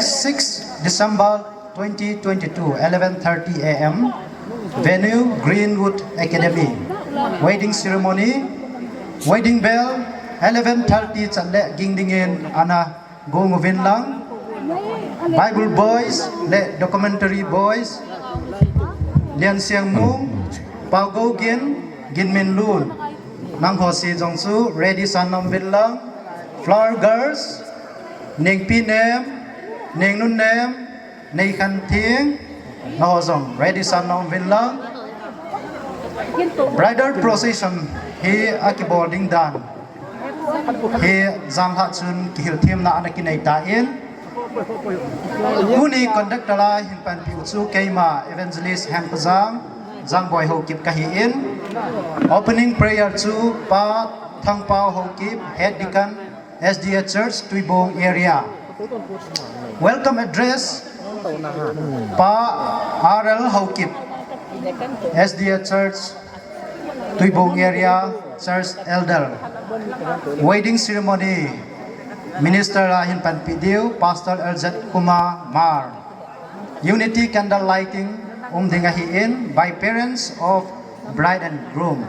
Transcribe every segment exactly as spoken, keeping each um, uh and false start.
six December twenty twenty-two, eleven thirty a m. Venue, Greenwood Academy. Wedding ceremony, wedding bell, eleven thirty chan le ging dingin ana gong uvin lang. Bible Boys le Documentary Boys, Lian Siang Mung, Pau Go Gin, Gin Min Lun. Nangho si jong chu ready san na um uvin lang. Flower Girls, Nengpi Nem, Nengnun Nem, Nei Khan Thing, nangho jong ready san na um uvin lang. Bridal procession hi akibol ding dan hi janlhah chun kihilthemna ana kinei tan. Tuni conductor a hin panpi u chu keima Evangelist Hengpajang, Jangboi Haokip kahin. Opening prayer chu Pa Thangpao Haokip, Head Deacon, S D A Church, Tuibong area. Welcome address, Pa R L Haokip, S D A Church, Tuibong area, Church Elder. Wedding ceremony, Minister a hin panpi diu, Pastor L Z Kumar Mar. Unity candle lighting um ding ahin by parents of bride and groom.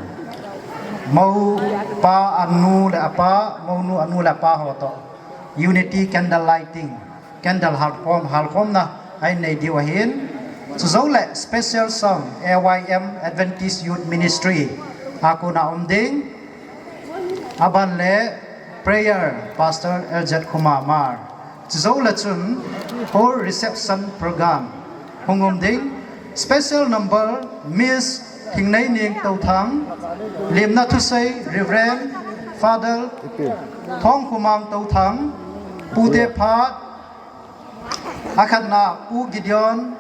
Mou pa anu le apa, mounu anu le apa ho toh. Unity candle lighting, candle halkhom, halkhomna ahin nei diu ahin. Chujou le special song, A Y M Adventist Youth Ministry a kona um ding. Aban le prayer, Pastor L Z Kumar Mar. Chujou le chun hall reception program hung um ding. Special number, Miss Thingneining Touthang, Limna Thusei, Reverend Father Thongkhomang Touthang, Pute Phat, Akhatna, Pu Gideon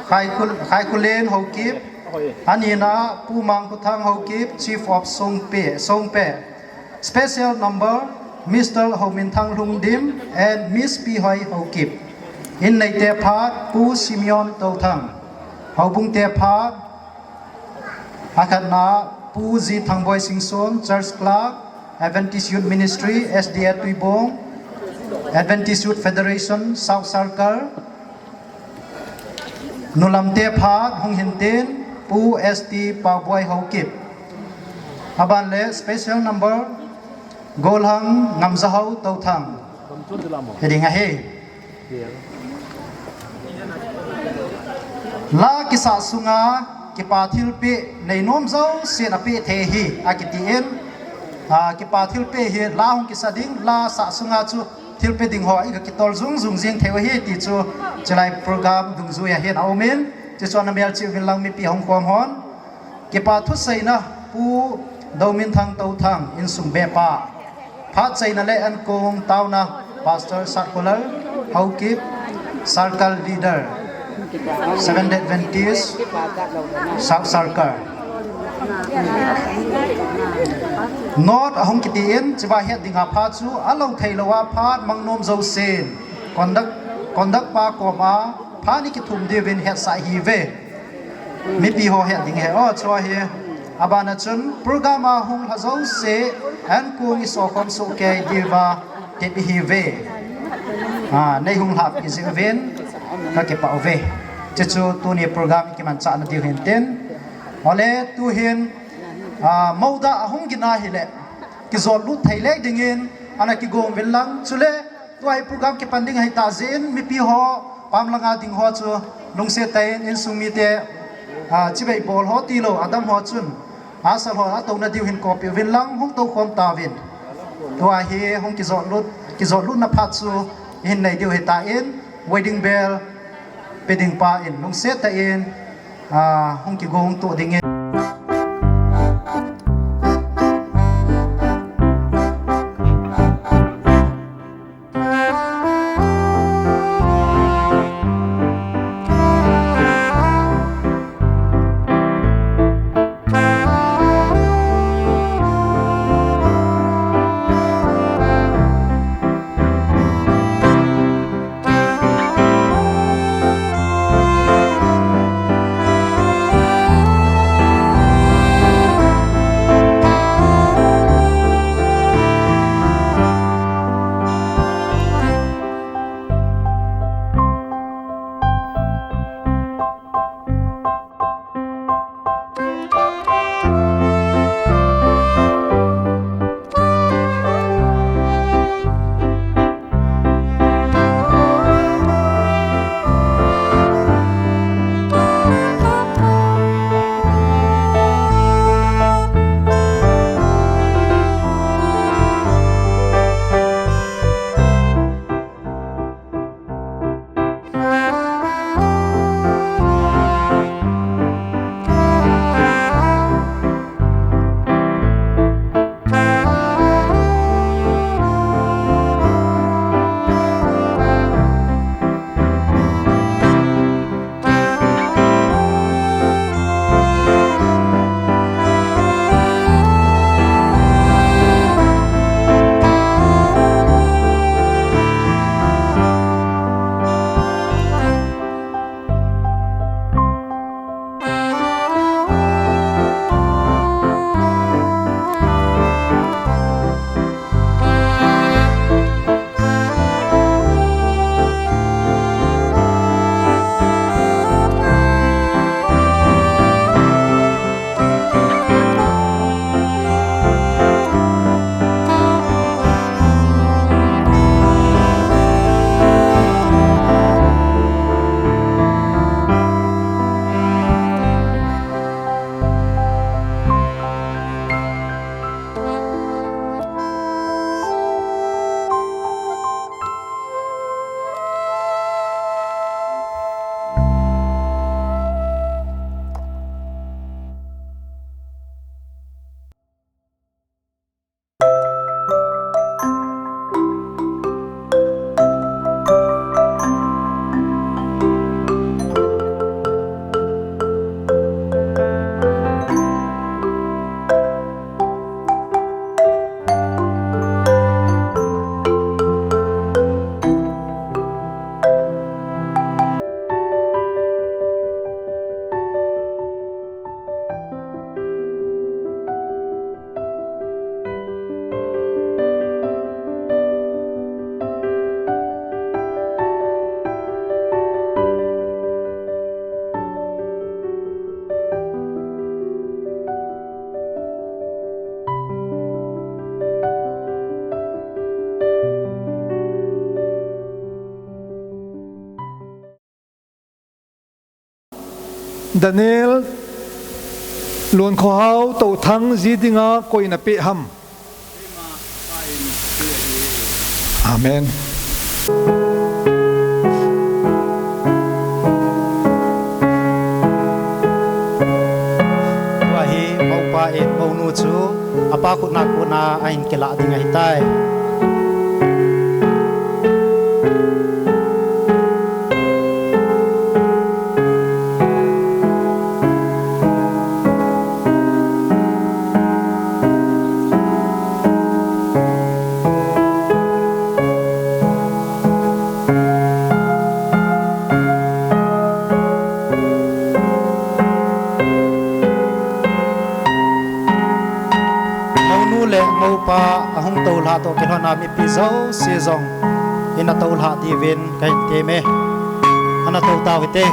Khai Khul-, Khai Khulen Haokip. Anina, Pu Mangkhuthang Haokip, Chief of Songpe, Songpe. Special number, Mister Hominthang Lhungdim and Miss Pi Hoi Haokip. Inneite phat, Pu Simeon Touthang. Houbungte phat, Akhatna, Pu Zi Thangboi Singson, Church Clerk, Adventist Youth Ministry, S D A Tuibong, Adventist Youth Federation, South Circle. Nulamte phat hung hintin, Pu S T Paoboi Haokip. Aban le special number, Golhang Ngamjahao Touthang. Hiding ahi. La kisah sunga kipa thilpeh neinom jousen apeh thei ahi, akitin. Ah, kipa thilpeh hi la hung kisah ding, la sah sunga chu thilpeh ding ho iga kitol jung jung jing thei u ahi ti chu chulai program dungjui a hin aumin, chuchu ana melchih uvin lang mipi hung khom hon. Kipa thuseina Pu Dominthang Touthang insung bepa. Phat cheina le ankong taona Pastor Satkolal Haokip, Circle Leader, Seventh Day Adventist, South Circle. Note ahung kitin, chiva het dinga phat chu alou thei louva phat mang nom jousen. Conduct, conduct pa koma phat ni kithum diuvin hetsah hiuve. Mipi ho het ding ahi, o, chu ahi. Abana chun program a hung lha jouse, ankong iso khom soh kei diuva tep ihiuve. Ah, nei hung lhahpi jeh uvin kakipah uve. Chuchu tuni program kimanchahna diu hintin. Ole tuhin, ah, mouda ahung gin ahile kijot lut thei lei dingin ana kigong uvin lang. Chule tua hi program kipan ding ahitah jeh in mipi ho, pam langa ding ho chu lungset tah in insung mite, ah, chibai bol ho tilou, adam ho chun, asal ho atouna diu hin kopi uvin lang, hung tou khom tauvin. Tua hi hung kijot lut, kijot lutna phat chu ihin nei diu ahitan, wedding bell pe ding pa in lungset tah in, ah, hung kigong to dingin. Daniel Luankhohao Touthang ji dinga koi napeh ham? Amen. Tua hi moupa in mounu chu apa khutna kona ahin kilah ding ahitai. Mounu le moupa ahung toulhah toh kilhona mipi jouse jong ina toulhah diuvin kahin teme. Ana tou tau hite.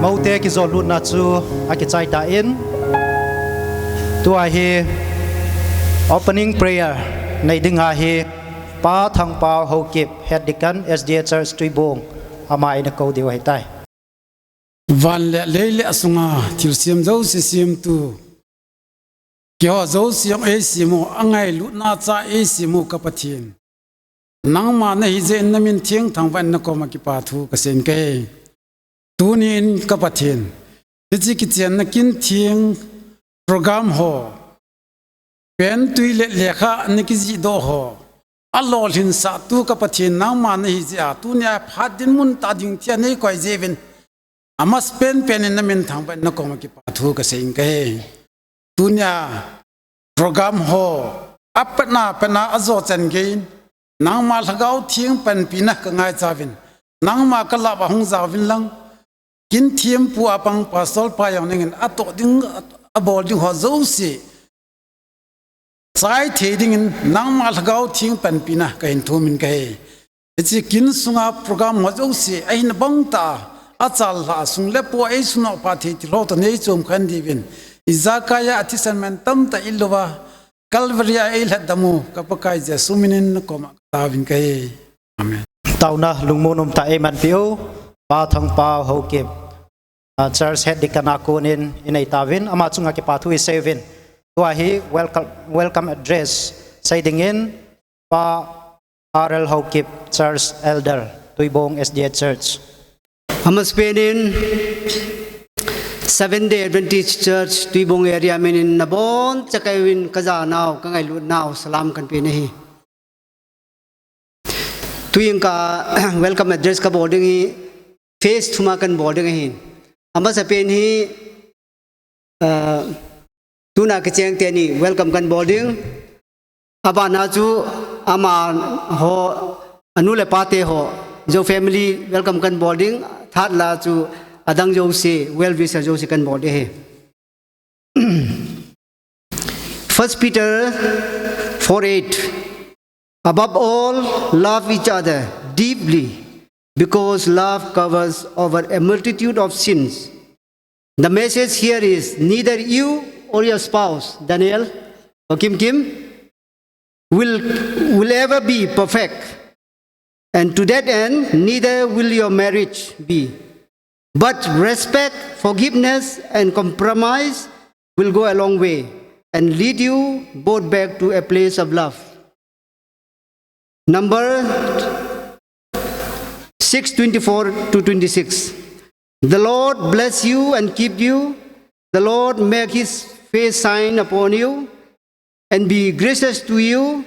Moute kijolutna chu akichai tan, tua hi opening prayer nei ding ahi. Pa Thangpao Haokip, Head Deacon, S D A Church, Tuibong, ama ina kou diu ahitai. Van le lei le asunga thilsem jouse semtu, keiho jouse jong eisem u, angailutna cha eisem u ka Pathen, nangma nahi jeh in namin thengthang vah in nakoma kipathu kaseiyin kahi. Tunin ka Pathen, hiche kichenna kin theng program ho, pentui le lekha ana kijihdoh ho, alolhinsahtu ka Pathen nangma nahi jeh a, tunia phat dinmun tah ding thei a neikoi jeh uvin, amasapen pen in namin thangvah in nakoma kipathu kaseiyin kahi. Tunia program ho apatna patna ajo chan geiyin, nangma Lhagao Theng panpina kangaichauvin, nangma kalah uva hung jaovin lang, kin thempu a pang Pastor pa jong nangin atoh ding, abol ding ho jouse chai thei dingin nangma Lhagao Theng panpina kahin thumin kahi. Hiche kin sunga program ho jouse ahin bangtah a, achal lhah a, sung le pai a eisunoh pha thei thil ho toh neichom khen diuvin, ijakaiya athisan man tamtah ilouva, Calvary a eilhatdam u ka Pakai Jesu minin nakoma kataovin kahi. Amen. Taona lungmon umtah eimanpiu, Pa Thangpao Haokip, ah, Church Head Deacon a konin inei tauvin, ama chunga kipathu iseiuvin. Tua hi welcome, welcome address sei dingin, Pa R L Haokip, Church Elder, Tuibong S D A Church. Amasapen in Seventh Day Adventist Church Tuibong area minin nabonchauvin kajanau, kangailutnau salam kahin pe ahi. Tuin ka welcome address kabol ding hi phase thum a kahin bol ding ahin. Amasapen hi, ah, tuna kicheng teni welcome kahin bol ding. Abana chu amaho, anu le apate ho, jou family welcome kahin bol ding. Third la chu adang jouse, well wisher jouse kahin bol ding ahi. First Peter four eight. Above all, love each other deeply, because love covers over a multitude of sins. The message here is neither you or your spouse, Daniel or Kim Kim, will, will ever be perfect. And to that end, neither will your marriage be. But respect, forgiveness, and compromise will go a long way and lead you both back to a place of love. Number six twenty-four to twenty-six. The Lord bless you and keep you. The Lord make his face shine upon you and be gracious to you.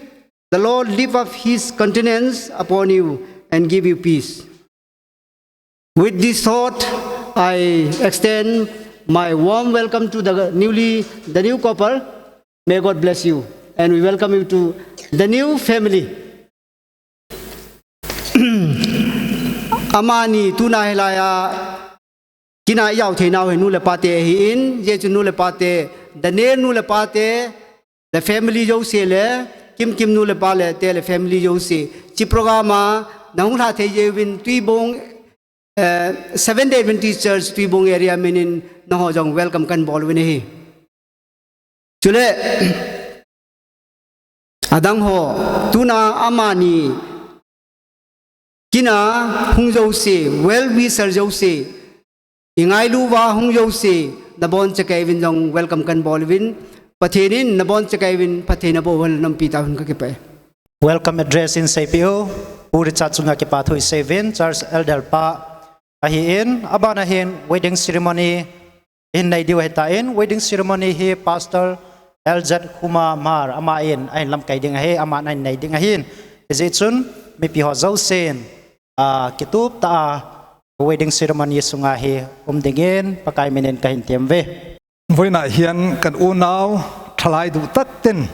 The Lord lift up his countenance upon you and give you peace. With this thought, I extend my warm welcome to the newly, the new couple. May God bless you. And we welcome you to the new family. Amani tuna hilaiya kina ijao theinau hi nu le pate ahin, hijeh chun nu le pate, Daniel nu le pate, le family jouse le, Kim Kim nu le pa le te le family jouse, hiche program a nahung lhah thei jeh uvin Tuibong, eh, Seventh Day Adventist Church Tuibong area minin nangho jong welcome kahin bol uvin ahi. Chule, Adang ho, tuna amani, kina hung jouse, well wisher jouse, ingailu uva hung jouse, nabonchauvin jong welcome kahin bol uvin, Pathen in nabonchauvin phatthei naboh uhen, nampi tauhen, kakipah e. Welcome address in seipeh u, Pu Richard chunga kipathu isei uvin, Church Elder pa ahin, abana hin wedding ceremony hin nei diu ahitan, wedding ceremony hi Pastor L Z Khuma Hmar, aman ahin lamkai ding ahi, aman ahin nei ding ahin. Hijeh chun, mipi ho jousen, ah, kitup tah a wedding ceremony sunga hi um dingin, Pakai minin kahin tem uve. Vaina hin kan unau, thalai duh tah ten,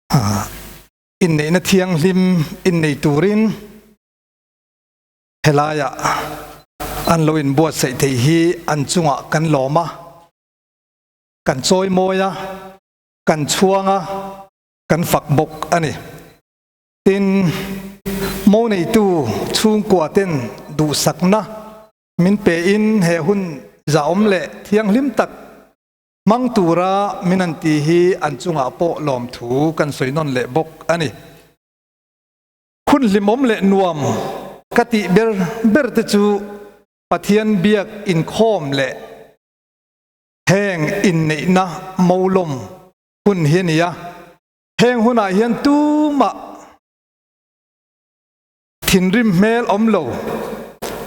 ah, inneina thianghlim, innei turin, hilai a, an lo inbuatsah thei hi an chunga kan lom a, kan choimoi a, kan chuang a, kan fak bok ahi. Tin, mou neitu chungkua ten duhsakna min pe in he hun ja um le thianghlim tah mang tura min an ti hi an chunga po lom thu kan soi nom le bok ahi. Khunhlim um le nuam kati ber ber te chu Pathian biak inkhom le heng inneina mou lom hun hi ahi a. Heng hun a hin tuma thinrim hmel umlou,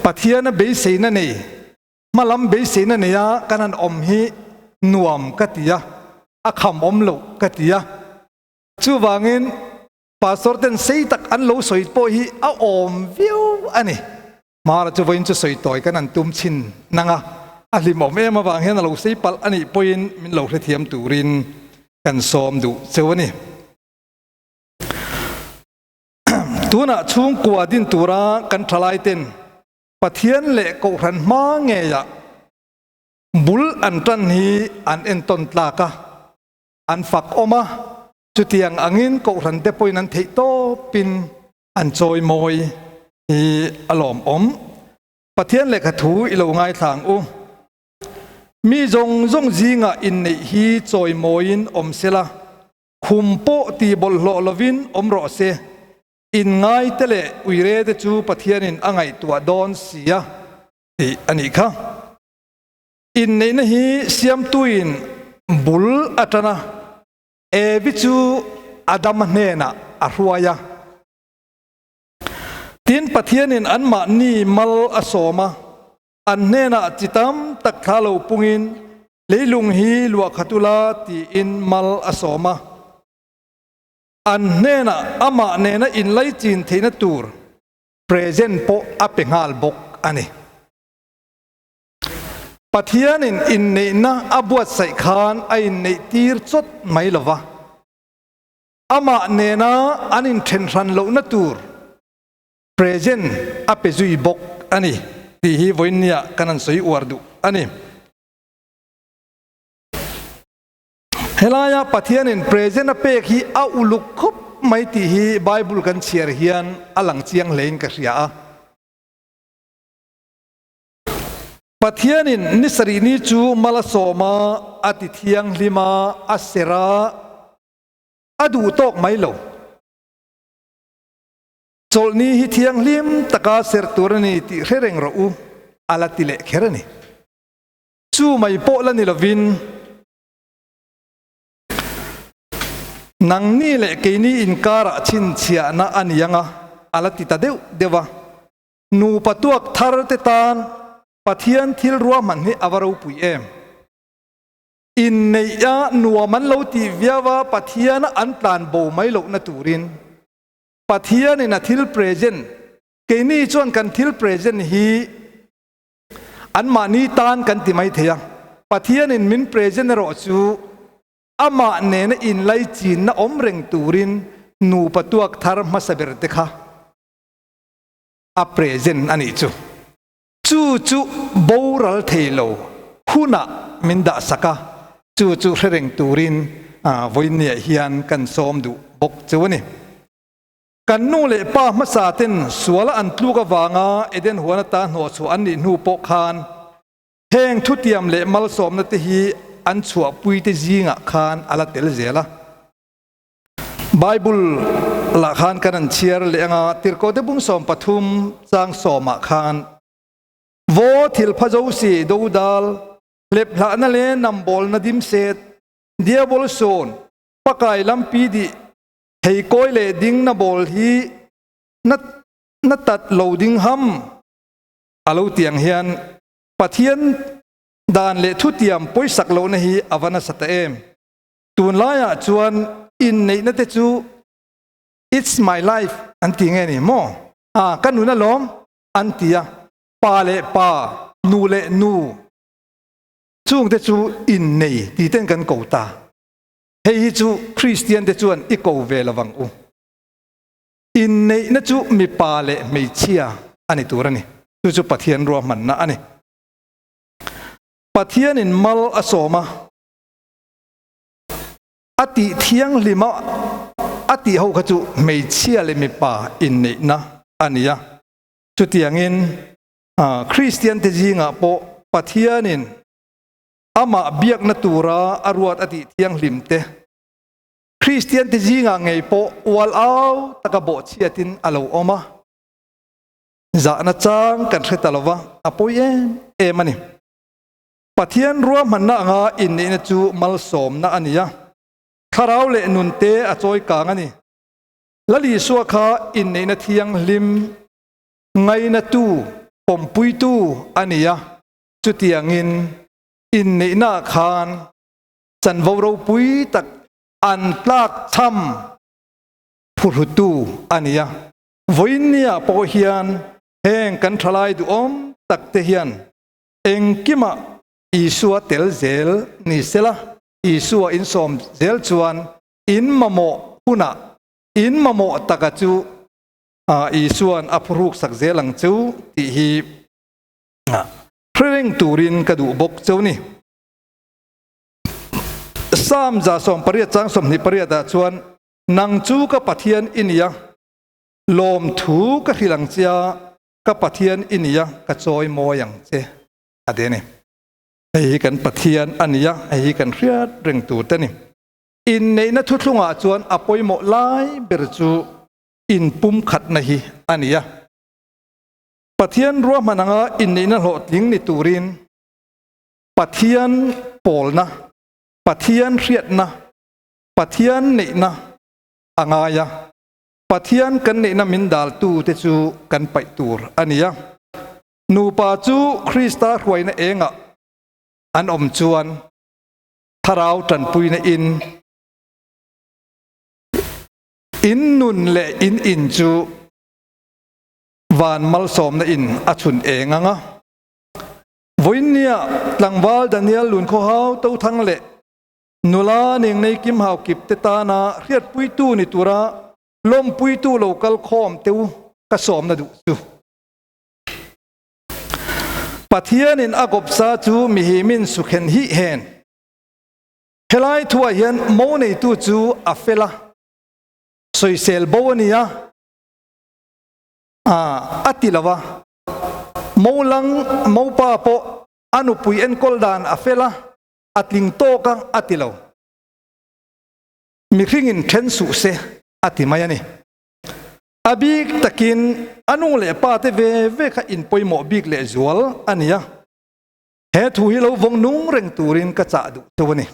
Pathian a beiseina nei, malam beiseina nei a kan an um hi nuam kati a, akham umlou kati a. Chuvangin, Pastor ten sei tah an lo soi po hi aum viu ahi. Hmar a chu vain chu soi toi kan an tum chin nanga, ahlim um em avang hin a lo sei pal ahi poi in min lo hrethiam turin kan sawm duh cheu ahi. Tuna chungkua din tura kan thalai ten Pathian le kohran hma ngeia bul an tan hi an enton tlak a, an fak um a, chutiang angin kohran te poi in an thei tawpin an choimoi hi alom um. Pathian lekha thu i lo ngaithlang u. Mi zong zong zinga innei hi choimoi in um sela, khum po ti bol hloh lovin um rawh se. Inngai te le uire te chu Pathian in a ngaihtuah dawn si a, ti ahi kha. Inneina hi siamtu in bul a tan a, Evi chu Adam a hnena a hruai a. Tin, Pathian in anmahni mal a sawm a, an hnena chi tam tak thla lo pungin, leilung hi luah khat ula tiin mal a sawm a. An hnena amah nena inlai chin theina tur present po a pe nghal bok ahi. Pathian in inneina a buatsaih khan a innei tir chot mai lova, amah nena an inthen hran lohna tur present a pe zui bok ahi, ti hi vain nia kan an soi uar duh ahi. Helai a Pathian in present a pek hi a uluk khop mai ti hi Bible kan chhiar hian a lang chiang hle in ka hria a. Pathian in ni sarih ni chu mal a sawm a, a ti thianghlim a, a ser a, a duh tawk mai lo. Chawlhni hi thianghlim taka ser tur a ni tih hre reng rawh u, a la ti leh kher a ni. Chu mai pawh la ni lovin, nangni leh keini inkarah chhinchhiahna a ni ang a, a la ti ta deuh deuh a. Nupa tuak thar te tan Pathian thil ruahman hi a va ropui em. Inneih a nuam an lo tih viau a Pathian a an tlan bo mai lohna turin, Pathian in a thil present, keini chuan kan thil present hi anmahni tan kan ti mai thei a. Pathian in min present erawh chu amah nena inlai chinna awm reng turin nupa tuak thar hmasa ber te kha a present a nih chu. Chu chu boral thei lo hunah min dahsak a, chu chu hre reng turin, a, vawiin niah hian kan sawm duh bawk cheu a ni. Kan nu leh pa hmasa ten suala an tluk avanga Eden huan ata hnawh chhuah an nih hnu pawh khan, heng thutiam leh malsawmna te hi an chhuahpui te zingah khan a la tel zel a. Bible lah khan kan an share le anga, Tirkohte bung som pathum chang som ah khan, vo thilpha jouse doudal, leplhahna le nambolna dimset, Diabol son, Pakai lampi dih, heikoi le ding nabol hi na, na tat lou ding ham? A lo tiang hian, Pathian dan le thutiam poisak lohna hi a va nasa ta em. Tunlai ah chuan inneihna te chu, "It's my life," an ti nge ni maw? A, ka nun alawm, an ti a. Pa le pa, nu le nu. Chungte chu innei titen kan ko ta. Hei hi chu Kristiante chuan i ko ve lovang u. Inneihna chu mipa leh hmeichhia a ni tur a ni. Chu chu Pathian ruahmanna a ni. Pathianin mal a sawm a, a tih thianghlim a, a tih ho kha chu hmeichhia leh mipa inneihna a ni a. Chutiangin, a, Kristiante zingah pawh Pathianin amah biakna tura a ruat a tih thianghlim te, Kristiante zinga ngei pawh ual au taka bawhchhiatin a lo awm a, zahna chang kan hre ta lova, a pawi em em a ni. Pathian ruahmanna anga inneihna chu malsawmna a ni a, thlarau leh nunte a chawi kang a ni. Lal Isua kha inneihna thianghlim ngainatu, pawmpuitu a ni a, chutiangin inneihna khan chanvo ropui tak an tlak chham phuhlutu a ni a. Vawinia pawh hian heng kan thalai duhawm takte hian engkimah Isua tel zel ni sela, Isua in sawm zel chuan in mamawh hunah, in mamawh taka chu, a, Isuan a phuruksak zel ang chu tih hi, a, hre reng turin ka duh bawk cheu ni. Sam za sawm pariat chang sawmhnih pariat ah chuan, "Nang chu ka Pathian i ni a, lawmthu ka hrilh ang che a, ka Pathian i ni a, ka chawimawi ang che," a ti a ni. Hei hi kan Pathian a ni a, hei hi kan hriat reng tur te ni. Inneihna thuthlungah chuan a pawimawh lai ber chu inpumkhatna hi a ni a. Pathian ruahman anga inneihna hlawhtling ni turin Pathian pawlna, Pathian hriatna, Pathian neihna a ngai a. Pathian kan neihna min daltute chu kan paih tur a ni a. Nupa chu Krista hruaina engah an awm chuan thlarau ṭanpuina in, in nun leh in in chu van malsawmna in a chhun eng ang a. Vawinia tlangval Daniel Lunkhawhau Tothang leh nula Nengnei Kimhaukip te tana hriatpuitu ni tura lawmpuitu lo kal khawm te u ka sawmna duh chu, Pathianin a gopsa chu mihimin sukhen hih hen. Helai thuah hian mo neitu chu a fel a, soisel bo a ni a, a, a ti lo va. Mo lang, mopa pawh a nupui enkawl dan a fel a, a tling tawk a, a ti lo. Mihringin ṭhen suh se a ti mai a ni. A bik takin a nu leh pate ve ve kha inpawimawh bik leh zual a ni a. He thu hi lo vawng nung reng turin ka chah duh cheu a ni.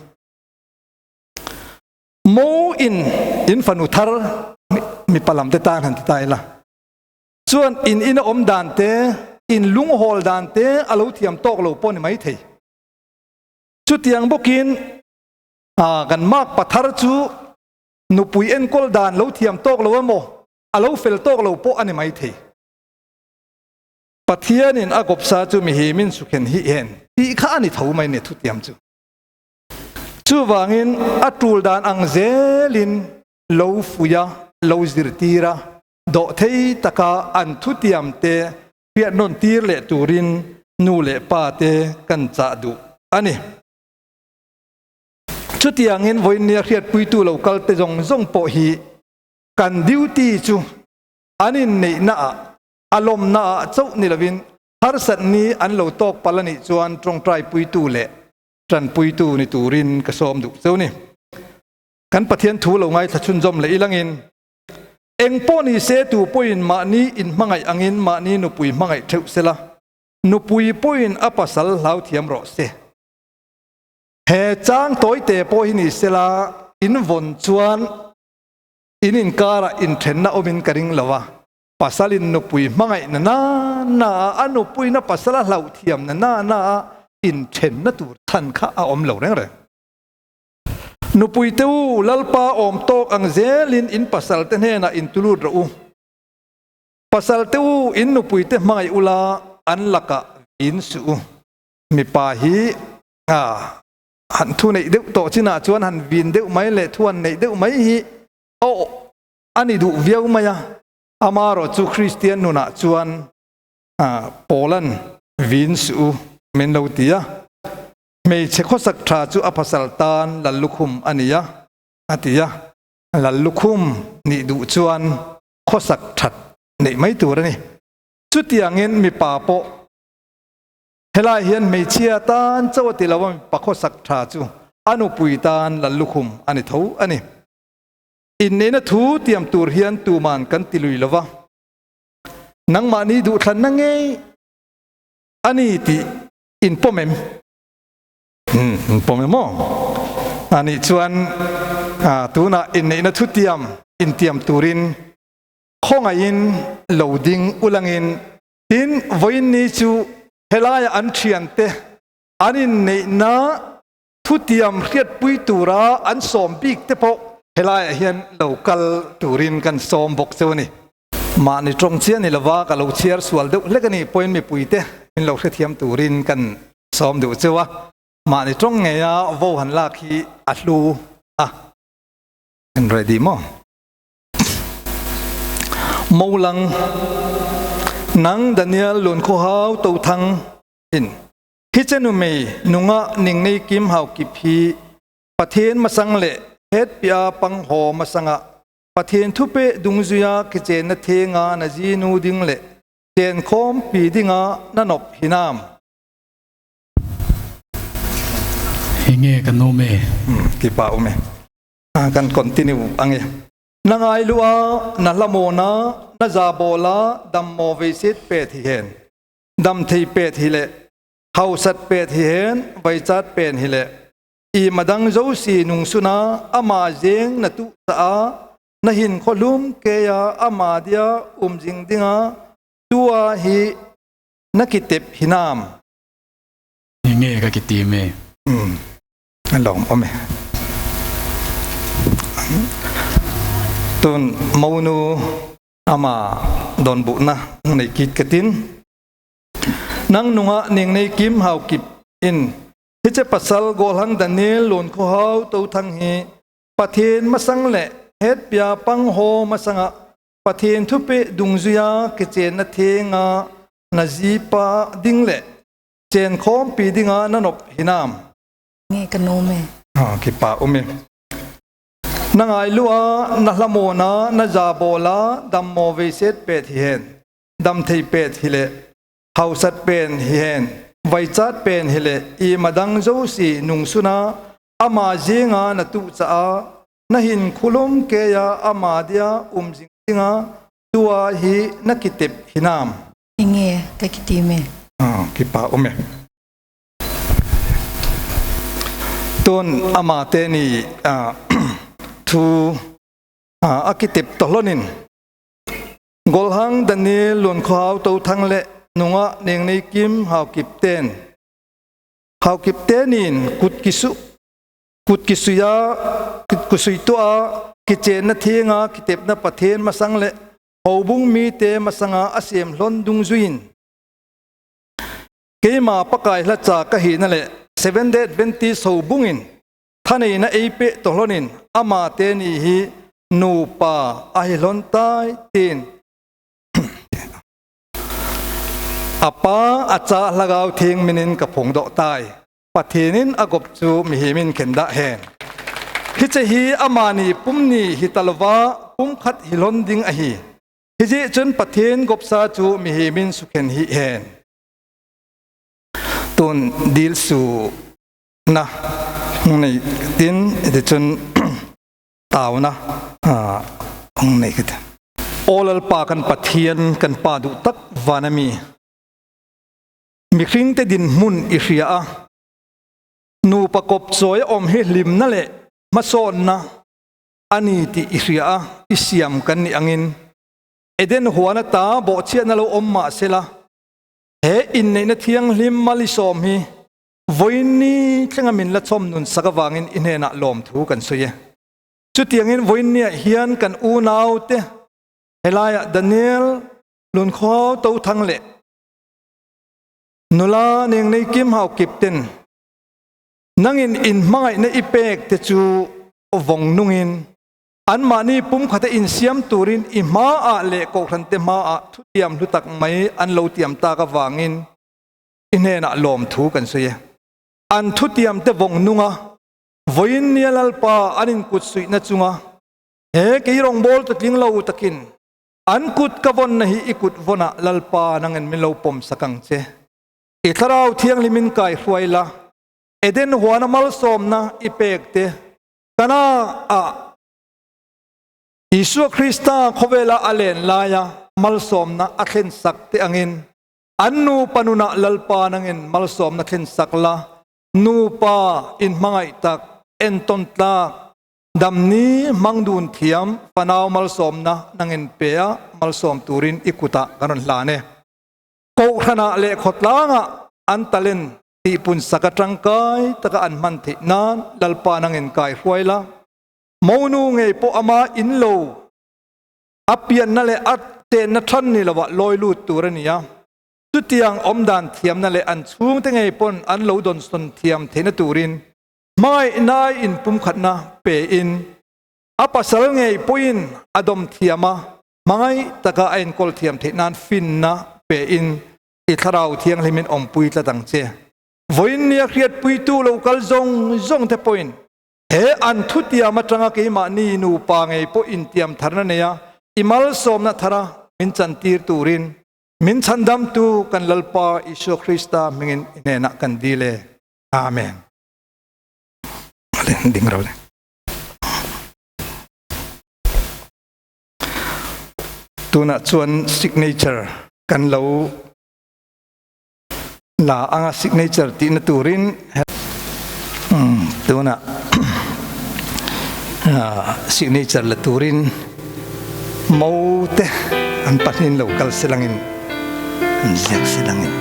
Mo in, in fanu thar mi, mipa lam te tan han ti ta ila. Chuan in, in a awm dan te, in lunghawl dan te a lo thiam tawk lo pawh ni mai thei. Chutiang bawkin, a, kan mak pathar chu nupui enkawl dan lo thiam tawk lo emaw, a lo fel tawk lo pawh a ni mai thei. Pathianin a gopsa chu mihimin sukhen hih hen tih kha a ni tho mai ni thutiam chu. Chuvangin a tul dan ang zelin lo fuia, lo zirtira, dawhthei taka an thutiam te hriat nawn tir leh turin nu leh pa te kan chah duh a ni. Chutiangin vawinia hriatpuitu lo kal te zawng zawng pawh hi kan duty chu an inneihna ah, a lawmna ah chauh ni lovin, harsat ni an lo tawk pal a nih chuan ṭawngṭaipuitu leh ṭanpuitu ni turin ka sawm duh cheu ni. Kan Pathian thu lo ngaitha chun jom le ilangin, engpon ise tupoi in mahni in hmangai angin mahni nupui hmangai theu sela, nupui poi in apasal hlauthiam roh se. He chang toite po hi ni sela, in von chuan in inkara inthenna omin ka ring lova. Pasal in nupui hmangaina na na a, a nupui na pasal a hlauthiamna na na a, inthenna tur than kha a om lo reng reng. Nupui te u, Lalpa awm tawk ang zelin in pasal te hnena in tulut rawh u. Pasal te u, in nupui te hmangai ula, an laka vin su u. Mipa hi, a, han thu nei deuh tawh china chuan han vin deuh mai leh thu han nei deuh mai hi, aw, a ni duh viau mai a. Amarawh chu Kristian nunah chuan, a, Paulan vin su u min lo ti a. Hmeichhe khawsak ṭha chu a pasal tan lallukhum a ni a, a ti a. Lallukhum nih duh chuan khawsak ṭhat neih mai tur a ni. Chutiangin mipa pawh, helai hian hmeichhia tan chauh a ti lo a, mipa khawsak ṭha chu a nupui tan lallukhum a ni tho a ni. Inneihna thu tiam tur hian tuman kan ti lui lova. Nangmahni duhthlanna ngei a ni tih in pawm em? Hmm, in pawm em aw? A nih chuan, a, tunah inneihna thutiam intiam turin khawngaihin lo ding ulangin, tin vawiin ni chu helaia an ṭhiante an inneihna thutiam hriatpui tura an sawm bik te pawh helaiah hian lo kal turin kan sawm bawk cheu a ni. Mahni ṭawng chiah ni lova ka lo chhiar sual deuh hlek a ni pawhin mipui te min lo hrethiam turin kan sawm duh cheu a. Mahni ṭawng ngeia vo han lak hi a hlu a. En ready maw? Molang, nang Daniel Lunkhohau Tothang in, hiche numei nungah Ningneikim Haokip hi Pathian masang leh hetpia panghaw masanga Pathian thupeh dungzuia kichenna thenga na zinu ding leh chenkhawmpi dinga na nop hinam? Hi nge ka nuom e. Hmm, kipa um e. A, kan continue ang e. Na ngailu a, na hlamawna, na zabawl a, dammaw veiset pet hi hen. Damthei pet hi leh, hausat pet hi hen, vaichat pen hi leh, imadang zosi nungsuna ama zeng na tuhsa a, na hinkhaw hlum keia ama dia um zing dinga, tua hi na kitep hinam? Hi nge ka kiti me. Hmm. A lawm awm e. Tun monu ama dawnbuhna hung nei kit ka tin. Nang nungah Ningneikim Haokip in, hiche pasal Gollhang Daniel Lunkhohau Tothang hi Pathian masang leh hetpia panghaw masanga Pathian thupeh dungzuia kichenna thenga na zipa ding leh chenkhawmpi dinga na nop hinam? Nge ka nuom e. A, kipa um e. Na ngailu a, na hlamawna, na zabawl a, dammaw veiset pet hi hen. Damthei pet hi leh, hausat pen hi hen, vaichat pen hi leh, imadang zosi nungsuna ama zinga na tuhsa a, na hinkhaw hlum keia ama dia um zing dinga, tua hi na kitep hinam? Hi nge ka kiti me. A, kipa um e. Tun ama teni, a, thu, a, a kitep tawh hlawnin, Gollhang Daniel Lunkhohau Tothang leh nungah Ningneikim Haokip ten, Haokip tenin kut kisu, kut kisuia, kut kisui tua kichenna thenga kitepna Pathian masang leh houbung mite masanga a sem hlawn dungzuiin, keima Pakai hla cha ka hihna leh Seventh Day Adventist houbungin thaneina ei peh tawh hlawnin ama teni hi nupa a hi hlawn tai, tin a Pa, a Cha, Hlagau Theng minin ka phongdoh tai. Pathianin a gop chu mihimin khen dah hen. Hiche hi amani pum ni hi ta lova, pum khat hi hlawn ding ahi. Hijeh chun Pathian gopsa chu mihimin sukhen hih hen. Tun dilsuna hung nei tin, hiti chun Taona, a, hung nei kit. O Lalpa kan Pathian, kan Pa duh tak vana mi. Mihringte dinmun i hria a, nupa kopchoi a om hi hlimna le hmasawnna a ni ti i hria a, i siam kan nih angin, Eden huana ta bawhchiatna lo om mah sela, he inneihna thianghlim mal i sawm hi, vawiin ni thlenga min la chawm nunsak avangin i hnenah lawmthu kan sawi e. Chutiangin vawiin niah hian kan unaute, helaiah Daniel, Lunkhawhau Tothang leh Nula Nengneikim Haokip ten, nangin in hmangaihna i pekte chu vawng nungin, anmahni pumkhata insiam turin i hmaah leh kohrante hmaah thutiam hlu tak mai an lo tiam tak avangin i hnenah lawmthu kan sawi e. An thutiamte vawng nunga, vawiin nia Lalpa an inkutsuihna chunga, he kei rawngbawl tawtling lo takin an kut ka vawnna hi i kut vawnah Lalpa nangin min lo pawmsak ang che. I Thlarau Thianghlimin kaihruai la, Eden huana malsawmna i pekte, Kana ah Isua Krista khawvela a len laia malsawmna a thlensak te angin, an nupa nunah Lalpa nangin malsawmna thlensak la, nupa in hmangaih tak, entawn tlak, damni hmangdun thiam, fanau malsawmna nangin pe a, malsawm turin i kutah kan rawn hlan e. Kohhranah leh khawtlangah an talent tihpunsaka tangkai taka an hman theih nan Lalpa nangin kaihruai la, monu ngei pawh ama in lo, a pianna leh a chenna ṭhan ni lova lawi lut tur a ni a. Chutiang awmdan thiamna leh an chhungte ngei pawn an lo dawnsawn thiam theihna turin hmangaihna inpumkhatna pein, a pasal ngei pawhin a dawm thiam a, hmangaih taka a enkawl thiam theih nan finna pein, i Thlarau Thianghlimin awmpui tlat ang che. Vawiin nia hriatpuitu lo kal zawng zawng te pawhin, he an thutiam aṭanga keimahni nupa ngei pawh intiam tharna neia, i malsawmna thara min chantir turin, min chhandamtu kan Lalpa Isua Krista hmingin i hnenah kan dil e. Amen. Ding ro le. Tunah chuan signature kan lo la anga, signature tihna turin, um, tunah, ah, signature la turin mote an pahnihin lo kal se langin, an ziak se langin.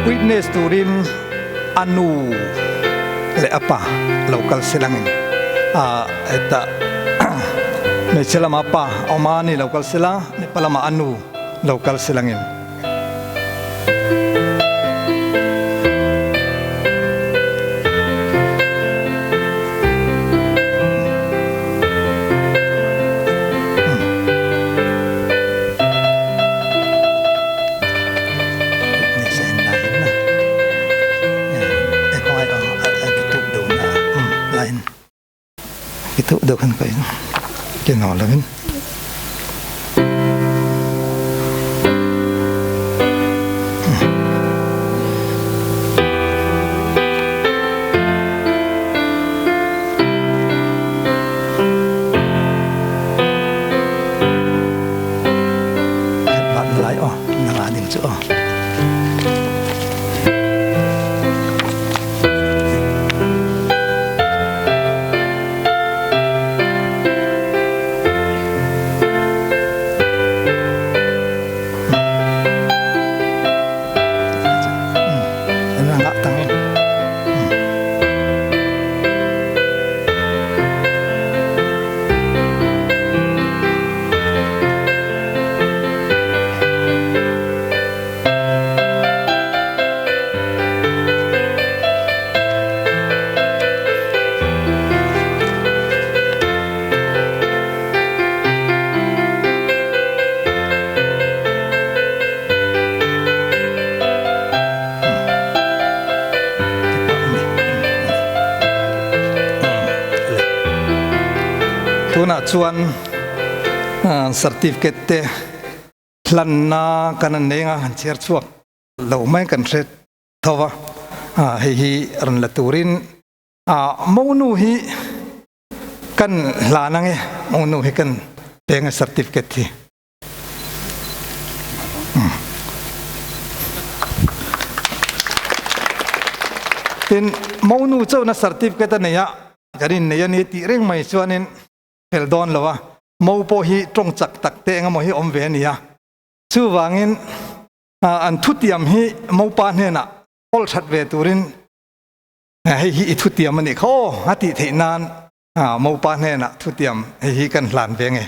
Witness turin a nu leh a pa lo kal se langin, a, heta, hmeichhe lama pa, a, amani lo kal se la, mipa lama a nu lo kal se langin. Line. Itu deuh khan kai. Kino lovin. Khat bat lai o, nanga ding chu o. Na chuan, ah, certificate te hlanna kan nei a, han chhiar chhuak lo mai kan hre tho va. Ah, hei hi rawn la turin, ah, monu hi kan hlan ange, monu hi kan pe ange certificate hi. Tin, monu chauhna certificate a nei a, kan innei a ni tih reng mai chuanin fel dawn lo a, mo pawh hi ṭawng chak tak te engemaw hi awm ve a ni a. Chuvangin, a, an thutiam hi mopa hnenah hawl ṭhat ve turin, a, hei hi i thutiam a nih kha aw, a tih theih nan, a, mopa hnenah thutiam hei hi kan hlan ve nge.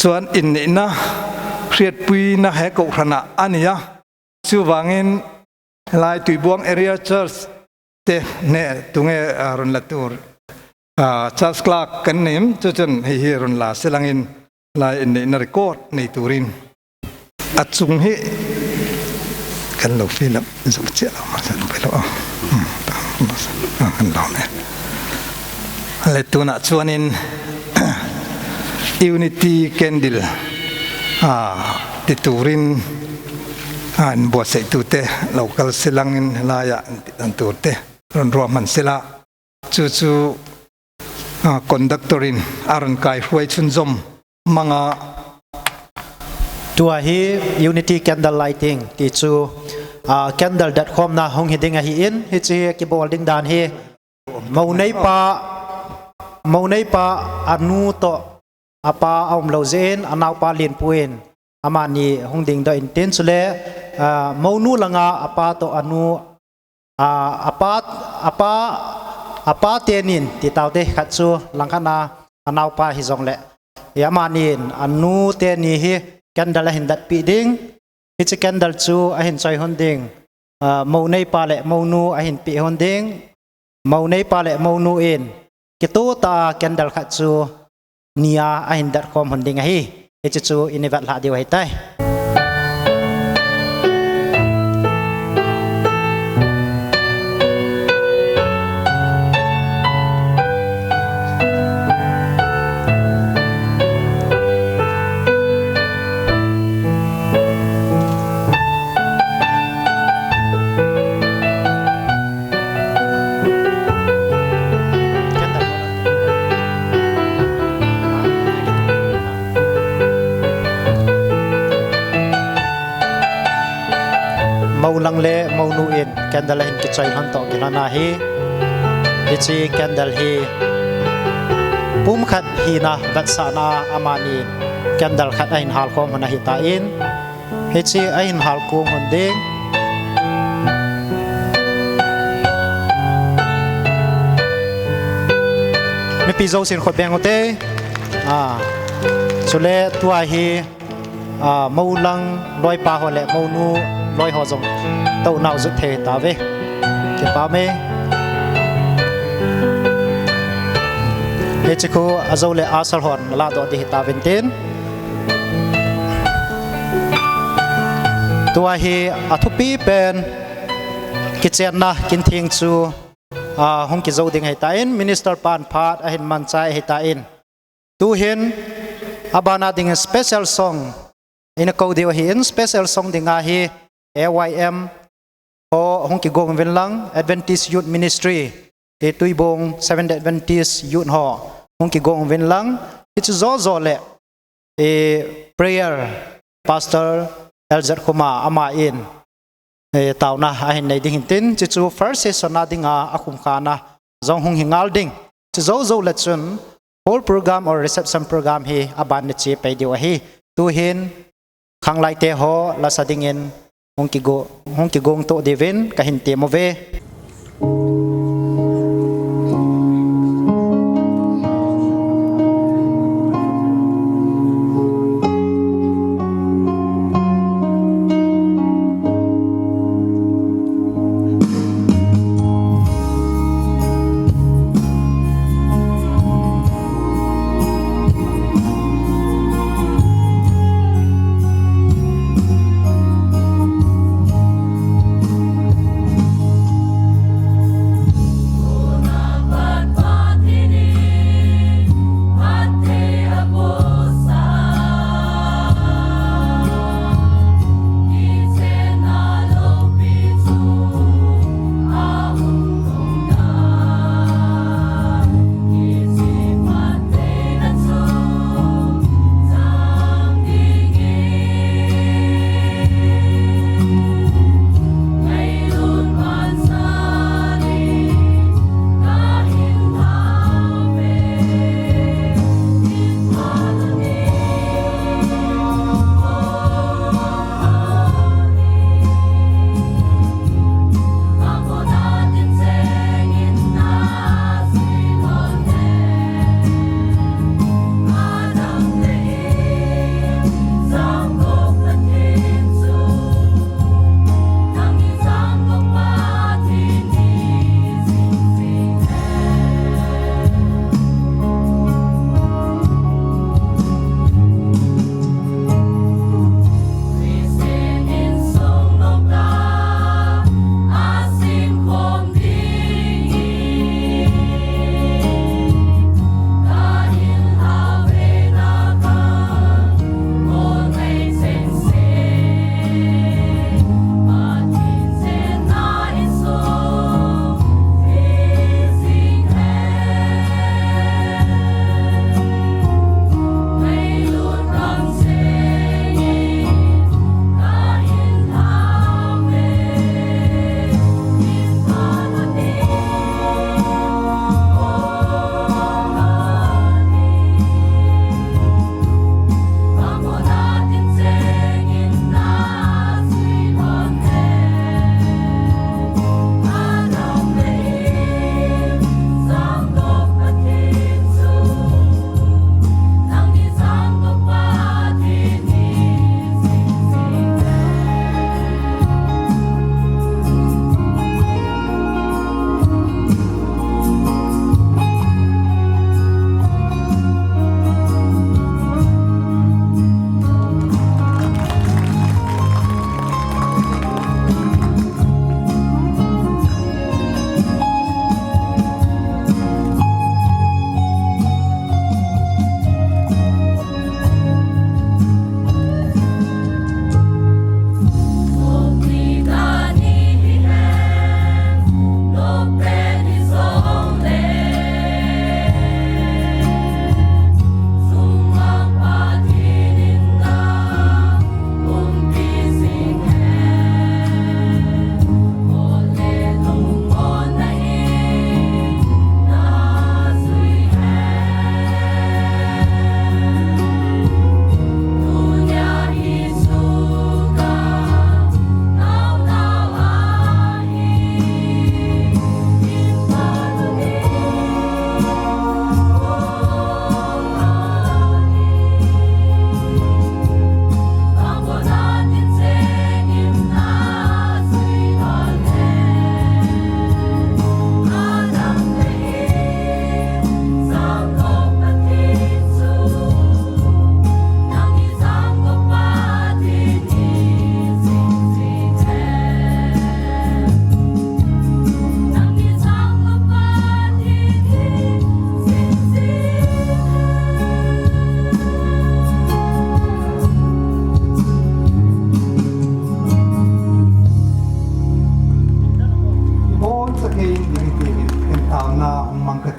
Chuan inneihna hriatpuina he kohhranah a ni a, chuvangin helai Tuibuang Area Church te hne tunge, a, rawn la tur, a, Church Clerk kan nei em, chu chuan hei hi rawn la se langin lai inneihna record nei turin. A chung hi kan lo fill up zuk chiah lo, masa lo, lo, ah, hmm, ah, kan lo ne. Le tunah chuanin Unity Candle, ah, ti turin, ah, inbuatsaih tute lo kal se langin laia an turte rawn ruahman sela. Chu chu, a, conductor in a rawn kaihruai chhunzawm hmanga. Tua hi Unity Candle Lighting ti chu, a, candle datkhawmna hung hi ding ahi in, hichi hi kibawl ding dan hi mo neipa, mo neipa a nu tawh a pa a um lo zin, a naupa Lianpu in amani hung ding dawh in tin chule, a, mo nu langa a pa tawh a nu, a, a pa, a pa, a pa te nin ti taute khat chu langkhatna a naupa hi zong le. I amanin a nu te ni hi candle a hin datpih ding. Hichi candle chu a hin chawi hun ding. A, mo neipa le mo nu a hin pih hun ding. Mo neipa le mo nu in kituta candle khat chu nia a hin datkhawm hun ding ahi. Hichi chu i ni vat hlah diu ahi tai. Mo lang le mo nu in candle a hin kichawi hon tawh kilhon ahi. Hichi candle hi pum khat hina vetsahna amani candle khat a hin halkhawm hun ahi ta in. Hichi a hin hal kung hun ding. Mipi zosin khut beng ute. A, chule tua hi, a, mo lang lawipa ho le mo nu lawi ho zong to nau zut thei ta ve. Kipa me. Hichi khu a zo le a sal hon la do di hi ta vin tin. Tua hi a thupi pen kichenna kin thing chu, a, hung kizo ding hei ta in, Minister pan phat a hin man chai hei ta in. Tu hin a bana ding special song in a ko diu hi in, special song ding a hi A Y M ho hung kigong vin lang, Adventist Youth Ministry, e Tuibong Seventh Adventist Youth ho hung kigong vin lang, hichu zo zo le, e, prayer pastor L Z Khuma ama in, e, tauna a hin nei ding hin tin, chuchu first session a ding a, a khum khana zong hung hi ngal ding. Chu zo zo le chun, hall program or reception program hi a ban ni chi pei diu ahi. Tu hin, khanglai te ho la sa ding in, hung kigo, hung kigong to diu vin, ka hin ti mo ve.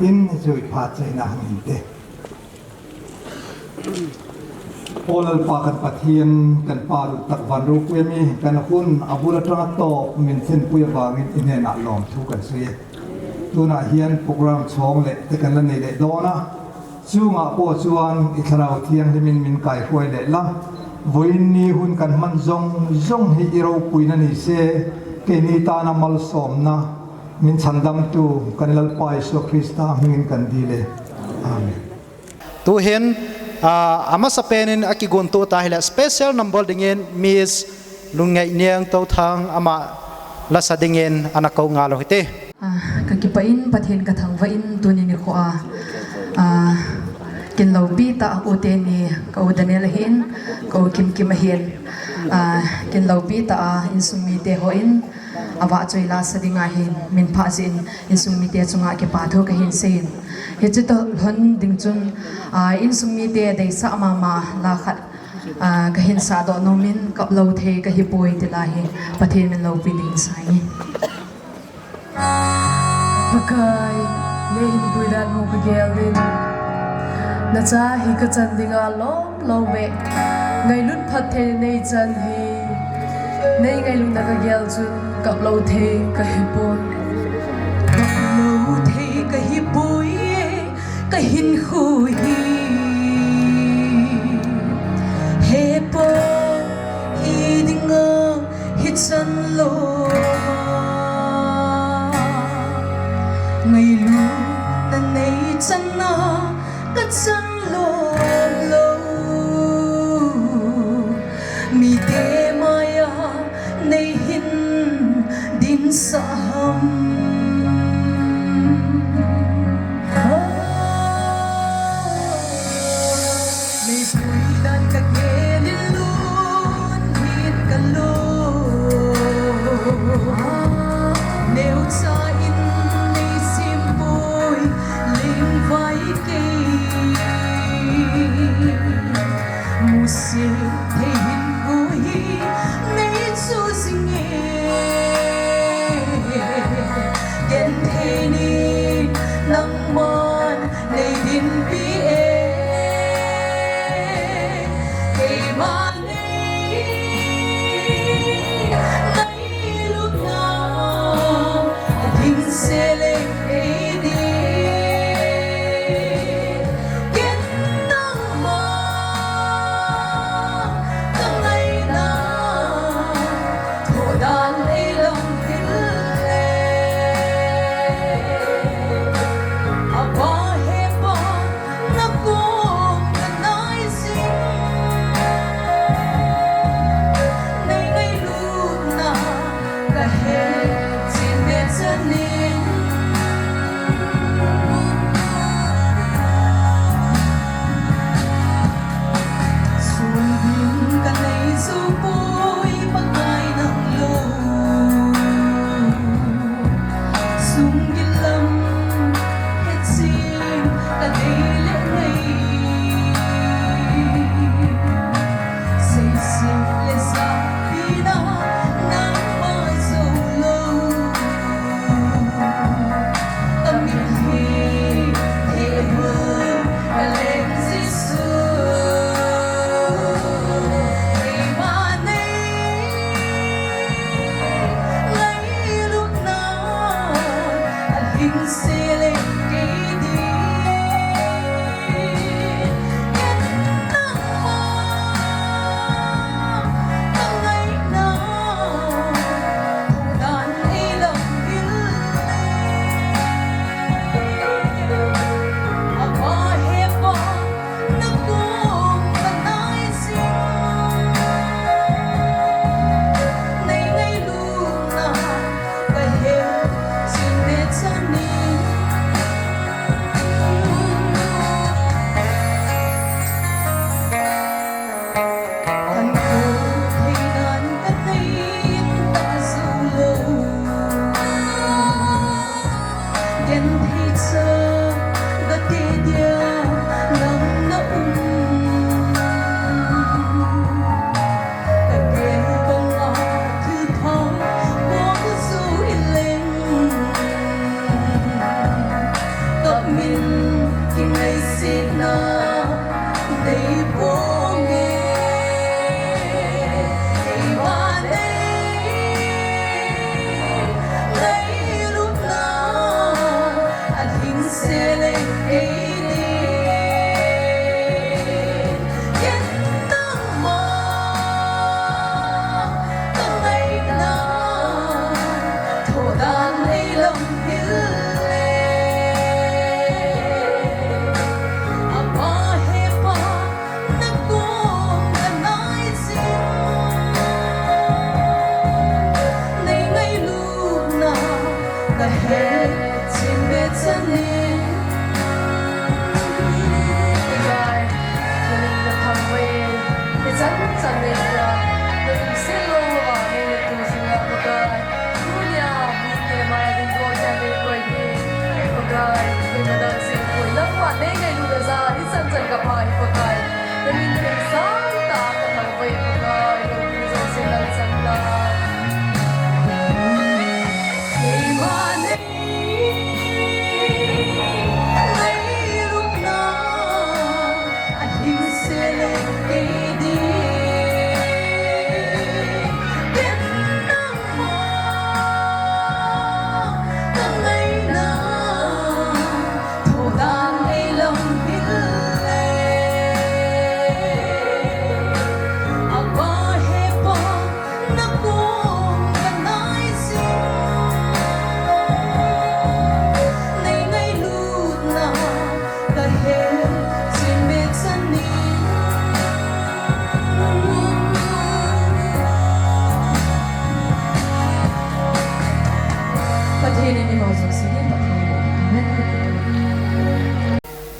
in jui pha chena hang hinte. O Lalpa kan Pathian, kan Pa luttak vanrokpu mi, kan hun abul atang a to min thenpui avangin i hnenah lawmthu kan sui e. Tunah hian program chhawng leh te kan la nei leh dawn a, chungah pawh chuan i Thlarau Thianghlimin min kaihruai leh la. Vawiin ni hun kan hman zawng zawng hi i ropuina ni se, keini tana malsawmna min chhandamtu kan Lalpa Isua Krista hmingin kan dil e. Amen. Tuhin, ah, a masa penin a kiguntu ta hileh special number dingin Miss Lungngaihniang Tothang ama la sa dingin ana ko ngal u hite. Ah, ka kipah in Pathian ka thangvah in tuni nikho a, ah, kin lopi ta u te ni ka u Daniel ahin, ka u Kimkim ahin, ah, kin lopi ta a insung mite ho in, a vahchoi la sa dinga hin min phah jeh in insung mite chunga kipa thu ka hin sei in. Hichu to lhon ding chun, ah, insung mite deisah mama la khat, ah, ka hin sa doh nom in kap lo thei ka hi poi ti la hi Pathian min lopi ding sa nge. Pakai, nei inpui dan ho ka gel in. Na cha hi ka chan dinga lawm lo ve. Ngailut phat thei nei chan hi. Nei ngailutna ka gel chun kap lo thei ka hi poi. Kap lo thei ka hi poi e, ka hinkho hi. He Pa, i dinga hi chan lo. Ngailutna nei chan a ka chan lawm lo. Mite maia nei hin din sah ham. Nei pui dan ka gel in lun hin ka lo. Neucha in nei simpui ling vai kei. Musit thei hinkho hi nei chu zing e. Genthei ni nangman nei dinpi e. Keima nei ngailutna a ding se leng ei din. Ken nangma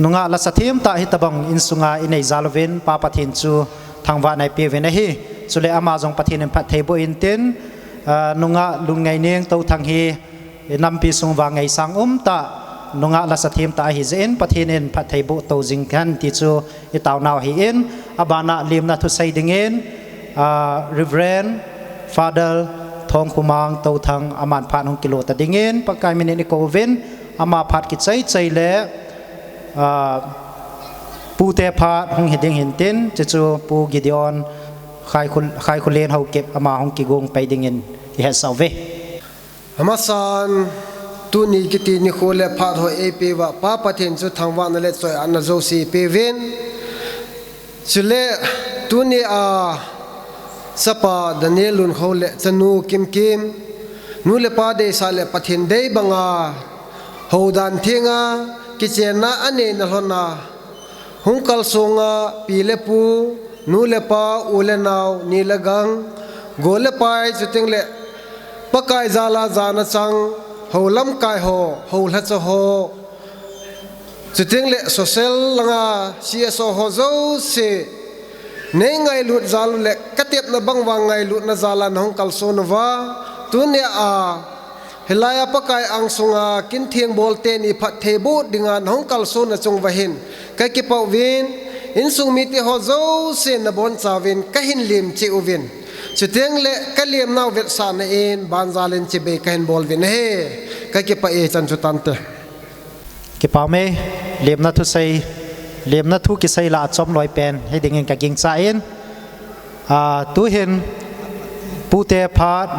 Nungah lasa themtah hitabang insunga inei jal uvin Pa Pathen chu thangvahna ipeuvin ahi. Chule ama jong Pathen in phatthei boh intin, ah, nungah Lungngaineng Touthang hi nampi sung vang ngaisang umtah nungah lasa themtah ahi jeh in Pathen in phatthei boh tou jing hen ti chu itaonau ahin, abana lemna thusei dingin, ah, Reverend Father Thongkhumang Touthang aman phat hung kilo ta dingin Pakai minin ikou uvin, ama phat kichai chai le, ah, pute phat hung hi ding hintin, chuchu Pu Gideon Khai Khu-, Khaikholen Haokip ama hung kigong pai dingin ihetsah uve. Amasan, tuni kiti nikho le phat ho eipeuva Pa Pathen chu thangvahna le choiatna jouse ipeuvin. Chule tuni a chapa Daniel Lunkho le chanu Kimkim, nu le pa deisah le Pathen dei banga houdan thenga kichenna aneina lhona hung kalsonga pi le pu, nu le pa, u le nao, ni le gang, go le pai, chuteng le Pakai jala jana chang, hou lamkai ho, hou lhacha ho, chuteng le social langa C S O ho jouse, nei ngailut jal u le katepna bang vang ngailutna jala nahung kalson uva, tunia a hilai a Pakai angsunga kin theng bol teni phatthei boh dinga nahung kalson a chung uva hin kakipah uvin, insung mite ho jouse nabonchauvin kahin lemcheh uvin. Chuteng le kalemnau vetsahna in banjalin chibai kahin bol uvin ahi. Kakipah e, chan chu tante. Kipah e, lemna thusei, lemna thu kisei lah a chomloi pen hidingin kagingchan, ah, tuhin pute phat,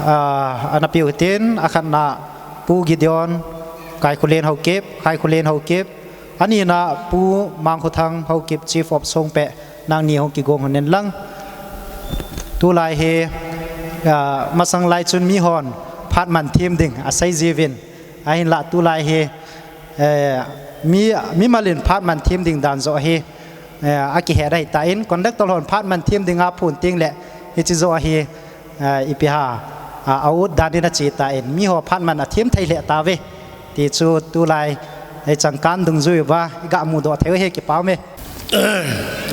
ah, ana peuhitin, akhatna Pu Gideon Khaikholen Haokip, Khaikholen Haokip, anina Pu Mangkhothang Haokip, Chief of Songpeh, nangni hung kigong hon in lang. Tulai hi, ah, masang lai chun mihon phat man them ding asei jiuvin, ahinlah tulai hi, eh, mi, mimalin phat man them ding dan joh hi, eh, akihet ahitan, conductor hon phat man them dinga phon teng le hiche joh hi, eh, ipi ham, ah, a-ut dan in achetan, miho phat man athem thei lheh tauve ti chu tulai, eh, changkan dungjui uva iga mudoh thei u ahi. Kipah e.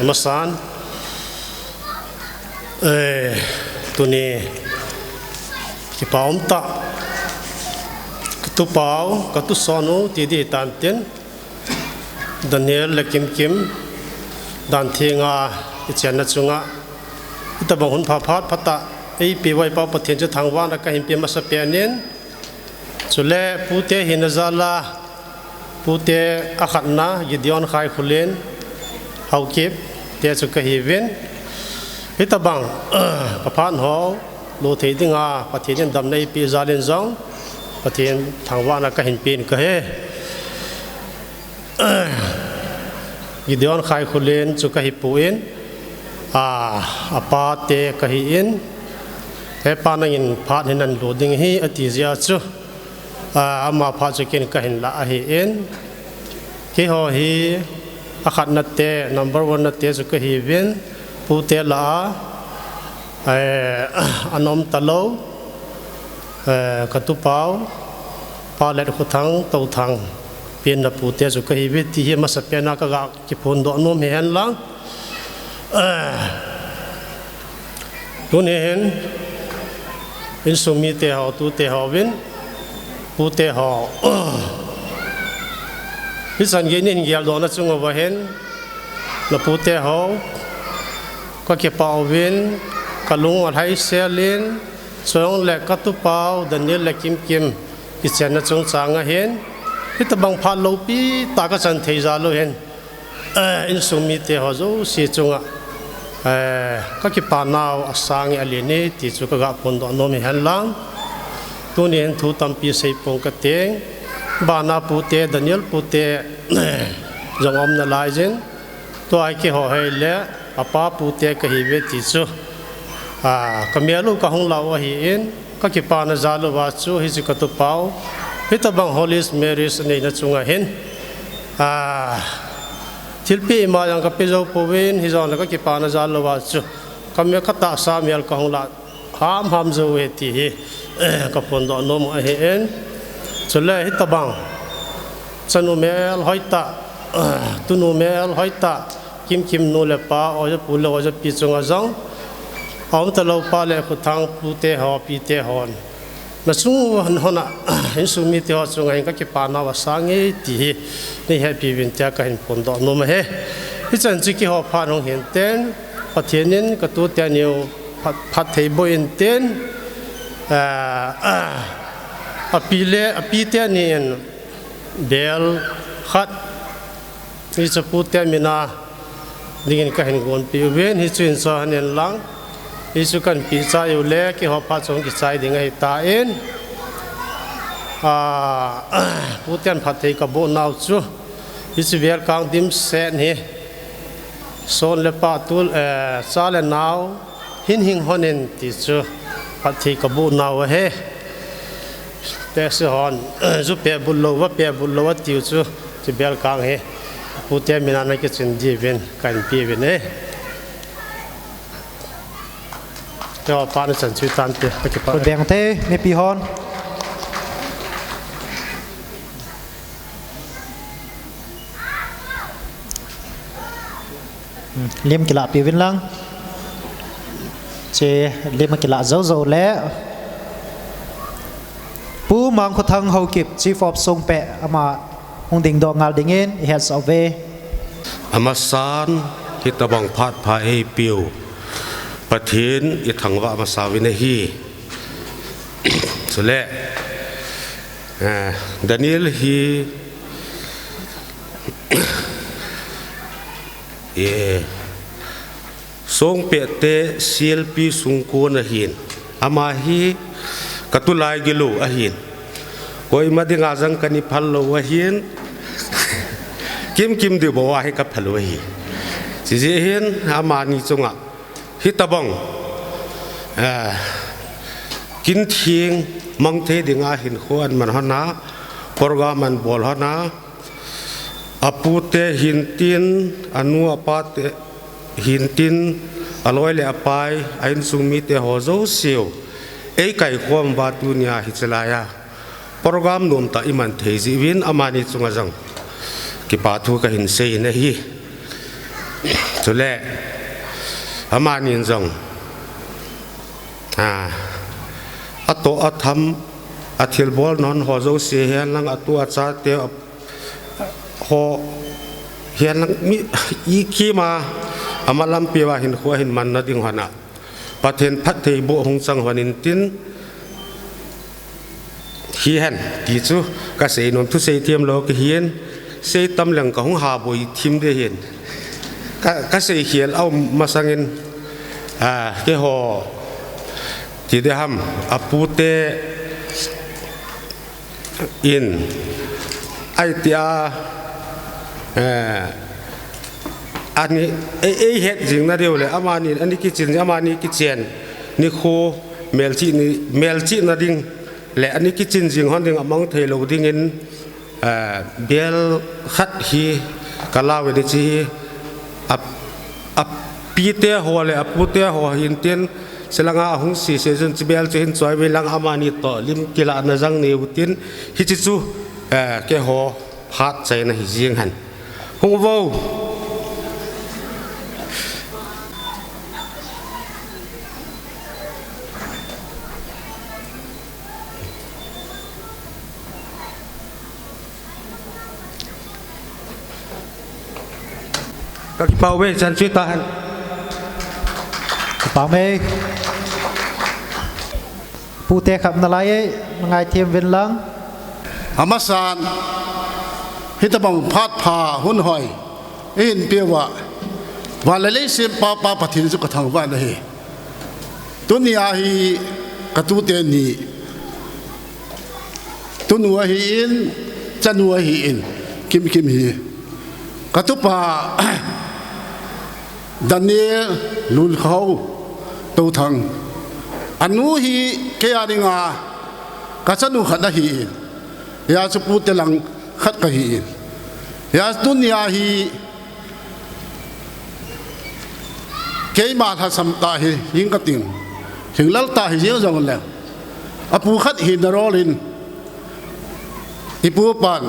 Amasan, eh, tuni kipah umtah, katupau, katusonu ti ding hitan tin, Daniel le Kimkim dan thenga ichenna chunga hitabang hun pha phat phatah eipeuva Pa Pathen chu thangvahna kahin pe masapen in, chule pute hina jala, pute akhatna Gideon Khaikholen Haokip te chu kahiuvin, hitabang kaphat ho lo thei dinga Pathen in damna eipeh jalin jong Pathen thangvahna kahin pen kahi. Gideon Khaikholen chu kahipon, a, apa te kahin, hepa nangin phat hi nan lo ding ahi ati jeh a chu, a, ama phat chu ken kahin lah ahin, keiho hi akhatna te, number one na te chu kahiuvin, pute lah a, eh, ana um talou, eh, katupau, Pa Letkhothang Touthang, penna pute chu kahiuve ti hi masapen a kaga kiphondoh nom hihen lang. Eh, tuni hin, insung mite ho, tute hovin, pute ho, hichan gei nin geldohna chung uva hin, na pute ho, kakipah uvin, kalung alhai selin, chule katupau Daniel le Kimkim kichenna chungchang ahin, hitabang phat loupi tah kachan thei jal u hin, eh, insung mite ho jouse chunga, eh, kakipanau asang e alen e ti chu kaga phondoh nom hihen lang. Tuni hin thu tampi seipong kateng, bana pute, Daniel pute, jong aum nalaiyin, tua hi keiho hile, apa pute kahiuve ti chu, a, kamel u kahung lah u ahin, kakipana jal uva chu hiche katupau, hitabang Holy Marriage aneina chunga hin, a, thilpeh ima jong kape jou pouvin, hijongle kakipana jal uva chu, kamel katahsa mel kahung lah hamham jou e ti hi, kaphondoh nom ahin. Chule hitabang chanu melhoi tah, Tunu mel hoitah, Kimkim nu le pa, Oja pu le Oja pi chunga jong, aum talou pa le Khothang pute ho, pite hon, nachung hon, hon a, insung mite ho chunga hin kakipa nau asang e ti hi nei hepi uvin tia kahin phondoh nom ahi. Hichan chu kihou phat nung hin ten, Pathen in katute ni u phat, phatthei boh in ten, ah, ah, api le, apite ni in bel khat, hichu pute min a dingin kahin gonpeh uvin, hichu in so hanin lang, hichu kahin peh chai u le, kihou phat chun kichai ding ahitan, ah, puten phatthei kaboh nau chu, hichu bel kang dimset hi, son le pah tul, eh, cha le nau, hin hing hon in ti chu phatthei kaboh nau ahi. Tehse hon, ju peh but lou, va peh but lou ati u chu, chu bel kang hi pute min a nakichin diuvin kahin pe uvin e. Kihou phat nachan chu tante, kakipah. Khut beng te, mipi hon. Lim kilah peh uvin lang. Che lim kilah jou jou le. Pu Mangkhothang Haokip, Chief of Songpeh, ama hung dingdoh ngal dingin ihetsah uve. Amasan, hitobang phat pha eipeu Pathen ithangvah masa uvin ahi. Chule, eh, Daniel hi, eh, Songpeh te C L P sungkon ahin. Ama hi katulai gilou ahin. Koima dinga jong kana phal lou ahin. Kimkim diu bou a hi kaphal u ahi. Chijeh hin amani chunga hitobang, eh, kin thing mang thei dinga hinkho aman hon a, program aman bol hon a, apute hintin, anu apate hintin, aloi le apai, a insung mite ho jouse u eikaikhom uva tunia hiche laiya program nomtah iman thei jeh uvin amani chunga jong kipa thu kahin sei in ahi. Chule, amanin jong, ah, atoh atham, athilbol non ho jouse hihen lang, atu achate ho hihen lang, mi, ikim a, ama lampi uva hinkho ahin manna ding hon a, Pathen phattheiboh hung chang hon intin, hihen ti chu kasei nom, thusei thiem lou kahin, sei tam leng kahung haboi thim ding ahin. Ka, kasei khel aum masangin, ah, keiho ti ding ham, apute in, ahi tia, eh, ani, ei, eihet jing nadiu le, amani, ani kichin, amani kichen nikho, melchih ni, melchihna ding le, ani kichin jing hon ding amang thei lou dingin, eh, bel khat hi kalauvin hiche hi, a, apite ho le apute ho hintin, chulanga ahung sese chun hiche bel chu hin choi uve lang, amani toh lim kilahna jong nei utin, hiche chu, eh, keiho phat chaina hi jeng hen. Hung uvo. Kakipah uve, chan chu tahen. Kipah ume. Pute kham nalai e, nangai thiem uvin lang. Amasan, hitobang phat pha hun hoi ihin peuva, van le leiset pa, Pa Pathen chu kathangvah in ahi. Tunia hi katute ni, tunu ahin, chanu ahin, Kimkim hi. Katupa Daniel Lunkhou Touthang. Anu hi kei a dinga kachanu khat ahin. Hijeh chun pute lang khat kahin. Hijeh chun tunia hi keima lhasam tah hi, hing kating. Hinglal tah hi jeng jongleng, apu khat hina rol in, ipu pan,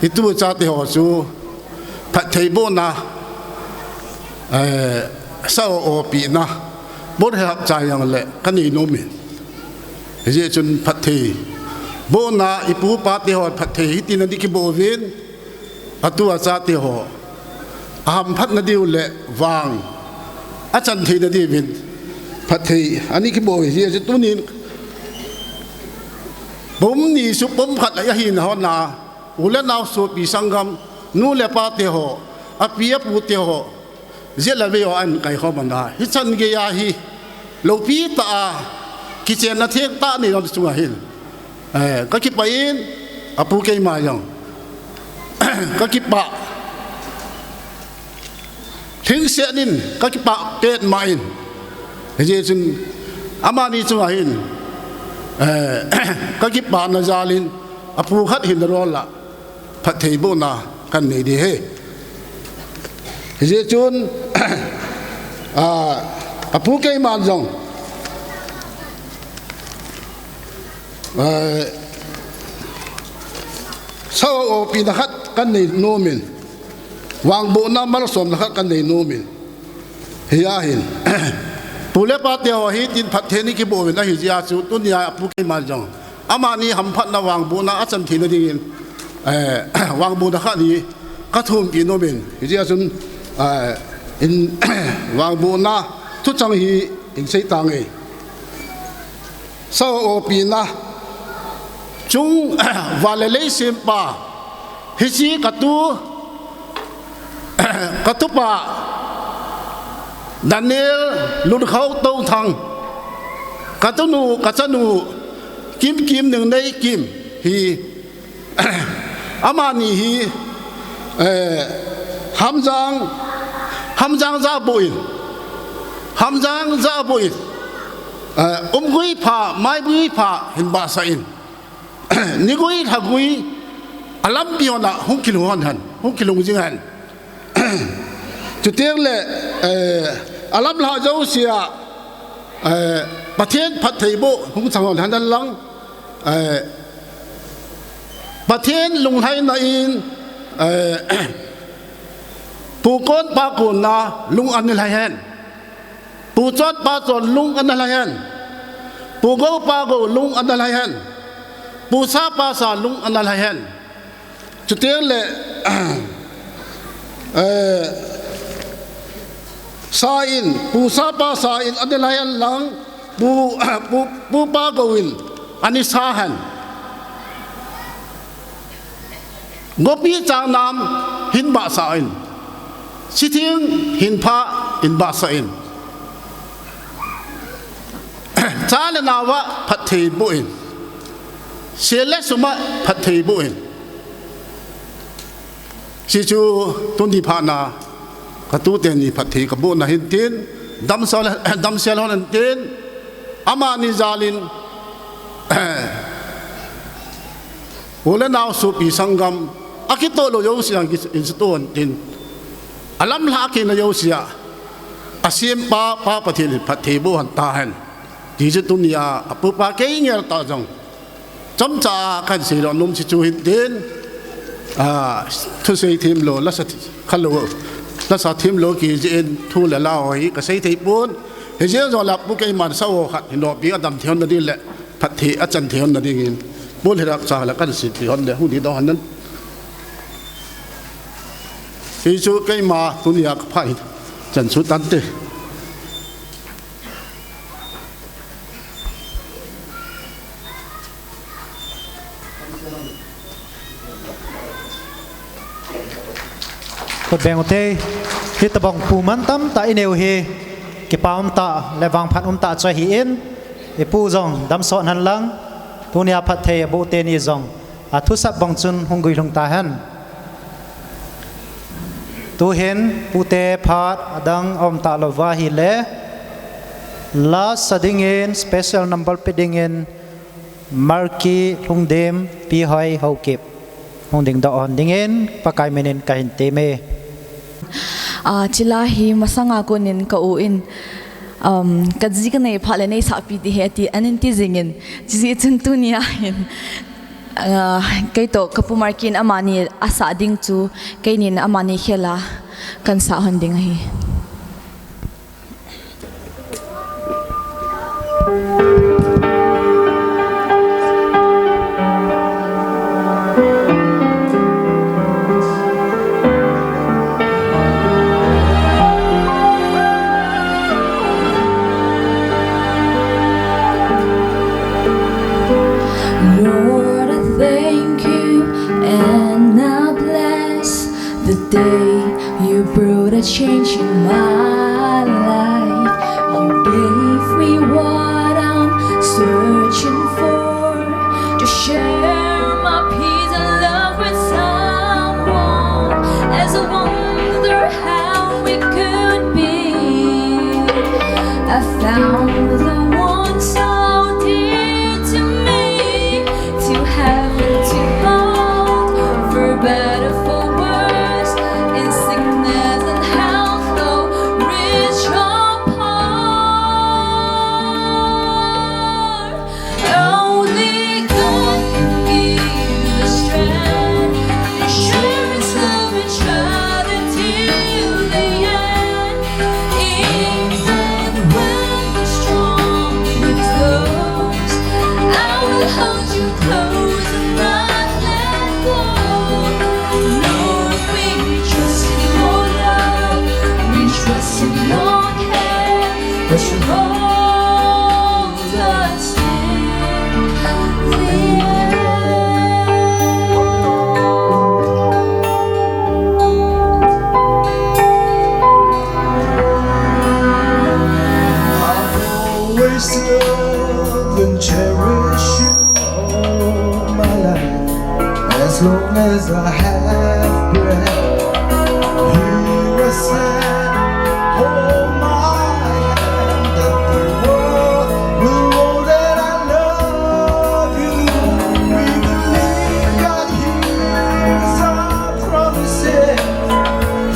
Hitu chate ho chu phatthei bohna, eh, sao opina, bolhap cha jong le kanei nom in. Hijeh chun phatthei bohna, ipu ipa te ho phatthei hitin ana kiboh uvin, atu achate ho ahamphatna diu le vang achan theina diuvin phatthei ana kiboh uve. Hijeh chun tunin pum ni chu pum khat ahina hon a, u le nao sopi sanggam, nu le pa te ho, api apu te ho, jeh le vei ho ahin kaikhom ana, hichan geiya hi loupi tah a kichenna thengtah nei jong chunga hin, eh, kakipah in, apu keima jong kakipah. Lhingset in kakipah petmah in. Hijeh chun amani chunga hin, eh, kakipahna jal in apu khat hina rol a phatthei bohna kanei ding ahi. Hijeh chun, ah, apu keiman jong, eh, sao opina khat kanei nom in, vangbohna malsomna khat kanei nom in. Hijeh hin, pu le pa te ho hitin phatthei ana kiboh uvin ahijeh a chu tunia apu keiman jong amani hamphatna vangbohna achan theina dingin, eh, vangbohna khat hi kathumpeh nom in. Hijeh a chun, eh, in, vangbohna thuchang hi in sei tange. Sao opina chung, van le lei sempa, hiche katu, katupa Daniel Lunkhao Touthang, katunu, kachanu Kimkim Ningneikim hi, amani hi, eh, Hamjang, Hamjang jabuh in, Hamjang jabuh in, eh, umgui pha, maigui pha hin bahsah in, nigui, lhagui, alampi hon a hung kilhung hon hen, hung kilhung jing hen. Chuteng le, eh, alamlhah jousea, eh, Pathen phatthei boh hung chang hon hen lang, eh, Pathen lunglhaina in, eh, pu kon pa kon a lung ana lhai hen. Pu chon pa chon lung ana lhai hen. Pu gou pa gou lung ana lhai hen. Pu sa pa sa lung ana lhai hen. Chuteng le, eh, sa in, pu sa pa sa in ana lhai hen lang, pu, pu, pu pa gou in ana sa hen. Gopi changnam hin bahsah in, sithing hin pha in bahsah in, cha le nao a phatthei boh in, sel le sum a phatthei boh in. Hichu tuni phat na katu teni phatthei kabohna hin tin, damsel, damsel hon hin tin, amani jal in, u le nao sopi sanggam, akitoh lou jouse a kisuto hon tin, alamlhah kit na jouse a, asempa Pa Pathen in phatthei boh hon tahen. Ti chu tunia apu pa kei ngel tah jong chomcha kahin seidoh nom chu chu hin tin, a, thusei themlou, lasa thi-, khalou, lasa themlou kijih in thu le la ho hi kasei thei pon. Hijeh jongle apu keiman sao khat hin nopi adam thei hon na ding le phatthei achan thei hon na dingin, pu le rak cha la kahin seipi hon le hung ding doh hon nan. Hichu keima tunia kapha hi chan chu tante. Khut beng u te, hitobang pu mantam tah inei u hi, kipa umtah le vangphat umtah chu ahin, ipu jong damsot hen lang, tunia phatthei aboh teni jong, athusap bang chun hung guilhung tahen. Tuhin, pute phat adang aum talou va ahile, lasa dingin, special number pe dingin, Marki Lhungdim, Pi Hoi Haokip hung dingdoh hon dingin, Pakai minin kahin teme. A, chule hi masanga konin ka u in, um, kaji kanei phat le neisahpi ding ahi ati, anin ti jingin, chujeh chun tunia hin Ah, kei toh ka pu Markin amani asah ding chu, keinin amani khela kan sah hon ding ahi. Lord, I thank you and I bless the day you brought a change in my life. You gave me what I'm searching for to share my peace and love with someone. As I wonder how it could be, I found the one so dear to me, to have and to hold, for better, for worse, in sickness and health, though rich or poor. Only God can give the strength to share and love each other till the end. Even when the storm blows, I will hold you close and not let go. Lord, we trust in your love, we trust in your care, that you hold us till the end. I'll always love and cherish you all my life. As long as I have breath, hear a sound, hold my hand, and the world will know that I love you. We believe God hears our promises.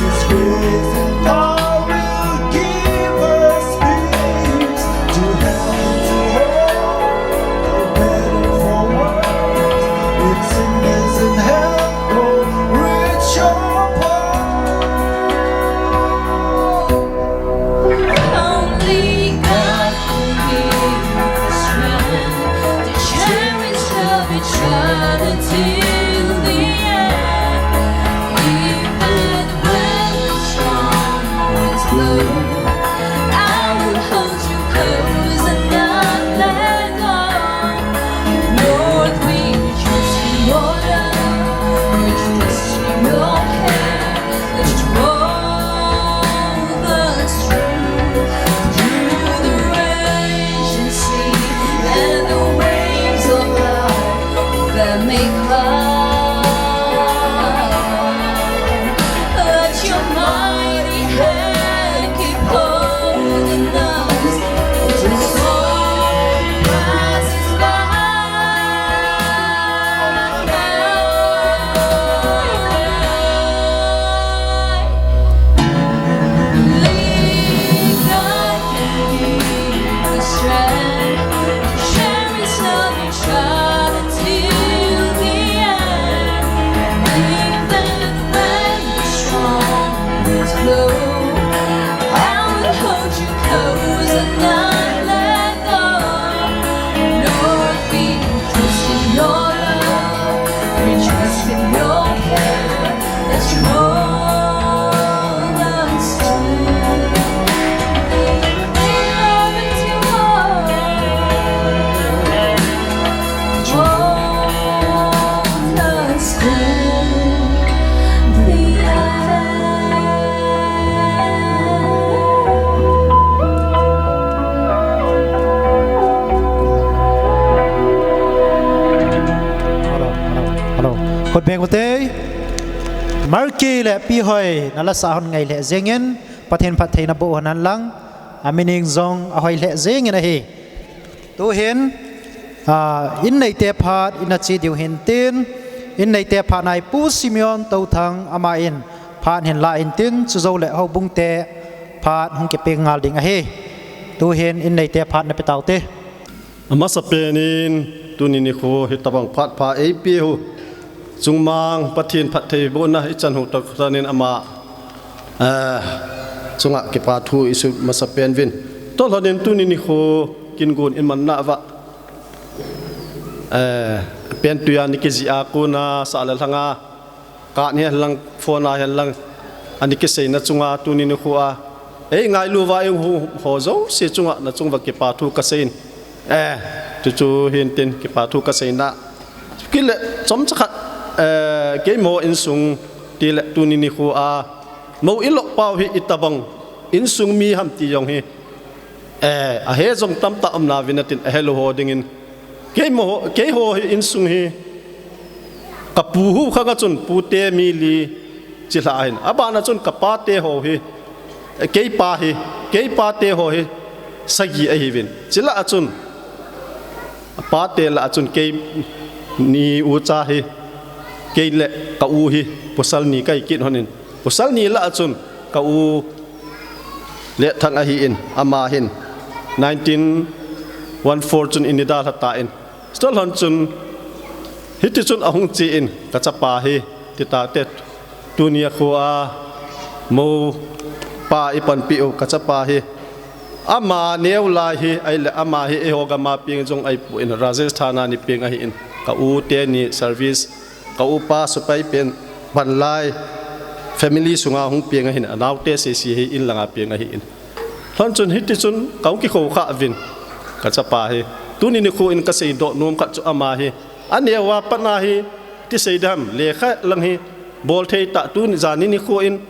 His grace and power will give us peace to help to hold, for better, for worse, in sickness and health, for rich or poor. Only God can give the strength to cherish love each other till the end. Even when the storm winds blow, I will hold you close and not let go. Lord, we trust in your love, we trust in your care, that you hold us true through the raging sea and the waves of life that may come. Let your mighty hand keep holding us till the storm passes by. Only God can give the strength to share His love each other till the end. Even when the storm winds blow, I will hold you close and not let go. Lord, we trust in your love, we trust in your care, that you hold us true. We love you, Lord. Hold us till the end. Hello, hello, hello. Khut beng ute. Marki le Pi Hoi, na la sa hon ngai lheh jengin, Pathen phattheina boh hon hen lang, a meaning jong ahoi lheh jengin ahi. Tuhin, ah, in neite phat in a che diu hin tin, in neite phat nai Pu Simeon Touthang ama in phat hin la in tin, chujou le houbung te phat hung kipe ngal ding ahi. Tuhin in neite phat na pe tau te. Amasapen in tuni nikho hitabang phat pha eipeh u chungmang Pathen phattheibohna ichan u tokah in ama, eh, chunga kipa thu isut masapen uvin. Tolhon in tuni nikho kin gon iman nauva, eh, pen tuiya nikijih a kona sah le lhanga, ka ni hen lang, phone a hen lang, ani kiseina chunga tuni nikho a eingailu uva eihung ho jouse chunga nachung uva kipa thu kasei in. Eh, chuchu hintin kipa thu kaseina. Kile chomcha khat, eh, keimo insung tile tuni nikho a mou ilou pau hi itabang insung mi ham ti jong hi, eh, ahe jong tamtah um nauvin atin ahelou ho dingin. Keimo, keiho hi insung hi kapu hu khang a chun pute mi li chilhah ahin. Abana chun kapate ho hi, eh, keipa hi, keipate ho hi sagi ahiuvin. Chilhah a chun, apate lah a chun kei ni ucha hi, kei le ka u hi, pasal ni kahi kit hon in. Pasal ni lah a chun ka u Letthang ahin, ama hin nineteen one four chun ini dalha tan. Tolhon chun, hiti chun ahung chen, kachapa hi, tita te, tuni a kho a, mou pa ipanpi u, kachapa hi. Ama neo lai hi, ahile ama hi, eiho gam a peng jong ahi pon, Rajasthan a ni peng ahin, ka u teni service, ka upa sepai pen, ban lai, family sunga hung peng ahin, anaote sese hi, in langa peng ahin. Lhon chun hiti chun, kahung kikou kha uvin, kachapa hi. Tuni nikho in kasei doh nom khat chu ama hi. Aneo a pat a hi, ti sei dam, lekha lang hi, bol thei tah tuni jani nikho in,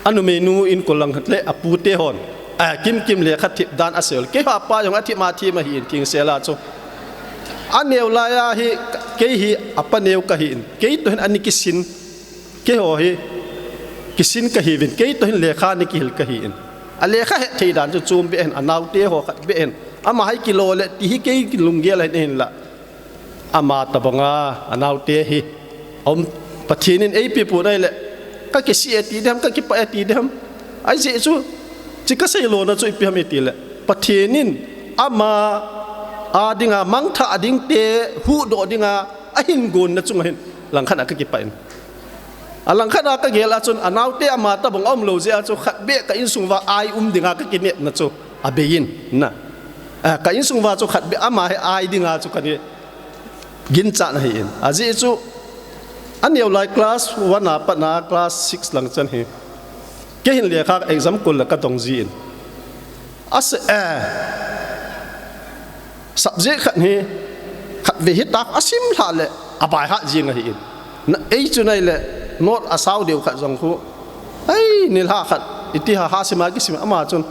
anumeinu in kolang le apute hon. A kimkim lekha thip dan asei u. Keiho pa jong athip ma thip ahin thing sela chu. Aneo lai a hi, kei hi apa neo kahin. Kei toh hin ani kisin. Keiho hi kisin kahiuvin, kei toh hin lekha ni kihil kahin. Alekha het thei dan chu chom beh hin, anaote ho khat beh hin. Ama hi kilo le, ti hi kei lunggel ahin hinla. Ama tabanga, anaote hi. Aum Pathen in eipe pon ahile. Kakisih e ti dem, kakipah e ti dem. Ajeh chu, chi kasei lona chu ipi ham itile. Pathen in ama a dinga, mangthah ding te, huhdoh dinga, ahin gonna chunga hin. Langkhat a kakipah in. Alangkhat a kagel a chun, anaote ama tabang aumlou jeh a chu khat beh ka insung uva ai um dinga kakinepna chu abei in, na. A, ka insung uva chu khat beh ama hi ai dinga chu kani ginchat ahin. Ajeh chu, aneo lai class one a pat a class six lang chan hi. Kei hin lekha exam kol le kadong jin. Ase, eh, subject khat hi, khat ve hi tak asim lha le, abai ha jing ahin. Na, ei chu nai le, note asao deu khat jong khu. Ei, nilha khat, iti ha, ha sima kisim ama chun.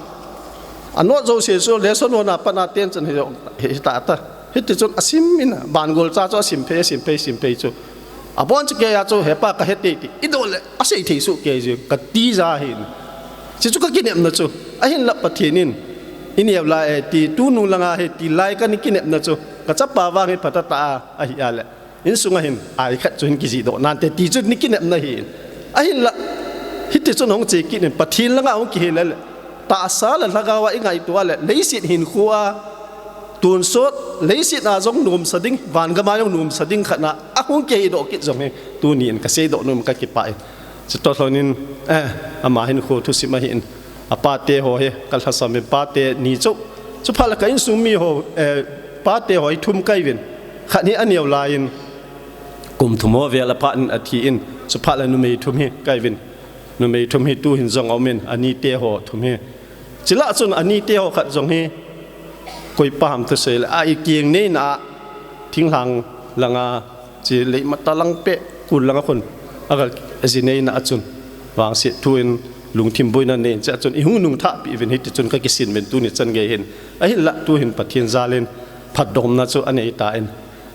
A note jouse chu, lesson one a pat a ten chan hi, hi ta ta. Hiti chun asim in, ban gol cha chu asim phei, asim phei, asim phei chu. Abon chu kei a chu, hepa kahe tei ti. Idoh le, asei thei soh kei jing, kati ja hin. Chi chu kakinepna chu. Ahinla Pathen in, ineo lai e ti, tunu langa hi, ti lai kani kinepna chu. Kachapa vang hi phatah tah a, ahi a le. Insunga hin, ai khat chu hin kijih doh nante, ti chu ni kinepna hin. Ahinla, hiti chun hung che kit in, Pathen langa hung kihei le le. Tahsa le lhagao a ingaito a le, leiset hinkho a, tonsot, leiset a jong nomsa ding, van gam a jong nomsa ding khat na, ahung kihei doh kit jong hi, tuni in kasei doh nom kakipah in. Chutoh lhon in, eh, ama hinkho thusim ahin, apate ho hi, kalhasam in pate ni chu. Chuphat le ka insung mi ho, eh, pate ho hi thum kahiuvin. Khat hi aneo lai in, kum thum ho vel aphat in athi in, chuphat le numei thum hi kahiuvin. Numei thum hi tu hin jong aum in, anite ho thum hi. Chilhah chun anite ho khat jong hi, koipa ham thusei le, a ikeng neina a, thinglhang langa, chi lei mata lang peh, kul langa khun, aga ji neina a chun, vangset thu in, lungthim boina nei in, chea chun, ihung nungthah peh uvin hiti chun kakisin uvin tuni chan gei hin. Ahinla tu hin Pathen jal in, phatdomna chu anei tan.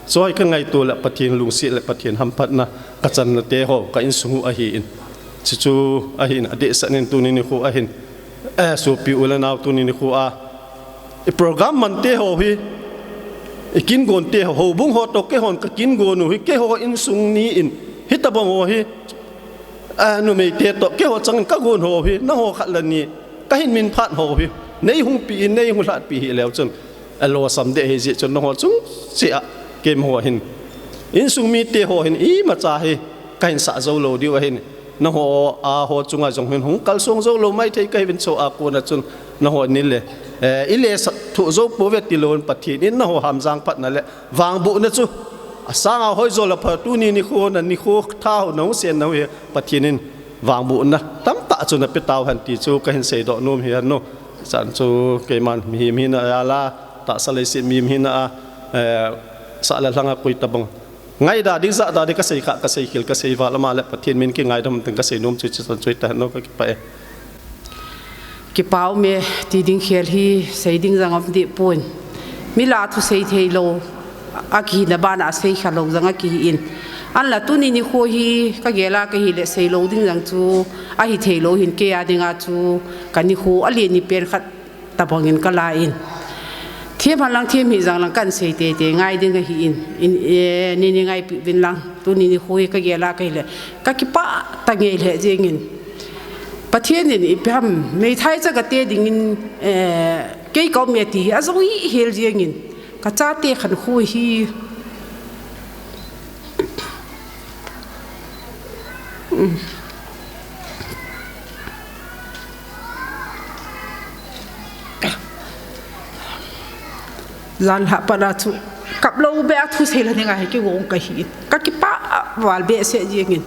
Choi kangaito le Pathen lungset le Pathen hamphatna kachanna te ho, ka insung u ahin. Chuchu ahin adehset in tuni nikho ahin. Eh, sopi u le nao tuni nikho a. I program man te ho hi. I kin gon te ho, houbung ho toh keihon ka kin gon u hi, keiho insung ni in. Hitabang ho hi. Eh, numei te toh, keiho chang in ka gon ho hi, nangho khat le ni. Kahin min phat ho hi. Nei hung pi in, nei hung lhat pi hi leu chun. alosam deh ahi jeh chun nangho chung cheh a keima ho hin, insung mite ho hin imacha hi kahin sah jou lou diu ahin, nangho a ho chunga jong hin hung kalsong jou lou maithei kahiuvin, chua kona chun nangho nile, eh, ile sa thu jou pouve tilou in Pathen in nangho hamjang phatna le vangbohna chu asanga hoijo le pha tuni nikho na nikho tha ho nahung sen nau hi Pathen in vangbohna tamtah chu napeh tauhen ti chu kahin seidoh nom hi anu. Chan chu keiman mihem hina a la, tahsa leiset mihem hina a, eh, sah le lhanga koi tabang ngaida ding, jahda ding kasei kha, kasei khel, kasei val ama le Pathen min kingaidam teng kasei nom chu, chu chan chu tahno kakipah e. Kipah ume, ti ding khel hi sei ding jong um deh pon. Mi lah thu sei thei lou, akihina bana sei kha lou jong akihi in. Ahinla tuni nikho hi kagel a kahile sei lou ding jong chu ahi thei lou hin, kei a dinga chu ka nikho alen ni pen khat tabang in kala in. Them hen lang, them hih jeng lang kahin sei teitei ngai ding ahi in. In, eh, nei, nei ngaipi uvin lang. Tuni nikho hi kagel a kahile kakipah tah ngei lheh jeng in. Pathen in ipi ham, meithai cha kate dingin, eh, kei ka um e ti hi ajou hih hel jeng in. Kachate khankho hi. Jan lhah pat a chu kap lou beh a thu sei la ding ahi kigong kahi in. Kakipah val behseh jeng in.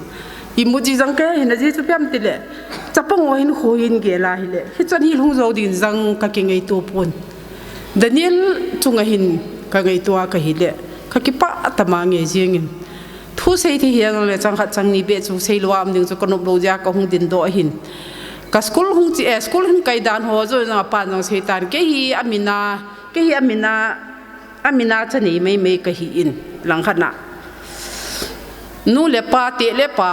Imu ji jeng kahe hina ji chu ipi ham tile, chapang ho hinkho hin gel a hile hichan hi lhung jou ding jong kakingaito pon. Daniel chunga hin kangaito a kahile kakipah tah ma ngei jeng in. Thu sei thei hijongle chang khat chang ni beh chu sei lou a um ding chu kanop lou jeh a kahung dingdoh ahin. Ka school hung chi, eh, school hin kai dan ho joh jong apan jong sei tan. Kei hi amin a, kei hi amin a, amin a cha nei mai mai kahi in, lang khat na. Nu le pa, teh le pa,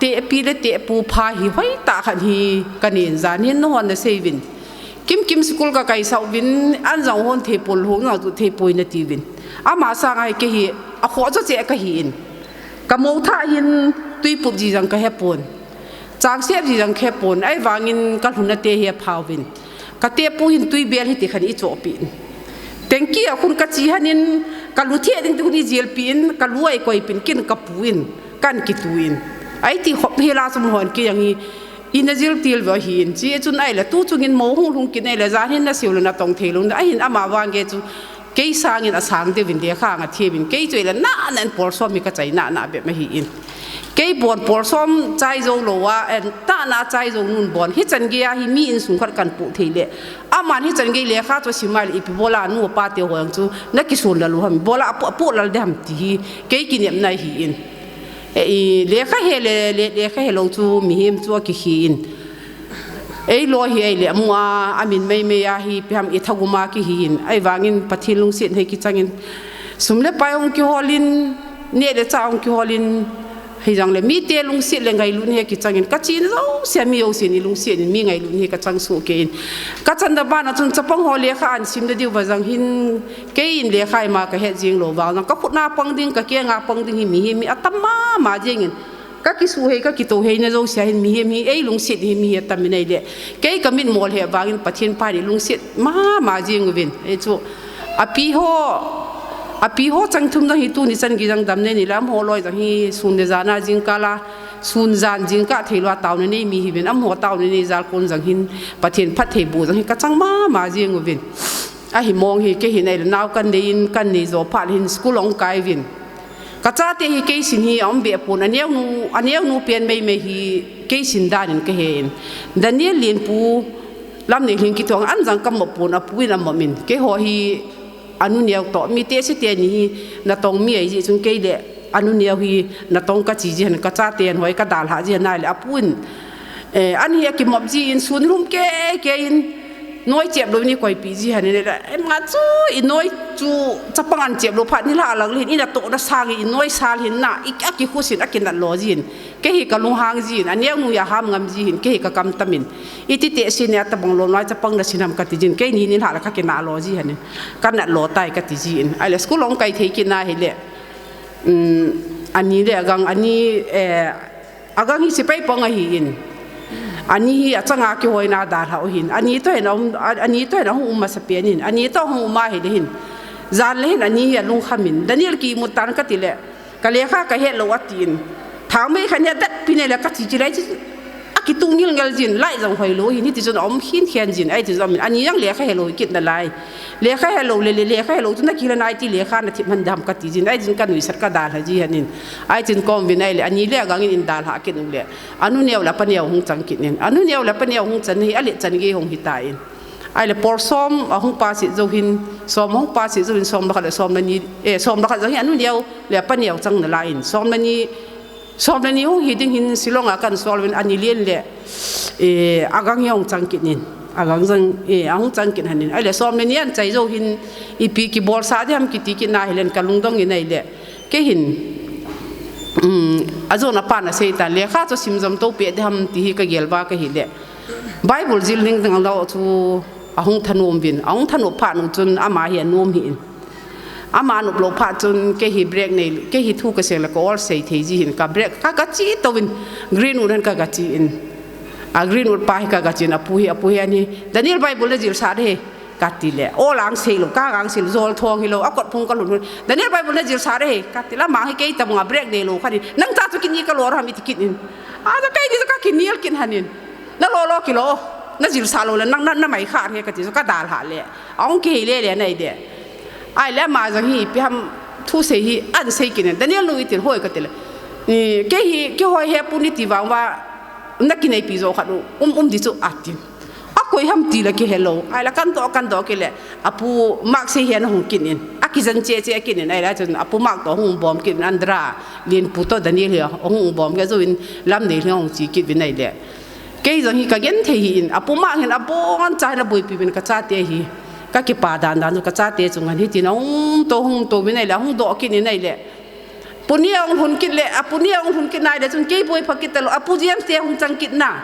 tehpi le tehpu pha hi hoitah khat hi kanen, jan hin nahon nasei uvin. Kimkim school kakai sah uvin, an jong hon thei pon, lhung jong chu thei poi nati uvin. Ama sanga hi kei hi akhoh joh cheh kahi in. Ka mou thah hin tui pup ji jong kahe pon. Chang sep ji jong kahe pon. Ahivangin kalhun na te hi apha uvin. Ka tehpu hin tui bel hiti khan ichohpi in. Tengki a khun kache hen in, kalu theh ding ti khun ijelpi in, kalu a ikoipi in, kin kapu in, kahin kitu in. Ahi ti khop hi la sum hon kei jong hi, ina jil til ve ahi in. Chi chun ahile tu chungin mou hung lhung kit ahile jan hin nasei u le natong thei lou. Ahin ama vang gei chu kei sangin asang deh uvin, lekha anga them in, kei chu ahile nana in pol som hi kachai nana bep ahi in. Kei bon pol som chai jou lou a, en tana chai jou nun bon. Hichan gei a hi mi insung khat kahin pu thei le. Aman hichan gei lekha chu asim a le ipi bol a nu apa te ho jong chu nakisun lal u ham. Bol a apu, apu lal ding ham ti hi kei kinepna ahi in. E, i, lekha he le, le, lekha he lou chu mihem chu akikhe in. Eilou hi ahile amu a, amin mai mai a hi ipi ham ithagum a kihi in. Ahivangin Pathen lungset hi kichang in. Sum le pai hung kihol in, neh le chah hung kihol in. Hijongle mite lungset le ngailut hi kichang in. Kachena jouse a mi jousen ilungset in, mi ngailut hi kachang soh kei in. Kachanda bana chun chapang ho lekha ahin sim na diu va jong hin, kei in lekha ima kahet jeng lou vang jong, kakhut na pang ding, kakeng a pang ding hi mihem hi atam mama jeng in. Kakisuhei, kakitohei na jouse a hin mihem hi, eilungset hi mi hi atam in ahile. Kei kamit mol he vangin Pathen pha in ilungset mama jeng uvin. Hichu, api ho, api ho chang thum jong hi tuni chan gei jong damna nei le, amaho loi jong hi sun le jan a jingkah la, sun jan jingkah thei lou a taona nei mi hiuvin, amaho taona nei jal kon jong hin Pathen phattheiboh jong hi kachang mama jeng uvin. Ahi mong hi kei hin ahile nao kahin nei in, kahin nei jo phat le hin school ahung kai uvin. Kachate hi kei sin hi aum beh pon, aneonu, aneonu pen mai mai hi kei sin dan in kahe in. Daniel Lenpu, Lamneilhing kiti ho, an jong kamop pon, apu in amop in. Keiho hi anu neo toh, mi tehse teni hi natong mi ahi jeh chun kei le anu neo hi natong kache ji hen, kachate hin hoi kadalhah ji hen ahile apu in. Eh, an hi akimop ji in sun lhum kei kei in. Noi chep lou in ikoipi ji hen ahile, ema chu inoi chu chapang an chep lou phat nilhah lang le hin, inatohna sangin inoi sal hin na, i, akikhusin akinat lo jin. Kei hi kalunghang jin, aneonu hi aham ngam ji hin, kei hi kakam tam in. Iti tehse ne atabang lou noi chapang nasin ham kati jin, keini nilhah le kakinah lo ji hen. Kanat lo tai kati jin. Ahile school ahung kai thei kit na hile. Um, ani le agang, ani, eh, agang hi sepai pang ahi in. Ani hi achanga kihoina dalha u hin. Ani toh hin a um, a-, ani toh hin ahung um masapen in. Ani toh hung um ahile hin. Jan le hin ani hi alungkham in. Daniel kimu tan kati le. Ka lekha kahe lou atin. Thangmei khat hi adat pi ne le kachi chi lai chi. Akitung ngil ngel jin, lai jong hoi lou hin, hiti chun aum khin khen jin, ahi ti jong min. Ani jong lekha helou hi kit nalai. Lekha helou le, le, lekha helou chu nakila nai ti lekha nathip man dam kati jin, ahi chun kanuisat kadalha ji hanin. Ahi chun kom vin ahile, ani le agang in indalha kit u le. Anu neo le apa neo hung chang kit in. Anu neo le apa neo hung chan hi, ale chan gei hung hitan. Ahile por som ahung pass jou hin, som ahung pass jou hin, som le khat le som le ni, eh, som le khat jong hi anu neo le apa neo chang nalai in. Som le ni, som le ni hung hi ding hin Shillong a kan sol vin ani len le, eh, agang hi hung chang kit in. Agang jong, eh, ahung chang kit hanin. Ahile som le ni an chai jou hin ipi kibolsa diham kiti kit na hilen kalungdong in ahile. Kei hin, um, ajon apan asei ta lekha chu sim jom to pe diham ti hi kagel ba kahi le. Bible jil ning dang lo chu ahung thanom vin, ahung thanom phat nu chun ama hi anom hi in. Ama nop lou phat chun kei hi break nei, kei hi thu kasei le ka ol sei thei ji hin ka break ka, kachi to vin Greenwood han ka, kachi in. A Greenwood pa hi ka, kachi in apu hi, apu hi ani, "Daniel Bible le jil sa de he," kati le. Ol ang sei lou, ka ang sei lou, jol thong hi lou, akot phung kalhun hun. "Daniel Bible le jil sa de he," kati le, "Ama hi kei tabang a break nei lou khat in. Nang ta chu kini ka lor ham," iti kit in. A ta kei ni ka kinil kin hanin. Na lo lo kilo, na jil sa lou le, nang na, na mai kha he kati, so kadalha le. Ahung kihei le le nai de. Ahile ama jong hi ipi ham thu sei hi an sei kit in. Daniel nu itin hoi kati le. Ni, kei hi, kihoi he pu niti vang va, na kinei pi jo khat u, um, um di chu atin. Akoi ham ti le kihe lou. Ahile kan to, kan to kile. Apu Mark sei hi ana hung kit in. Akijan che che kit in. Ahile chun apu Mark to hung bom kit in. Andra, Lin pu to Daniel hi hung bom ke jo in lam nei hung chi kit vin ahile. Kei jong hi kagen thei hi in, apu Mark hin abon cha hin aboipi vin kachate hi. Kakipa dan dan chu kachate chunga hin hitin ahung to hung to vin ahile, ahung doh kit in ahile. Pu Nia ahung lhun kit le, apu Nia ahung lhun kit nai le chun kei boi pha kit talou, apu James te ahung chang kit na.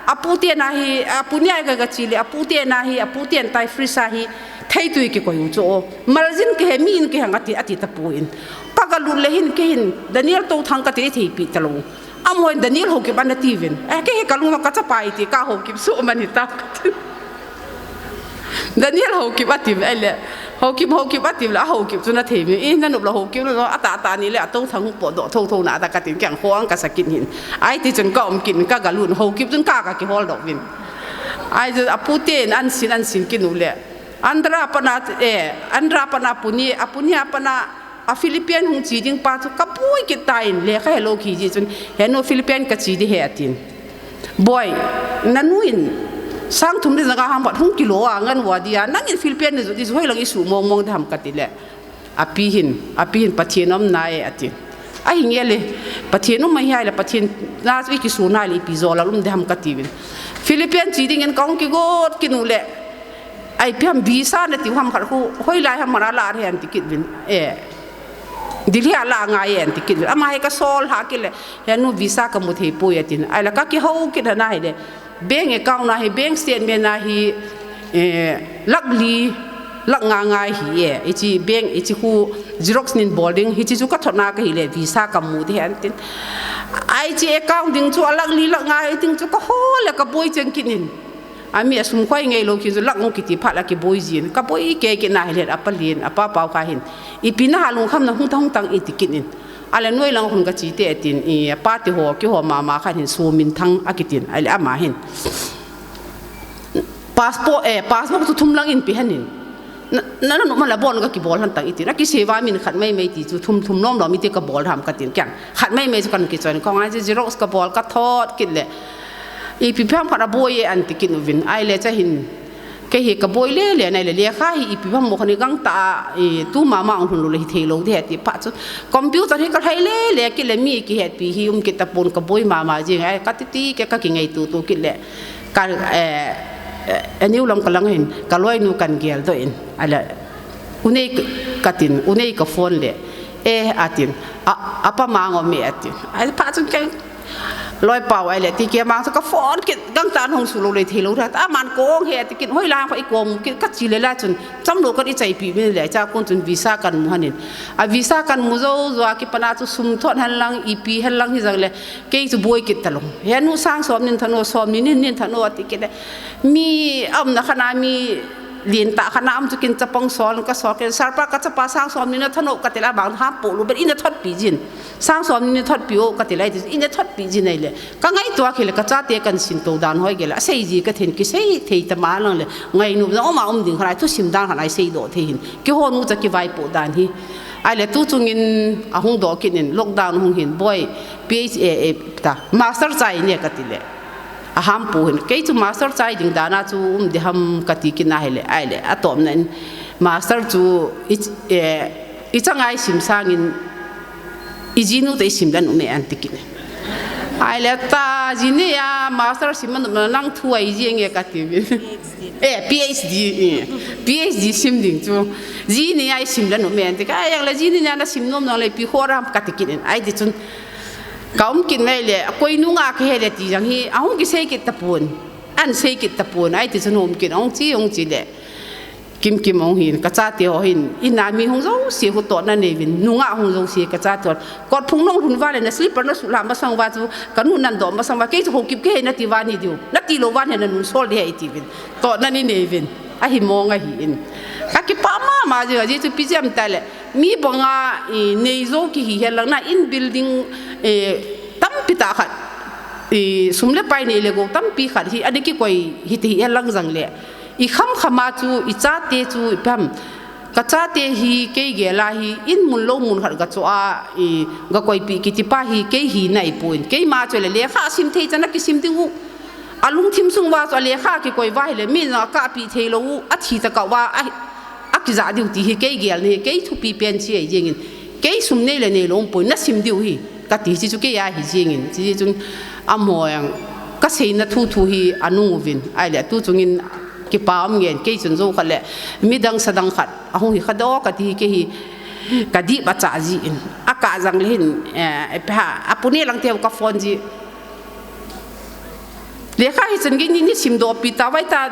Apu te na hi, apu Nia ka, kachi le, apu te na hi, apu te tai freezer hi, theitui kikoi u chu o. Maljin kihe, mi in kihe ati, ati tapon. Kagalut le hin, kei hin, Daniel to thang kati theipi talou. Amaho in Daniel Haokip ana ti vin. Eh, kei hi kalung a kachapa iti ka Haokip su man hita. Daniel Haokip ati vin, ahile. Haokip, Haokip ati vin, a Haokip chu na thei vin. Eh, na nop lou Haokip na, ata, ata ni le, ato thang po do, tho, tho na ta katin, kiang ho ang kasa kit hin. Ahi ti chun ka um kit, kagalut, Haokip chun ka, kakihol doh vin. Ahi chu, apu ten, an sin, an sin kit u le. Andra pana, eh, Andra pana pu Nia, apu Nia pana, A Philippine hung chi ding pa chu kaboi kit tan, lekha helou kiji chun, "He nu, Philippine kachi di he," atin. "Boi, nanu in sang thum le jaga ham vat hung kilo a ngan wa dia, nangin Philippine ni ju di ju hoilang isu mong mong di ham," kati le. Api hin, api hin, "Pathen um nai," atin. Ahi nge le, "Pathen um mai hi le, Pathen na chu ikisu nai le, ipi jo la um di ham," kati vin. Philippine chi ding in kahung kigot kit u le. Ai, ipi ham visa nati ham khat khu, hoilai ham mana la hen ti kit vin. Eh. Delhi a la ngai en ti kit vin. Ama hi kasol ha kit le. "He nu, visa kamu thei poi," atin. Ahile kakihou kit na hile. Bank account na hi, bank statement na hi, eh, lakh li, lakh nga nga hi e. Hichi bank, hichi khu Xerox nin bol ding, hichi chu kathot na kahi le, visa kamu thei hen tin. Ai, hichi account ding chu a lakh li, lakh nga hi ding chu kahol le kaboi chen kit in. Ami a sum khoi ngei lou khin chu lakh nung kiti phat la kiboi jin. Kaboi kei kei na hi le apa lin, apa pau kha hin. "Ipi na ha lungkham na hung ta hung tang iti kit in." Ahile noilang hun kachi te tin, i apa ti ho, kiho mama khat hin Suminthang akitin. Ahile ama hin. Passport, eh, passbook chu thum lang in pe hen in. "Na, na, na, nu ma la bon kakibol hen tang," itin. Akiseva min khat mai mai ti chu thum, thum lom lom iti kabol ham katin. Kiang, khat mai mai chu kan kichon. Kong ai chu Xerox kabol kathot kit le. Ipi pham khat aboi e an ti kit u vin. Ahile cha hin. Kei hi kaboi le le nai le, lekha hi ipi pham mo khan i gang ta a, i tu mama ang hun lo le hi thei lou di he ti pa chu. Computer hi kalhai le le kit le mi kihetpi hi um kit tapon kaboi mama jing ai kati ti ke kakingai tu tu kit le. Ka, eh, eh, aniu lam kalang hin, kaloinu kan gel doh in. Ahile, "U Nei," katin, "U Nei ka phone le." "Eh," atin, "A, apa mang um e," atin. Ai pa chun kei, Loi pau ai le, ti ke mang chu ka phone kit, gangtah in hung suh lou le thei lou tha. Aman kong he ti kit, hoi lang kho i kong kit, ka chi le la chun, cham lou kan i chaipi min le, cha kon chun visa kan mu hanin. A visa kan mu jou jou a kipat a chu sum thot hen lang, ipi hen lang hi jang le, kei chu boi kit ta lou. He nu sang som nin tha no, som nin nin tha no ti kit le. Mi um na khat a mi lien tah khat a um chu kin chapang sol, ka sol kin, "Sir pa, ka chapa sang som nin a tha no," ka ti le, bang ham po lou, ben in a thot pi jin. Sang som nin thot pi o ka ti le, ai ti, in a thot pi jin ai le. Ka ngaito a khi le, ka chate kan sin to dan hoi ge le, a sei ji ka then kisei thei ta ma lang le, ngainu na um a um ding khat a, thusim dan khat a sei doh thei hin. Kihon u cha kivaipo dan hi. Ai le tu chungin a hung doh kit in, lockdown hung hin, boi, P H A, eh, ta, master chai ne ka ti le. A ham po hin. Kei chu master chai ding dan a chu um di ham ka ti kit na hi le, ai le, a tom na in, master chu i, eh, i chang ai sim sangin, i jinu te i sim dan um e an ti kit. Ai le ta, jini a master sim man nang thu ai ji nge ka ti. Eh, P H D, eh, P H D sim ding chu. Jini ai sim dan um e an ti ka, ai yang le jini na sim nom nang le pi khoram ka ti kit in. Ai ti chun ka um kit ngai le, koi nunga ka he le ti jang hi, a hung kisei kit ta pon. An sei kit ta pon, ai ti chun hom kit, hung chi, hung chi le. Kim kim hung hin, ka chate ho hin, in a mi hung jouse hu tohna nei vin, nunga hung jouse ka chate ho. Kot phung nong lhun va le na slipper na suh la masang va chu, ka nu nan doh masang va, kei chu ho kip ke he na ti va ni diu, na ti lou va he na nun sol di he i ti vin. Tohna ni nei vin, a hi mong a hi in. Ka kipa ma ma ji, ji chu pi jam ta le, mi banga, i, nei jo ki hi he lang na in building, e, tampi ta khat, i, sum le pai nei le go tampi khat hi, a di kikoi hi ti hi he lang jang le. I kham kham a chu, i chate chu, i pam. Ka chate hi, kei gel a hi, in mun lou mun khat ka cho a, i, ka koipi kiti pa hi, kei hi nai pon. Kei ma chu le lekha sim thei chana kisim ding u. A lungthim sung va chu a lekha kikoi va hi le, mi na ka pi thei lou u, a thi ta ka va, a, a kija diu ti hi, kei gel ni, kei thupi pen chi ai jeng in. Kei sum nei le nei lou pon, na sim diu hi. Ka ti chi chu kei a hi jing in, chi chun a mo yang ka seina thu thu hi a nung uvin, ai le tu chungin kipa um ngen, kei chun jo khat le midang sadang khat, a hung hi kha do ka ti hi kei hi ka dip a cha ji in, a ka jang le hin, eh, pe ha, a pune lang te ka phone ji. Lekha hi chun gei ni, ni sim doh pi ta vai ta,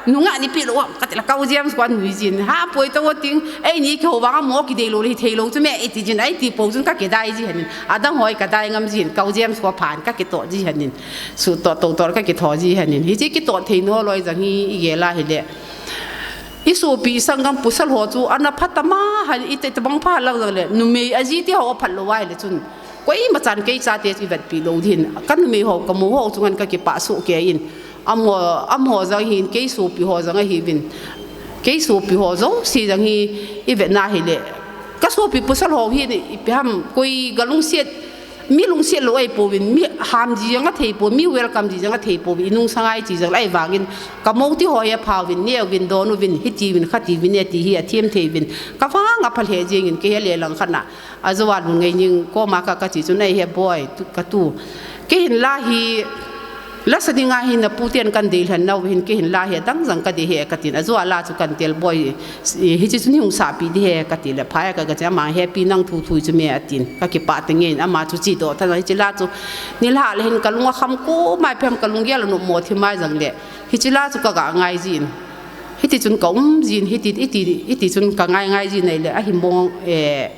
nunga ni pi lou am, ka ti la kau James kwan ni jin. Ha, poi ta wo ting, ei ni ki ho vang mo ki dei lou le thei lou chu me, ei ti jin, ai ti po chun ka ki dai ji hanin. Adang hoi ka dai ngam jin, kau James ko phan ka ki to ji hanin. Su to to to ka ki tho ji hanin. Hi chi ki to thei no loi jang hi i gel a hi le. I sopi i sanggam pasal ho chu ana phat ta ma han i te bang pha lang jang le. Numei a ji te ho phat lou ai le chun. Koima chan kei chate chu i vetpi lou din. Ka numei ho, ka mo ho chunga ka kipah soh kei in. Amaho, amaho jang hin, kei sopi ho jang ahi vin. Kei sopi ho jouse jang hi i vetna hi le. Ka sopi pasal ho hi i pe ham koi ka lungset, mi lungset lou ai pouvin, mi ham ji jang a thei pou, mi welcome ji jang a thei pouvin, i nung sangai chi jang lai vangin. Ka mo ti ho hi a pha uvin, ne uvin, don uvin, hi ti uvin, kha ti uvin, e ti hi a thiam thei uvin. Ka vang a pha le jing in, kei hi le lang khat na. A jo a lhun ngai ning koma ka, ka chi chun, "Ei he boi, tu, ka tu. Kei hin la hi, la sa dinga hin na pu ten kan dei lhan nau hin kei hin la hi, dang jang ka dei he," ka tin. A jo a la chu kan tel boi, hi chi chun hung sa pi di he, ka ti le, phai ka, ka chi ama he pi nang thu thu chu me a tin. Ka kipa te ngen, ama chu chi do ta hi chi la chu. Ni la le hin ka lung a kham ko, mai phem ka lung gel no mo thi mai jang le. Hi chi la chu ka ga ngai jin. Hi ti chun ka um jin, hi ti, hi ti, hi ti chun ka ngai ngai jin ai le, a hi mong, eh,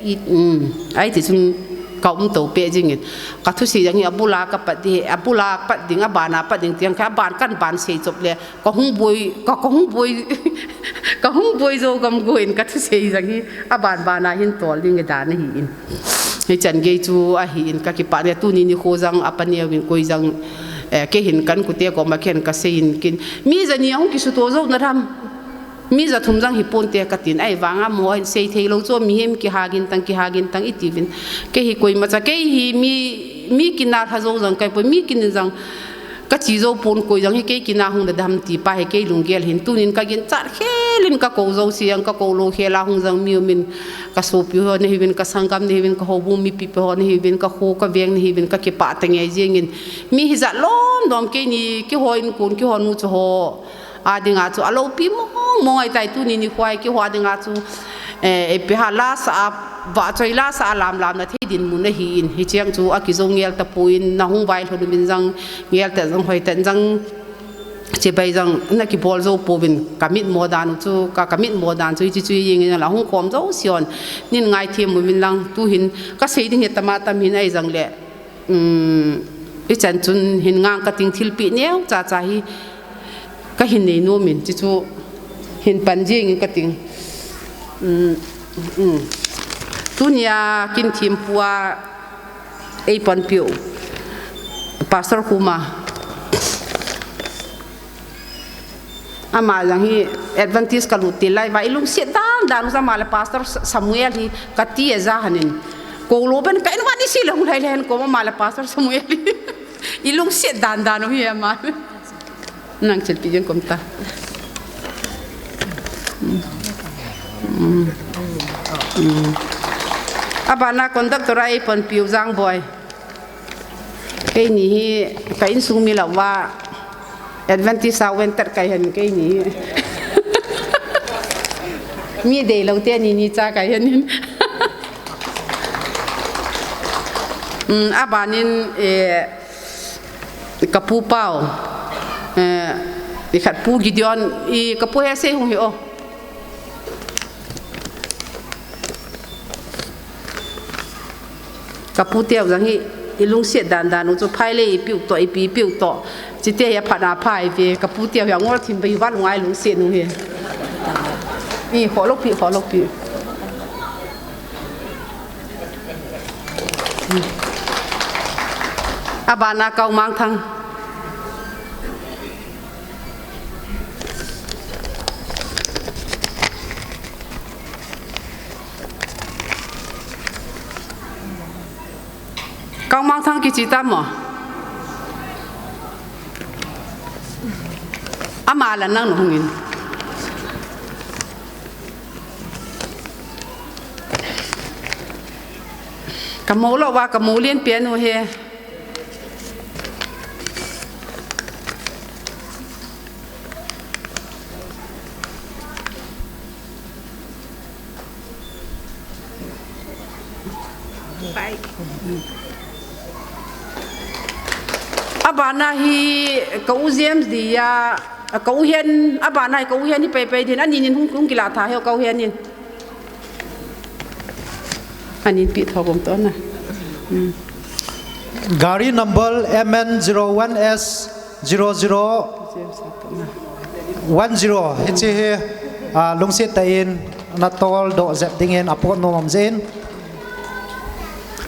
I, um, ai ti chun ka um to pe jing in. Ka thusei jang hi a bula ka pat di, a bula pat ding, a bana pat ding tiang kha a ban kan ban sei chop le. Ka hung boi, ka, ka hung boi, ka hung boi jo gam go in ka thusei jang hi a ban bana hin tol ding e dan ahi in. Hi chan gei chu ahi in ka kipa ne tuni ni kho jang a pa neo in koi jang, eh, kei hin kan kute koma khen ka sei in kin. Mi jani a hung kisuto jo na tham. Mi ja thum jang hi ponte ka tin, ai vang a mo sei thei lou chu, mihem kiha gin tang, kiha gin tang i ti vin. Kei hi koima cha, kei hi mi, mi kina lha jo jang kai poi, mi kin jang ka chi jo pon koi jang hi kei kina hung da dam ti pa hi kei lunggel hin tunin ka gin chat khel in ka ko jo si jang ka ko lou khel a hung jang mi um in ka sopi ho na hi vin, ka sanggam na hi vin, ka houbung mipi pe ho na hi vin, ka kho ka veng na hi vin, ka kipa ta ngai jeng in mi hi ja lom dom kei ni kihon kun kihon u chu ho. A dinga chu a lopi mong mong ai tai tuni ni khoi kihou a dinga chu Eh, ipi ham lasa a, vahchoi lasa a lamlamna thei dinmun ahin, hicheng chu akijou ngel tapon, nahung vailhun uvin jong, ngel ta jong, hoi ta jong, chibai jong nakibol jou pouvin, kamitmo dan u chu, ka, kamitmo dan chu, hiche chu jeng in lang hung khom jouse hon, nei ngaithem uvin lang, tuhin, kasei ding hi tam a tam hin ahi jongle, Um, hichan chun hin ngang kating, thilpeh neocha cha hi kahin nei nom in, chuchu hin pan jeng in kating. Um, um. Tunia kin thempu a eipanpiu Pastor Khuma. Ama jong hi Adventist kalut til lai uva, ilungset dan dan u chu ama le Pastor Sa-, Samuel hi kati aja hon in. Koulou pen ka in uva ni si le hung lai le hen ko ama le Pastor Samuel hi. Ilungset dan dan u hi ama. Nang chilpi jeng kom ta. Abana conductor a eipanpiu Jangboi. Keini hi ka insung mi lou va, Adventist a ven tat kahi hon keini hi. Mi deilou teni ni cha kahi hon. Um, abanin, eh, kapu pau. Eh, ikhat Pu Gideon, i kapu Hesei hung hi o. Kapu teu jong hi, ilungset dan dan u chu phai le ipiu toh, ipi ipiu toh. Chite hi aphat na phai ve, kapu teu hi angol thim ve, hiva lungai lungset nu hi. I, kholou pi, kholou pi. Abana Kaumangthang. Kaumangthang kichi tam mo? Ama la nang nu hung in. Kamu lou va, kamu lien pian u he. Abana hi ka u James dia, ka u Hian, abana hi ka u Hian hi pei pei din, ani nin hung, hung kila tha he ka u Hian in. Ani pi tho bom to na. Hmm. Gari number M N zero one S zero zero one zero. Hiche hi, ah, lungset tah in natol doh jep dingin apot nom jin.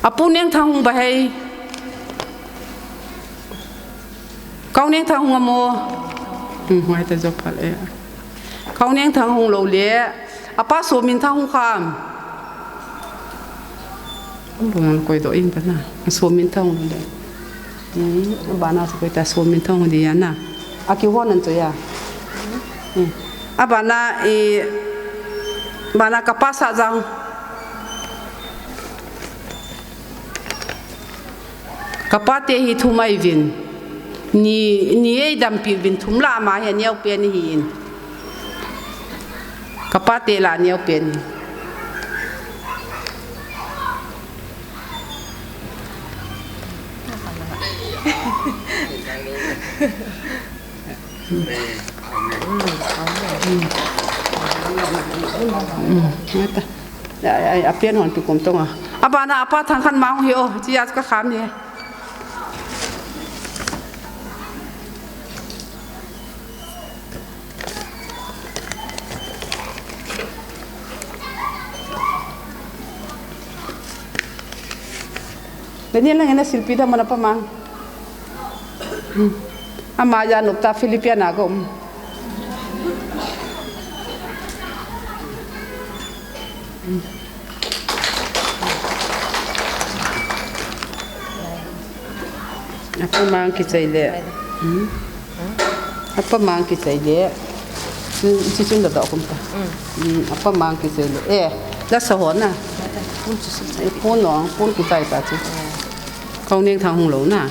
Apu Nengthang hung ba hei. Kau Nengthang hung amo. Hmm, huai ta jop phal e. Kau Nengthang hung lou le. Apa Sominthang hung kham. Bung koi doh in pana. Sominthang hung le. Hmm, abana koi ta Sominthang hung dia na. Aki hon an to ya. Hmm. Abana i, bana kapa Sahjang. Kapa te hi thum ahi uvin. Ni, ni eidampi uvin thum la ama hi aneo pen ahi in. Kapa te la aneo pen ahi. Hmm, ngata. Ai, ai, apian hon pi kom tonga. Abana apa Thangkhanmang hi o, chia ka kham ni. Daniel lang ina silpi da mana pa mang. Hmm. Ama ja nop ta Philippia na ko. Apa mang kichai le. Hmm. Apa mang kichai le. Chi, chi chun da da kum ta. Mm. Mm, apa mang kichai le. Eh, da sa ho na. Pun chi si. Eh, pun no, pun kichai ta chi. Mm. Kau Nengthang hung lou na.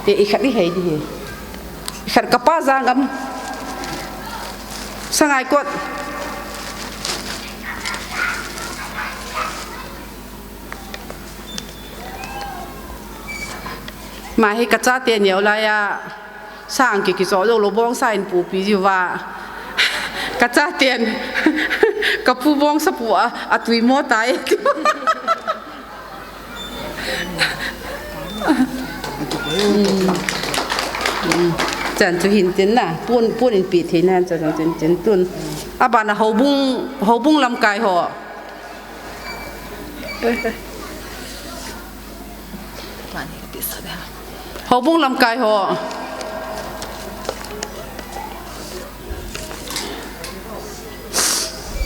Eh, i khat i hei di he. I khat kapa Jangam. Sangaikot. Mahi ka chate neo laiya, sang ki kicho lo lo bongsa in pupi jiuva. Ka chaten, ka pu bongsa pu a, a tui mo tai. Chan chu hin tin na, pun, pun in pi thei na, chan, chan, chan, chan tun. Abana houbung, houbung lamkai ho. Houbung lamkai ho.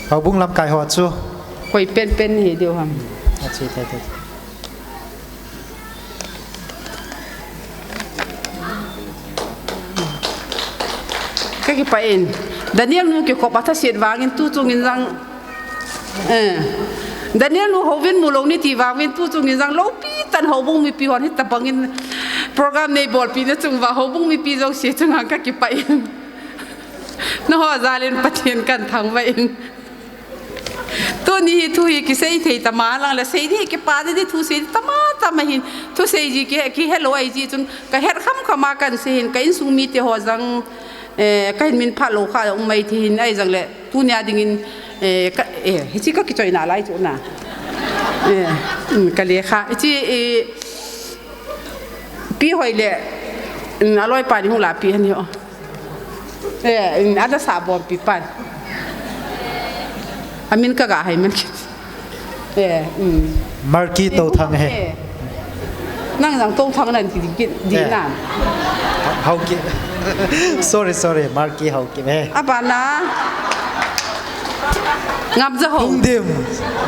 Houbung lamkai ho chu. Koi pen pen hi diu ham. Achi, tai, tai. Ka kipah in. Daniel nu kikhop a thaset vangin tu chungin jang. Eh. Daniel nu houvin mu lou ni ti vangin tu chungin jang lopi tan houbung mipi hon hitabangin program nei bolpi na chung uva houbung mipi jouse chunga ka kipah in. Naho jalin Pathen kan thangvah in. Tuni hi thu hi kisei thei tama lang le sei ni kipa ni thu sei tama tama hin thu sei ji ki, kihe lou ahi ji chun ka het kham kham a kan sei hin ka insung mite ho jang, eh, ka hin min phalou kha um mai thei hin ahi jang le tunia dingin, eh, ka, eh, hichi ka kichoina lai chu na. Eh, mm, ka lekha. Hichi, eh, Pi Hoi le, mm, aloipa ni hung lapi hen ho. Eh, in ada sabon pi pan. Amin ka ga hai man kit. Eh, mm. Marki Touthang he. Eh. Nang jang Touthang nan ki di, di, eh, nan. Hauki. Sorry, sorry, Marki Hauki he. Abana. Ngamjahou. Tungdim.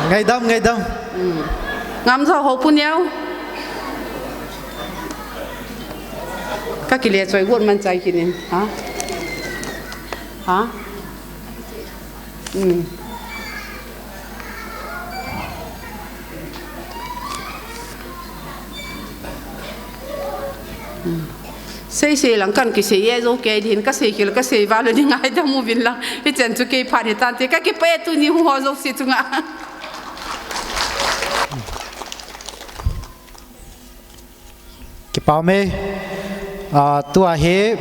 Ngaidam, ngaidam. Mm. Ngamjahou pu neo. Ka kile choi got man chai kinin. Ha? Ha? Mm. Mm. Sei sei lang kan kisei e jo ke din ka sei kil ka sei va lo ni ngaidam uvin lang. Hichan chu kei phat hi tante ka kipah e tuni hu ho jouse chunga. Kipah ume, ah, tua hi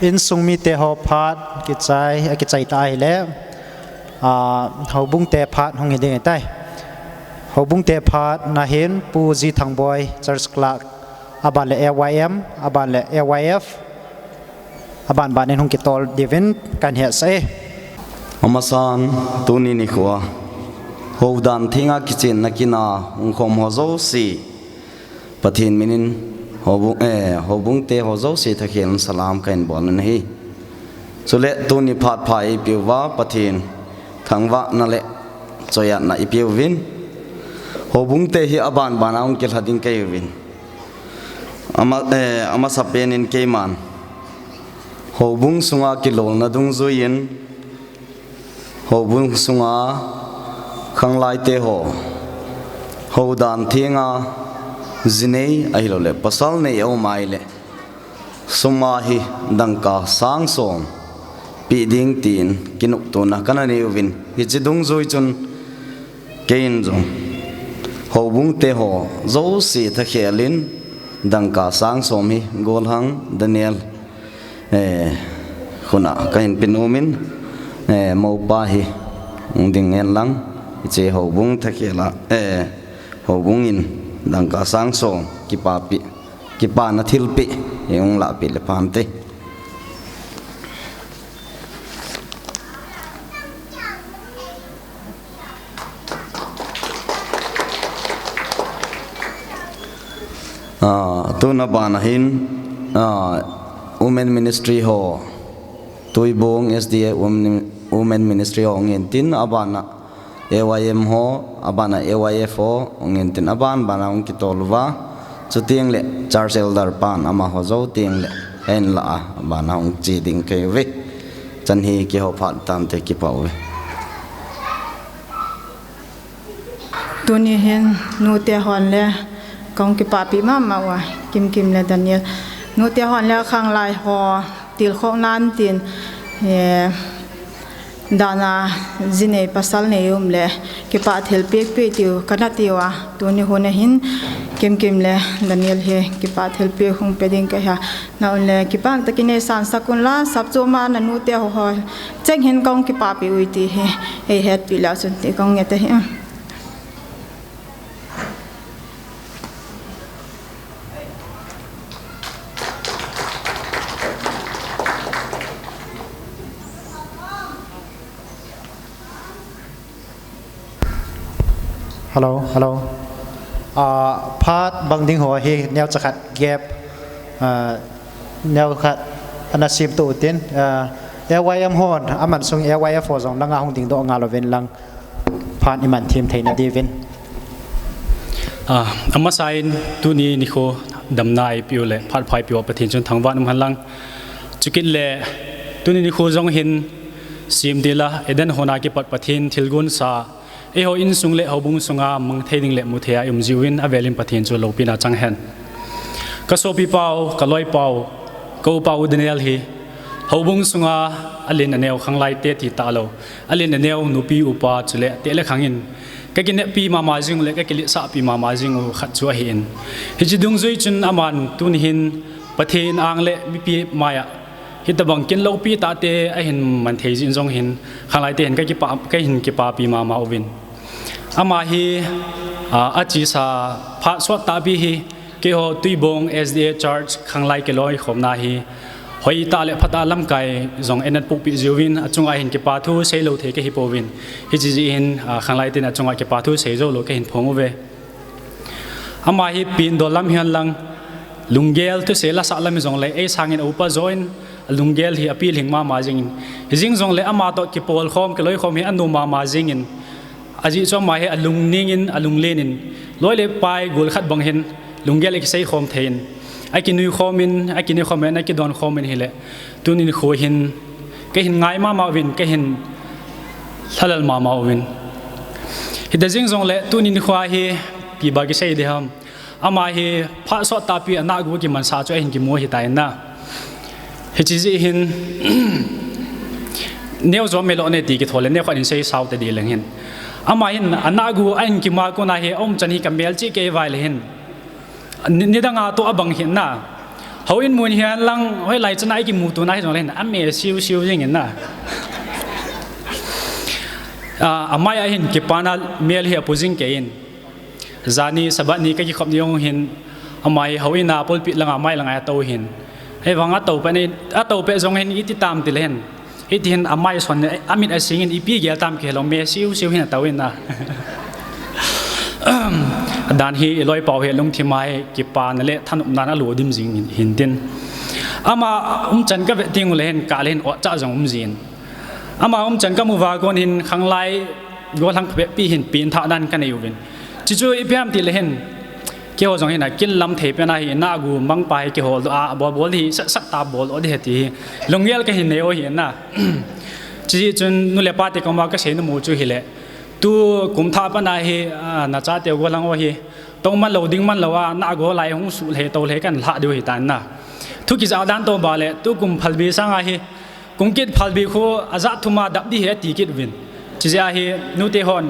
insung mite ho phat kichai, kichai ta ahile, ah, houbung te phat hung hi ding ahitai. Houbung te phat na hin Pu G Thangboi, Church Clerk, aban le A Y M, aban le A Y F, aban ban in hung kitol diuvin kan hetsah e. Amasan tuni nikho a houdan thenga kichenna kin a hung khom ho jouse Pathen minin houbung, eh, houbung te ho jouse thakhel in salam kahin bol in ahi. Chule tuni phat pha eipeuva Pathen thangvahna le choiatna eipeuvin. Houbung te hi aban ban a hung kilha ding kahiuvin. Ama, eh, amasapen in keiman houbung sunga kilolna dungjuiyin, houbung sunga khanglai te ho, houdan thenga jinei ahilou le pasal nei aum ahile, sum a hi dangka sang som pe ding tin kinoptona kana nei uvin, hiche dungjui chun keiin jong houbung te ho jouse thakhel in dangka sang som hi golhang Daniel, eh, khut a kahin pe nom in, eh, mopa hi ding hen lang, hiche houbung thakhel a, eh, houbung in dangka sang som kipapi, kipana thilpeh hi hung lahpeh le phante. Ah, tuna bana hin, ah, Women Ministry ho, Tuibong S D A Women, Women Ministry ho hung in tin, abana A Y M ho, abana A Y F ho hung in tin, aban bana hung kitol uva. Chuteng le Church Elder pan amaho jou teng le, ahin lah a, abana hung che ding kahiuve. Chan hi kihou phat tante, kipah uve. Tuni hin nute hon le kahung kipahpi mama uva, Kimkim le Daniel. Nute hon le khanglai ho tilkhou nan tin, eh, dana jinei pasal nei um le kipah thilpeh peh tiu kana tiu a, tuni hun a hin Kimkim le Daniel hi kipa thilpeh hung pe ding kahi a. Naon le kipah takin eisansak un lang, sapchom a nanu te ho ho cheng hin kahung kipapi uve ti hi eihetpi leu chun ti kahung ngai tahi. Hello, hello. Ah, phat bang ding ho hi neocha khat gap, ah, neokhat ana simtoh utin, ah, A Y M hon, aman sung A Y F ho jong langa hung dingdoh ngal uvin lang, phat iman them theina diuvin. Ah, amasan tuni nikho damna eipeu le phat pha eipeu Pathen chun thangvah in umhen lang. Chukit le tuni nikho jong hin simdel a, Eden hon a kipat Pathen thilgon sa eiho insung le houbung sunga mangthei ding le muthei a i um jiuvin avelin Pathen chu loupina chang hen. Ka sopipau, ka loipau, ka upau Daniel hi houbung sunga alen aneo khanglai te ti talou, alen aneo nupi upa chule teh le khang in ka kineppi mama jing u le ka kiletsahpi mama jing u khat chu ahin. Hiche dungjui chun aman tuni hin Pathen ang le mipi maiya hitabang kin loupi tah te ahin man thei jin jong hin, khanglai te hin ka kipa, ka hin kipapi mama uvin. Ama hi, a, achesa phat sot tahpi hi, keiho Tuibong S D A Church khanglai kiloikhomna hi hoitah le phatah lamkai jong eihin pohpi jiuvin, achunga hin kipa thu seilou thei kahi pouvin. Hiche jeh hin, a, khanglai ten achunga kipa thu seijou lou kahin phong uve. Ama hi pindol lam hihen lang, lunggel thusei la sah lam hijongle, ei sangin aupa joh in, alunggel hi apilhing mama jingin. Hijing jongle ama toh kipolkhom, kiloikhom hi anom mama jingin. Ajeh chu ama hi alungning in, alunglen in, loi le pai gol khat bang hin, lunggel akiseikhom thei in, akinuikhom in, akinekhom in, akidonkhom in hile. Tuni nikho hin, kahin ngai mama uvin, kahin lhalal mama uvin. Hita jing jongle, tuni nikho hi, ipi ba kisei ding ham. Ama hi, phat sot tahpi a nahgu kimansa chu ahin kimu ahitai na. Hiche jeh hin, neo jo melou ne ti kithole, neo khat in seisao tading leng hin. Ama hin, anahgu ahin kimu a kona hi, aumchan hi kamel chih kei vai le hin. Ni, nidang a toh abang hin na. Houin mun hihen lang, hoilai chan a ikimuto na hijongle hin, ame siu siu jing in na. A, amai a hin kipana mel hi apu jing kei in. Jani Sabbath ni kakikhop ni jong hin, ama hi houin a pulpit langa mai langa atou hin. Hivang atou pet in, atou pet jong hin iti tam tile hin. Hiti hin amai son, amit asing in ipi gel tam kihelou, me siu siu hin atou in na. Adan hi iloipau hi lungthim a hi kipana le thanopna in alo dim jing hin tin. Ama umchan kave teng ule hin kale hin otcha jong um jin. Ama umchan kamu uva kon hin khanglai golhang phabep pi hin pengthah dan kanei uvin. Chuchu ipi ham tile hin. Keiho jong hin akin lam thei pen a hi nahgu mangpa hi kihol doh a, bol bol hi sat sat ta bol doh ding ahi ti hi. Lunggel kahin nei u ahi na. Chuti chun nu le pa te koma kasei nom u chu hile. Tu kum thah pen a hi, a, nachate u golhang u hi. Tong man lou ding man lou a, nahgu lai hung sulhei tolhei kan lhah diu ahi tan na. Thu kijah dan toh ba le, tu kum phalbi sang a hi. Kum kit phalbi khu ajat thum a dap ding ahi ati kit uvin. Chuti jeh a hi nute hon,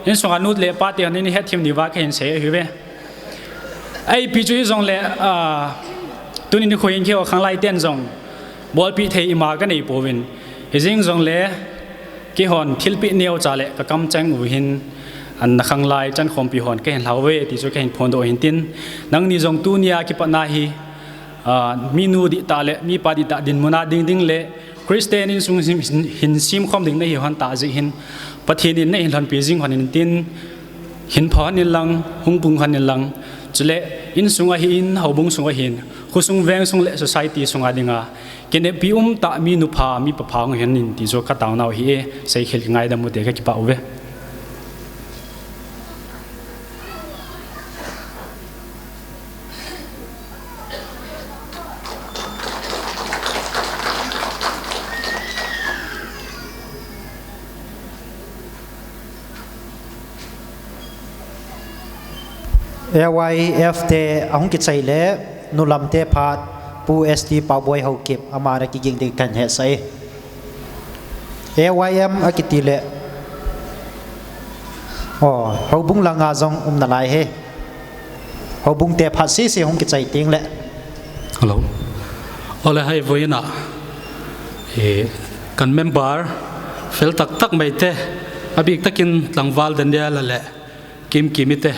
insunga nu le pa te hon in hethem diuva kahin sei ahi uve. Ipi chu hijongle, ah, tuni nikho hin keiho khanglai ten jong bolpi thei ima kanei pouvin. Hijing jongle keihon thilpeh neocha le kakamcheng u hin ana khanglai chankhompi hon kahin lhau uve ti chu kahin phondoh u hin tin. Nangni jong tunia kipatna hi, ah, minu dihtah le mipa dihtah dinmun a ding ding le Christian insung hin, hin, hin simkhom ding nahi hon tah jeh hin, Pathen in nahin lhonpi jing hon in tin, hin pha hon in lang, hung pung hon in lang, chule insung ahin, houbung sung ahin, khosung vengsung le society sunga dinga, kineppi umtah mi nupha, mipa pha hung hihen in ti chu kataonau ahi e, seikhel kingaidam u te kakipah uve. A Y F te ahung kichai le, nulam te phat, Pu S T Paoboi Haokip, ama ana kiging ding kahin hetsah e. A Y M akiti le. O, houbung langa jong um nalai e. Houbung te phat sese hung kichai teng le. Hello. Ole hai voina. E, kan member fel tak tak mai te. Abik takin tlangval Daniel le Kim Kimi te.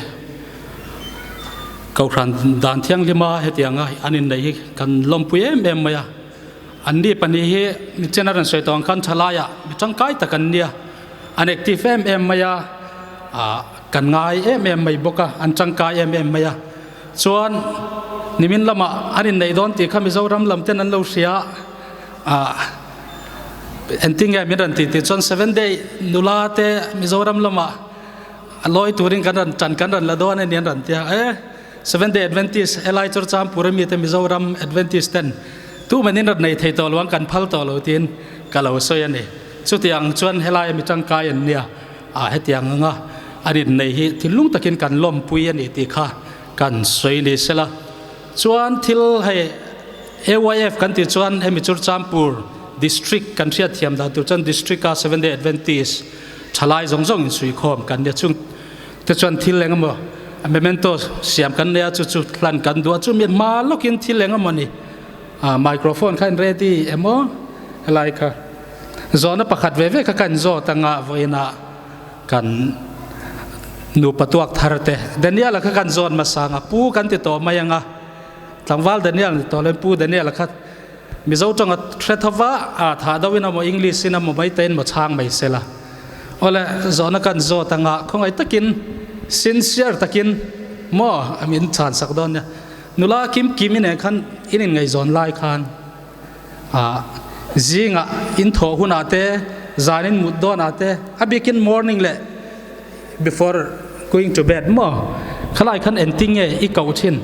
Kau hran dan thianglima hetianga an innei hi kan lompui em em mai a. Anni pahni hi mi chena ran soi tong khan thalai a, mi changkai tak an nia. An active em em mai a, a, kan ngai em em mai bawk a, an changkai em em mai a. Chuan nimin lama an innei dawn tih kha Mizoram lam ten an lo hria. A, engtin nge min ran ti ti chuan Seven Day nula te Mizoram lama a lawi turin kan ran chan kan ran la dawn a ni an ran tia. Eh, Seven Day Adventist, L I Churachandpur a mi te Mizoram Adventist ten. Tu manin rat nei thei tawh lo ang kan phal tawh lo tiin ka lo sawi a ni. Chutiang chuan helai a mi changkai an nia. A, hetiang anga an innei hi thinlung takin kan lawmpui a ni tih kha kan sawi ni sela. Chuan thil hei A Y F kan tih chuan hemi Churachandpur district kan hriat thiam dan tur chuan district a Seven Day Adventist thalai zawng zawng in sui khawm kan nia chung. Te chuan thil eng emaw, a memento siam kan nei a, chu chu hlan kan duh a, chu mi hma lawkin thil eng emaw ni, a, microphone kha in ready emaw, helai kha. Zawhna pakhat ve ve kha kan zawt anga vawiina kan nupa tuak thar te. Daniela kha kan zawt masang a, pu kan ti tawh mai anga. Tlangval Daniel ni tawh len pu Daniela kha Mizo ṭawng a hre tho va, a, Thadou in emaw, English in emaw, Meitei in emaw chhang mai sela. Awle, zawhna kan zawt anga, khawngaih takin, sincere takin, maw, a min chhan sak dawn nia. Nula Kim Kimi nen khan, in inngaihzawn lai khan, a, zinga in thawh hunah te, zan in mut dawnah te, a bikin morning leh, before going to bed maw? Khalai khan engtin nge i koh ṭhin?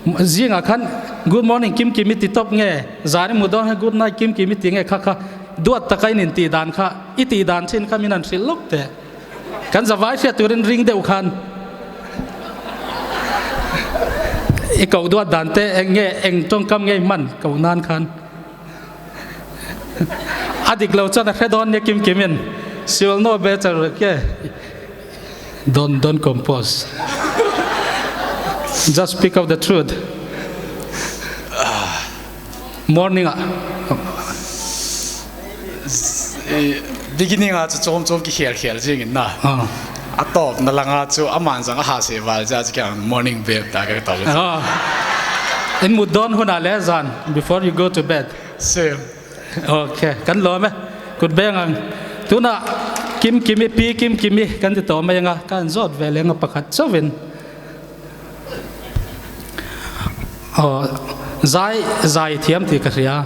Zinga khan, "Good morning, Kim Kimi," ti tawp nge? Zan i mut dawn khan, "Good night, Kim Kimi," ti nge? Kha kha, duat taka in intih dan kha, i tih dan ṭhin kha min an hrilh lawk teh. Kan zavai hriat turin ring deuh khan. I koh duat dan te, eng nge, eng ṭawngkam nge i hman koh nan khan. A dik lo chuan a hre dawn nia Kim Kimin. She will know better, okay? Don't, don't compose. Just speak of the truth. Morning ah. Eh, beginning a chu chawm chawm ki khel khel zing in na. Ah. A tawpna langa chu a man zang a ha se val cha chu kiang morning babe ta ka tawp. Ah. In mut dawn hunah le zan, before you go to bed. Same. Okay, kan lawm e. Kut beng ang. Tuna Kim Kimi, pi Kim Kimi, kan ti tawh mai anga, kan zawt ve leng a pakhat chauhin. Aw, zai, zai thiam ti ka hria.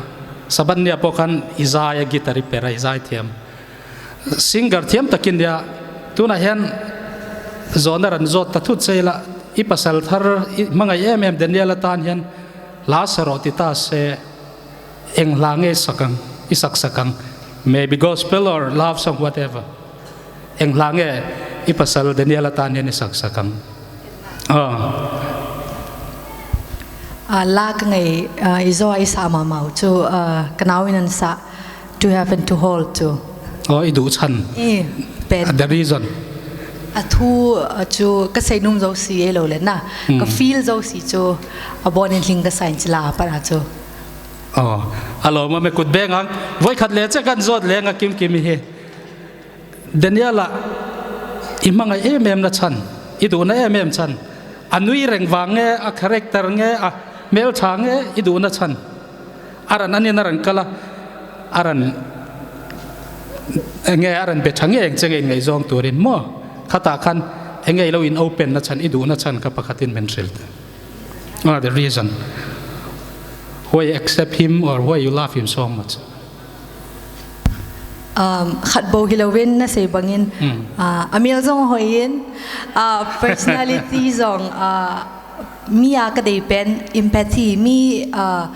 Saban nia pawh khan i zai a guitar i per a i zai thiam. Singer thiam takin nia. Tuna hian zawhna ran zawt ta thut se ila i pasal thar i hmangaih em em Daniel atan hian hla sa rawh ti ta se. Eng hla nge i sak ang, i sak sak ang. Maybe gospel or love song, whatever. Eng hla nge i pasal Daniel atan hian i sak sak ang. Ah. Ah, la ka ngei, ah, i zaw a i sa ma mau chu, ah, ka nau in an sa, "To have and to hold" chu. Oh, i duh chhan. I, pen. Ah, the reason. A thu, ah, chu ka sei num zo si e lo le na. Hmm. Ka feel zo si chu a bon in hling ka sa in chi la para chu. Oh, a lawm a me kut beng ang. Voi khat le che kan zawt leng a Kim Kimi hi. Daniela, i hmangaih em em na chhan, i duhna em em chhan. A nui reng vang nge, a character nge, a hmeltha nge, i duhna chhan. A ran anin a ran kal a, a ran nge, a ran be tha nge eng che nge inngaihzawng turin maw? Khatah khan, eng nge i lo in open na chhan, i duhna chhan kha pakhatin min hril te. What are the reason? Why you accept him or why you love him so much? Um, khat bo hi lovin na sei bangin, hmm, ah, a mel zong hoiin, ah, personality zong, ah, mi a ka dei pen empathy, mi, ah,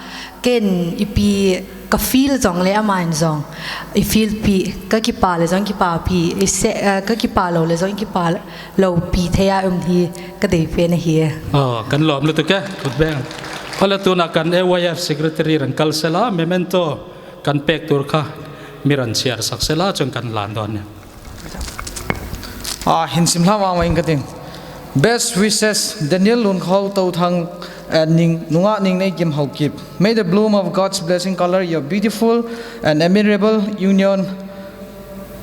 ken ipi ka feel zong le amahin zong i feel pi, ka kipa le zong kipa pi, i se, ah, ka kipa lo le zong kipa lo pi thei a um hi ka dei pen ahi. Oh, kan lawm lutuk e, kut beng. Awle tuna kan A Y F secretary ran kal sela, memento kan pek tur kha mi ran chhiar sak sela, chuan kan lan dawn nia. Ah, hin sim hlam ang mai ka ting. Best wishes, Daniel Lunkhau Touthang and Ning, Nunga Ningneikim Haokip. May the bloom of God's blessing color your beautiful and admirable union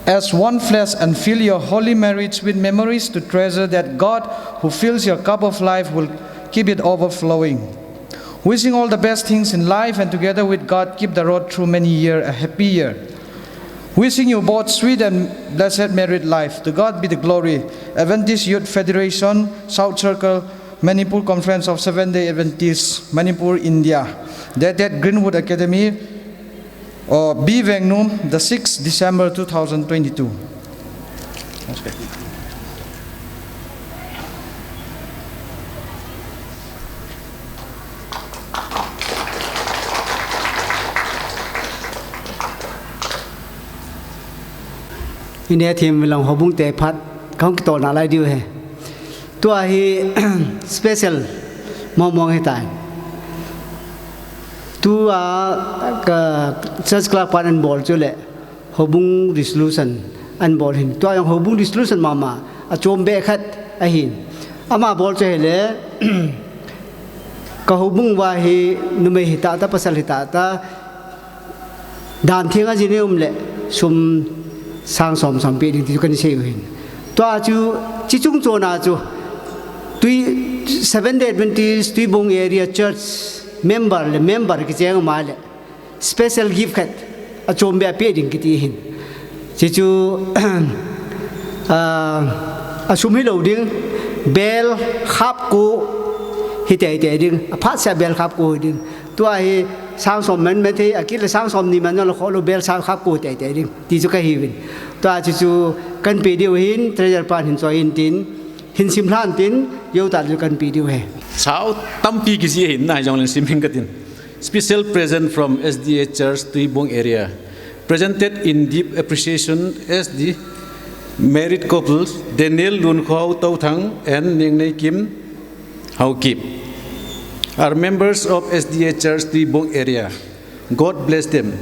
as one flesh and fill your holy marriage with memories to treasure, that God, who fills your cup of life, will keep it overflowing. Wishing all the best things in life and together with God, keep the road through many year a happy year. Wishing you both sweet and blessed married life. To God be the glory. Adventist Youth Federation, South Circle, Manipur Conference of Seventh Day Adventists, Manipur, India. Dated Greenwood Academy, uh, B Vengnum, the sixth December two thousand twenty-two. Ine thim lang hobung te phat kong kitol na lai diu he. Tua hi special mong mong he tai. Tua ka church club pan an bol chu le hobung resolution an bol hin. Tua jong hobung resolution mama a chom be khat ahin. Ama bol chu he le ka hobung va hi numei hi ta ta pasal hi ta ta Dan theng a jine um le sum sang som som pe ding ti chu kan sei u hin. Tua chu chi chung chona chu tui Seventh Day Adventist Tuibong Area Church member le member kicheng ma le special gift khat a chom be a pe ding kiti hin. Chi chu a sum hi lo ding bel khap ko hi tei tei ding a phat sa bel khap ko hi ding. Tua hi sang som man man thei, a kit le sang som ni man lo kho lo bel sang khap ko tei tei ding. Ti chu ka hi vin. Tua chu chu kan pe diu hin, treasure pan hin choi in tin, hin sim hlan tin, yo ta chu kan pe diu he. Sao tampi kisi hin na jong len sim hin ka tin. Special present from S D A Church Tuibong area. Presented in deep appreciation as the married couples Daniel Lunkhau Touthang and Ningneikim Haokip are members of S D A Church Tuibong area. God bless them.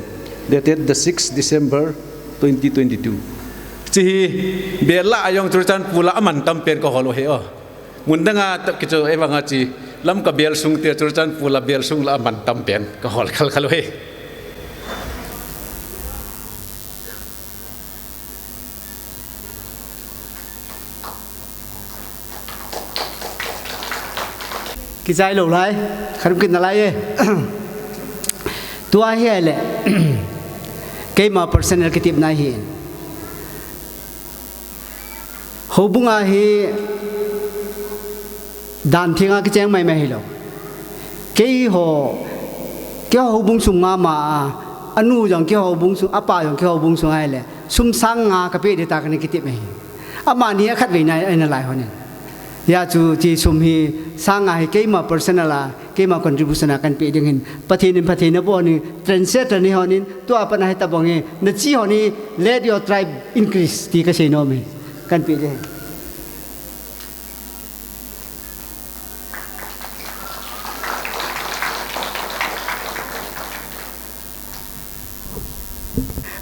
Dated the sixth December twenty twenty-two. Chi hi bel la a jong Churachandpur la aman tam pen ka hol u he o. Mun dang a tap kicho e vang a chi Lamka bel sung te Churachandpur la bel sung la aman tam pen ka hol khal khal u he. Kichai lo lai, kharum kin na lai e. Tua hi ai le, keima personal kitip na hi. Hobung a hi dan theng a kicheng mai mai hi lo. Kei ho, kei ho hobung sung mama a, anu jong kei ho hobung sung, apa jong kei ho hobung sung ai le. Sum sang nga ka pe de ta ka ni kitip mai hi. Amani a khat vei na, ai na lai ho nen. Ya chu chi sum hi sang nga hi keima personal a, keima contribution a kan pe ding hin. Pathen in Pathen na bo ni, trendsetter ni ho nin, tua pa na hi ta bong hi, na chi ho ni, let your tribe increase, ti ka sei nom hi. Kan pe ding.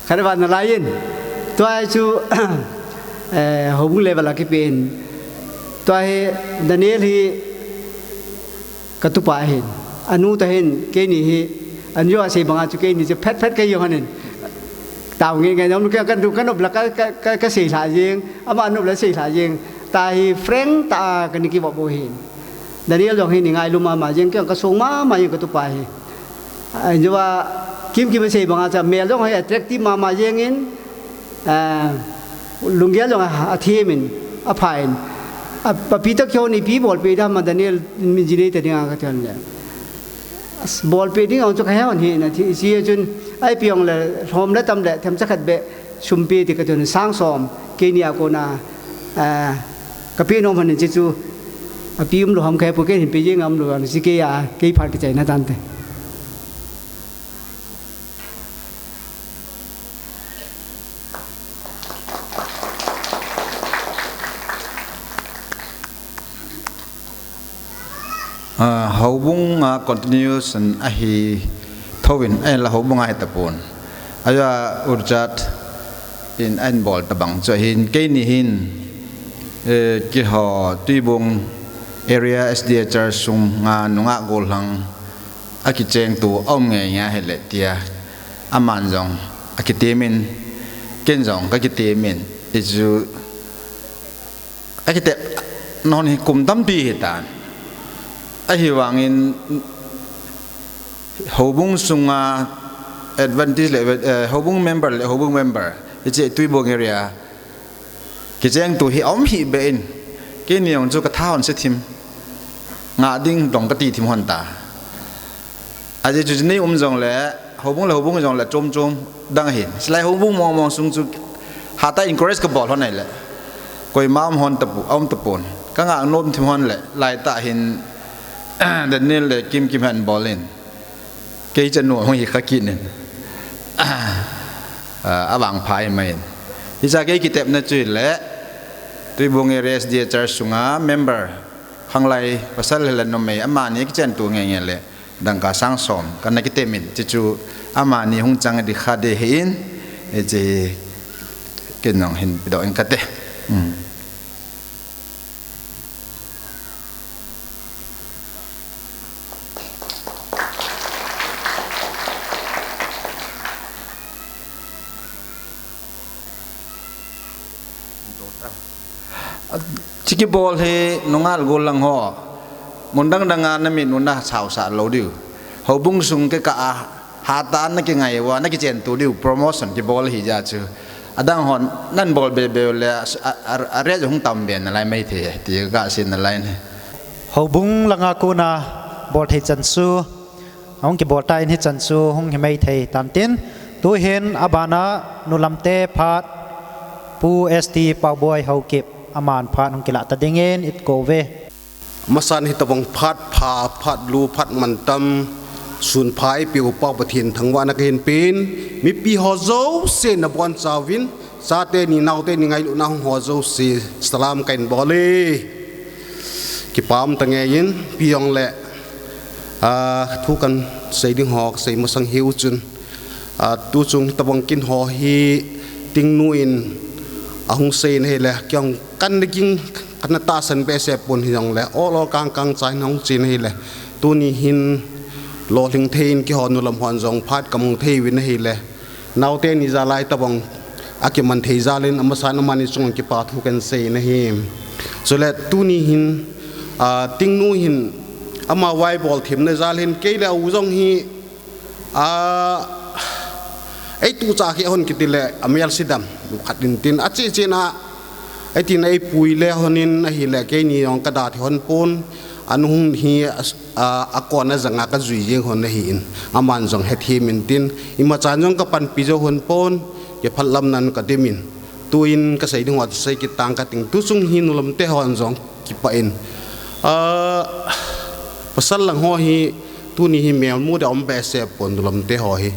Khat va na lai in. Tua hi chu, eh, hobung level a kipe in. Tua hi Daniel hi ka tupa hin. Anu ta hin, keini hi, an jo a sei banga chu keini chu phet phet ka jo hanin. Tao nge nge, nom ka, ka du, ka nop la ka, ka, ka, ka sei hla jing, ama nop la sei hla jing. Ta hi frank ta a ka ni ki bo bo hin. Daniel jong hi ni ngai lu mama jing, kei ka sung mama jing ka tupa hi. Ai, jo a, kim kim sei banga cha, mel jong hi attractive mama jing in, a, lunggel jong a, a thim in, a pha in. A, a pi ta kyo ni pi bol pe da ma Daniel, mi ji nei ta ding a ka tian le. As, bol pe ding a chu ka he hon hi na, thi, si chun, ai pi ong le, hom le tam le, them cha khat be, sum pe ti ka tian sang som, keini a ko na, a, ka pe nom han chi chu, a pi um lo ham ka he pu ke hin pe jing am lo an si ke ya, ke pha ke chai na tan te. Ah, houbung a continuation ahi thouvin, ahinla houbung ahi tapon. Aja urchat in ahin bol tabang chu ahin, keini hin Eh, keiho Tuibong Area S D A Church sunga nungah gollhang akicheng tu aum ngei ngei ahile tia. Aman jong akitemin, ken jong kakitemin. Hichu akite, non hi kum tampi hitan. Ahivangin houbung sunga Adventist le, eh, houbung member le houbung member, hiche Tuibong area kicheng tu hi aum hih beh in, keini jong chu katha hon se thim, ngah ding dong kati thim hon ta. Ajeh chu nei um jongle, houbung le houbung jongle chom chom dang ahin. Hilai houbung mong mong sung chu hatah encourage kabol hon ahile, koima um hon tapu, aum tapon. Kangah nom thim hon le, laitah hin Daniel le Kim Kim hin bol in. Kei chanu hung hi kha kit in. Ah, avangpha hi mai in. Hicha kei kitepna chu hile, Tuibong Area S D A Church sunga member, khanglai pasal hile numei, amani kicheng tu ngei ngei le, dangka sang som kana kitemin, chuchu amani hung chang ding kha ding ahin, hiche ken jong hin pedoh ing kate. Hmm. Hiche kibol hi nungah gollhang ho, mun dang dang a namin u nasao sah lou diu. Houbung sung kikah a, hatah a nakingai uva, nakichen tu diu, promotion kibol hi ja chu. Adang hon, nan bol be be le, a, a, a rate hung tam be nalai mai thei, ti kasei nalai ne. Houbung langa kona bol thei chan chu, ahung kibol tan hichan chu hung hi mai thei tan tin, tuhin abana nulamte phat Pu S T Paoboi Haokip, aman phat hung kilah ta dingin iti kouve. Masan hitabang phat pha, phat lu, phat mantam, sun pha eipeu Pa Pathen thangvahna kahin pen, mipi ho jouse nabonchauvin, chate ni, naote ni ngailutna hung ho jouse, salam kahin bol e. Kipa um tange in, ipi jongle, ah, thu kasei ding ho, kasei masang hiu chun, ah, tuchung tabang kin ho hi, Tingnu in, ahung sei in ahile, kei jong kana ging, kana tahsan behseh pon hijongle, ol ol kang kang cha in ahung chen ahile, tuni hin, lolhing thei in keiho nulam hon jong phat kamu thei uvin ahile, naote ni jal a hitabang akiman thei jal in amasan amani chunga kipa thu kahin sei in ahi. Chule tuni hin, ah, Tingnu hin ama vaibol themna jal hin kei le a u jong hi, ah, eituh cha khe hon kiti le amel sidam khat in tin ache chen a, eitin eipui le hon in ahile keini jong kada thei hon pon, anu hung hi a, a, akon a janga kajui jeng hon ahin, aman jong hethem in tin, imachan jong kapanpi jou hon pon, kiphalam nan kadim in, tuin kasei ding ho sei kit tang kating, tuchung hi nulamte hon jong kipah in, a, pasal lang ho hi, tuni hi melmu ding um behseh pon nulamte ho hi.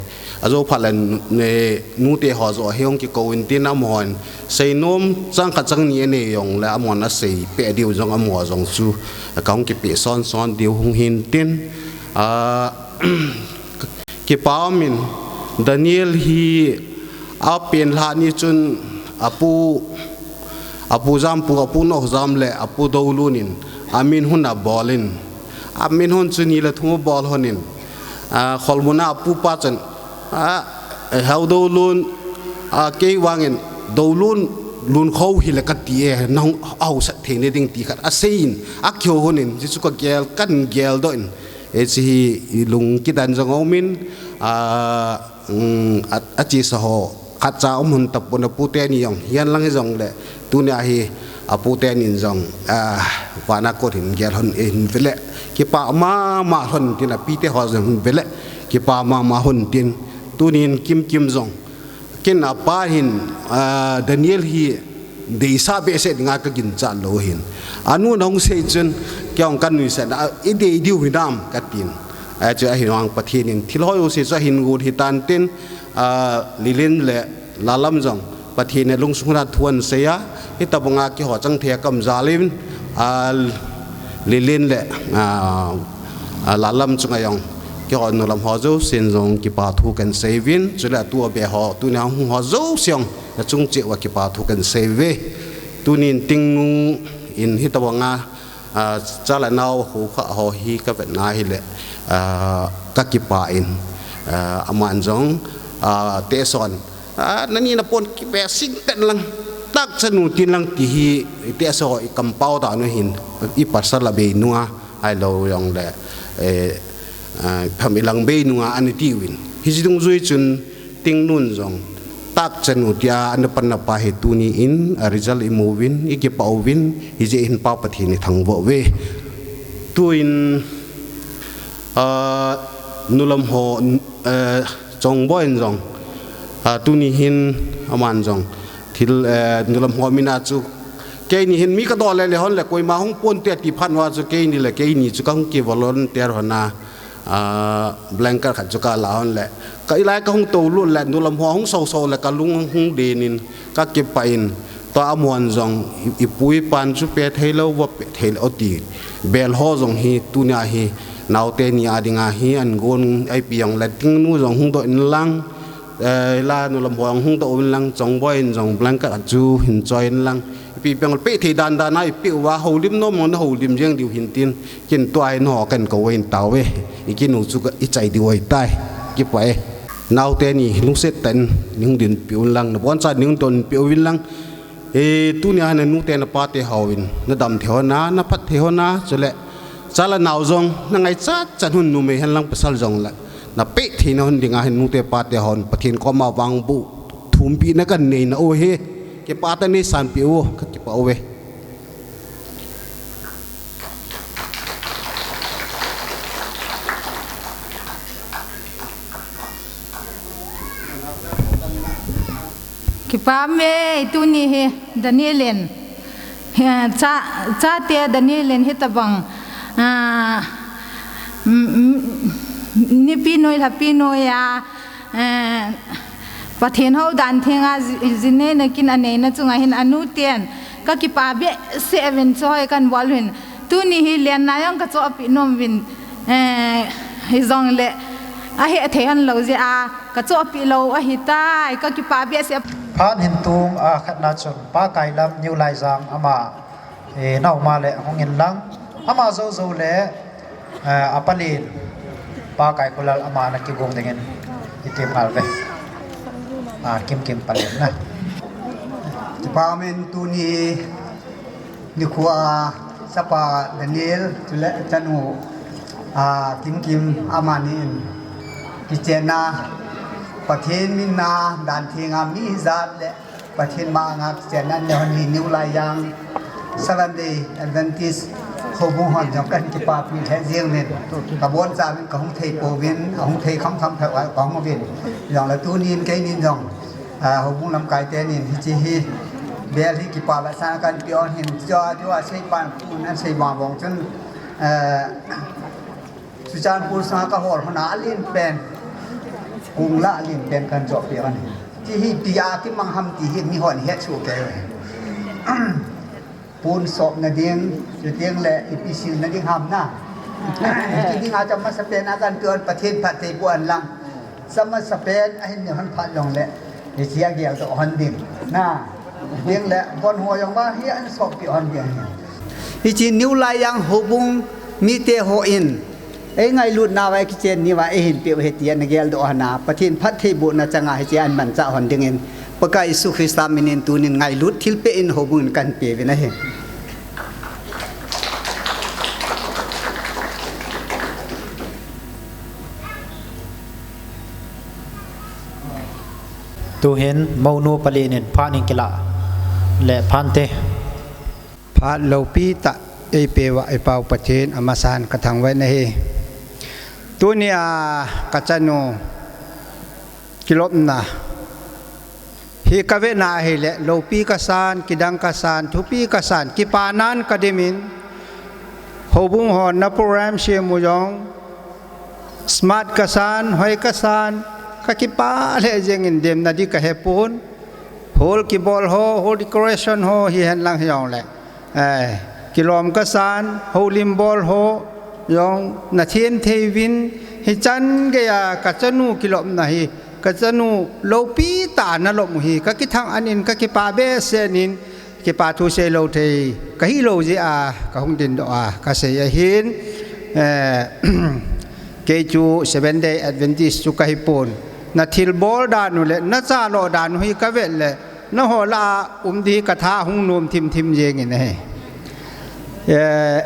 Ajo phat le, ne, nute ho joh hi hung kikou in tin amahon seinom chang khat chang ni anei jongle amahon asei peh diu jong amaho jong chu kahung kipeh son son diu hung hin tin, a, kipa um in Daniel hi apen lha ni chun apu, apu Jampu, apu Nohjam le apu Doulun in amin hon abol in, amin hon chu ni le thum abol hon in, a, Kholmun a apu pa chun, a, Hau Doulun, a, kei vangin Doulun Lunkho hile kati e, nahung hausat thei nading ti khat asei in, akihou hon in, hichu kagel, kahin geldoh in, hiche hi lung kidan jong aum in, a, um, a, achesa ho khatcha um hon tapon, apu teni jong hihen lang hijongle, tunia hi apu tenin jong, a, vana kot hin gel hon e hin vele, kipa mama hon tin, apite ho jong hin vele, kipa mama hon tin, tunin Kimkim jong, ken apa hin, a, Daniel hi deisah behseh dinga kaginchat lou hin. Anu nahung sei chun, kei jong kanuisat a, idei diu hinam katin. Achu ahin vang Pathen in thil ho jouse chu ahin got hitan tin, a, Lilin le Lalam jong Pathen in alungsung hon a thu ahin sei a, hitabanga keiho chang thei a kaum jal in, a, Lilin le, a, a, Lalam chunga jong keiho nulam ho jousen jong kipa thu kahin sei uvin, chule atu abeh ho, tunia hung ho jouse jong nachung cheh uva kipa thu kahin sei uve. Tunin Tingnu in hitobanga, ah, chale nao hukha ho hi kavetna hileh, ah, kakipah in, ah, aman jong, ah, teson, ah, nani napon kipe sing ten lang, tak chanu tin lang ti hi teso i kampau dan u hin, i pasal a bei nunga, ahilou jongleh, eh, ah, pham i lang bei nunga ani tiuvin. Hiche dungjui chun, Tingnun jong, tak chanu tia, ana panna pa hi tuni in, a result i mu uvin, i kipah uvin, hijeh hin Pa Pathen i thangvah uve. Tuin, ah, nulam ho, eh, Chongboi in jong, ah, tuni hin, aman jong, thil, eh, nulam ho mina chu, keini hin mi kadol le le hon le koima hung ponte ti phat uva chu keini le keini chu kahung kivolunteer hon a, ah, blanket khat chu kala hon le. Ka ilai kahung toulut le, nulam ho hung soso le kalung hung denin kakipah in. Tua amun jong i, i pu i pan chu pe thei lou, va pe thei lou ti. Bel ho jong hi tunia hi naote ni a dinga hi an gon ai pi jongle Tingnu jong hung doh in lang. Eh, la nulam ho jong hung doh in lang, Chongboi in jong blanket a chu hin choi in lang. Ipi peng pe thei dan dan a ipi uva houlim nom mong na houlim jeng diu hin tin. Kin tua hin ho kan kou in tao e. I kinu chu ka i chai diu ahitai. Kipah e. Naote ni lungset tah in ning dinpi un lang, naboncha ning dinpi uvin lang. E, tunia hin nanute napate hon nadam thei hon a, naphat thei hon a, chule chale nao jong nangaichat chan hon, numei hen lang pasal jongle napeh theina hon dinga hin nute pate hon Pathen koma vangboh thumpina kan neina u hi. Kipah tah in neisanpeh u, kakipah uve. Kipah ume, tuni hi Daniel in, eh, cha, chate Daniel in hitobang, ah, mm, mm, nipi noi, lhapi noi a, eh, Pathen hou dan thenga ji-, jinei nakin aneina chunga hin anu ten kakipah behseh uvin chu hoi kan bol uvin. Tuni hi lenna jong kachohpeh nom uvin, eh, hijongle ahethei hon lou jeh a kachohpeh lou ahitai, kakipah behseh. Phat hin tung a khatna chun Pakai lam New Laijang ama, eh, naoma le hung in lang. Ama jou jou le, eh, apalen Pakai Kholal ama nakigong dingin i tem ngal uve. Ah, Kimkim palen na. Kipah umin tuni nikho a chapa Daniel, chule chanu, ah, Kimkim amani in kichenna Pathen min a dan thenga mi hijat le Pathen ma anga kichenna nei hon hi New Laijang Seventh Day Adventist houbung hon jong kahin kipapi lheh jeng uvin, kaboncha uvin, kahung thei pouvin, ahung thei kham kham phat uva kahung uvin. Jongle tunin keinin jong, ah, houbung lamkai tenin hiche hi bel hi kipah vetsahna kahin pe u ahin, jo, jo, asei pan, un asei vang vang chun, eh, Churachandpur sunga kahol hon a alen pen, kong la alen pen kahin chohpeh u ahi. Ti hi ipi a kimang ham ti hi mihon het soh kei uve. Pon sopna ding, chuteng le ipi silna ding ham na. Hiti dinga chu amasapen a kahin pe u ahin, Pathen phatthei boh hen lang. Chu amasapen ahin nei hon phat jongle, hiche a geldoh hon ding. Na, ding le, bon ho jong vang hi ahin soppeh hon ding ahi. Hiche New Laijang houbung mite hon, eingailutna uva, eikichen ni uva, eihin peh u ahi tia ana geldoh hon a, Pathen phattheibohna changa hiche a ahin manchah hon dingin, Pakai Jesu Christa minin tunin ngailut thilpeh in houbung in kahin pe uvin ahi. Tuhin, mounu palen in phat in kilah le phante. Phat loupi tah eipeh uva i Pau Pathen amasan kathangvah in ahi. Tunia kachanu kilopna hi kavetna ahile, loupi kasan, kidang kasan, thupi kasan, kipanan kademin, houbung hon na program sem u jong, smart kasan, hoi kasan, kakipah lheh jengin demna di kahepon, hall kibol ho, hall decoration ho, hihen lang hijongle. Eh, kilom kasan, houlim bol ho, jong nathem thei uvin, hichan geiya kachanu kilopna hi, kachanu loupi tah a nalom u hi, kakithang anin, kakipah behseh in, Kipa thu seilou thei kahi lou jeh a kahung dindoh a kasei ahin, eh, kei chu Seventh Day Adventist chu kahi pon. Na thilbol dan u le na chaloh dan u hi kavet le, nangho lah a um ding hi katha hung nom thimthim jengin ahi. Eh,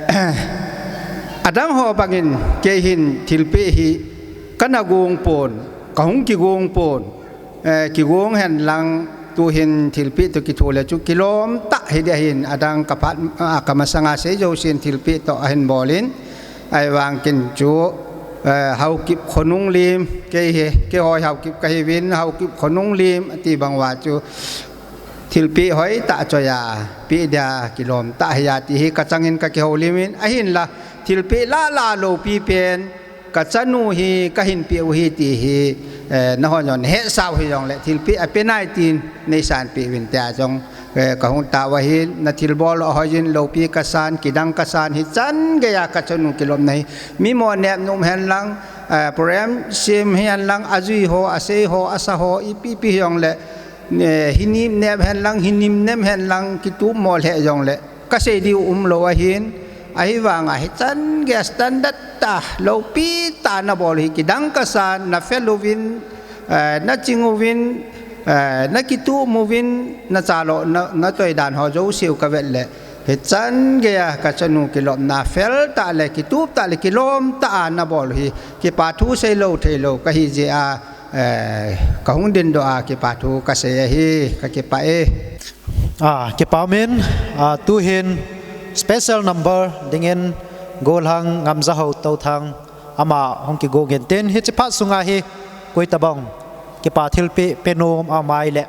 adang ho bangin kei hin thilpeh hi kana gong pon, kahung kigong pon. Eh, kigong henlang, tuhin thilpeh toh kitho le chu kilom tah hiding ahin, adang kaphat, ah, kamasanga sei jousen thilpeh toh ahin bolin, ahivang ken chu, eh, Haokip khonung lim, kei hi, keiho Haokip kahiuvin, Haokip khonung lim ati bang uva chu thilpeh hoitah choi a peh dia kilom tah hi a ti hi kachangin kakihoulimin, ahinla thilpeh lah lah loupi pen kachanu hi kahin peh u hi ti hi, eh, nahon jong nahetsah u hijongle thilpeh ape nai tin neisanpeh uvin tia jong, eh, kahung tao ahin, na thilbol u hoiyin, loupi kasan, kidang kasan, hichan geiya kachanu kilomna hi mi mo nep nom henlang, eh, program sem hihenlang, ajui ho, asei ho, asa ho, ipi ipi hijongle, eh, hinim nep henlang, hinim nem henlang, kitup mo lheh jongle kasei diu umlou ahin, ahivanga hichan geiya standard tah, loupi tah nabol u hi kidang kasan, nafel uvin, eh, naching uvin, eh, nakitup uvin, nachaloh, na, natoi dan ho jouseu kavet le, hichan geiya kachanu kilomna fel tah le, kitup tah le, kilom tah a nabol u hi kipa thu seilou theilou kahi jeh a, eh, kahung dindoh a kipa thu kasei ahi, kakipah e. Ah, kipah umin, ah, tuhin special number dingin golhang Ngamjahao Touthang ama hung kigong intin, hiche phat sunga hi koitabang kipa thilpeh penom amai le,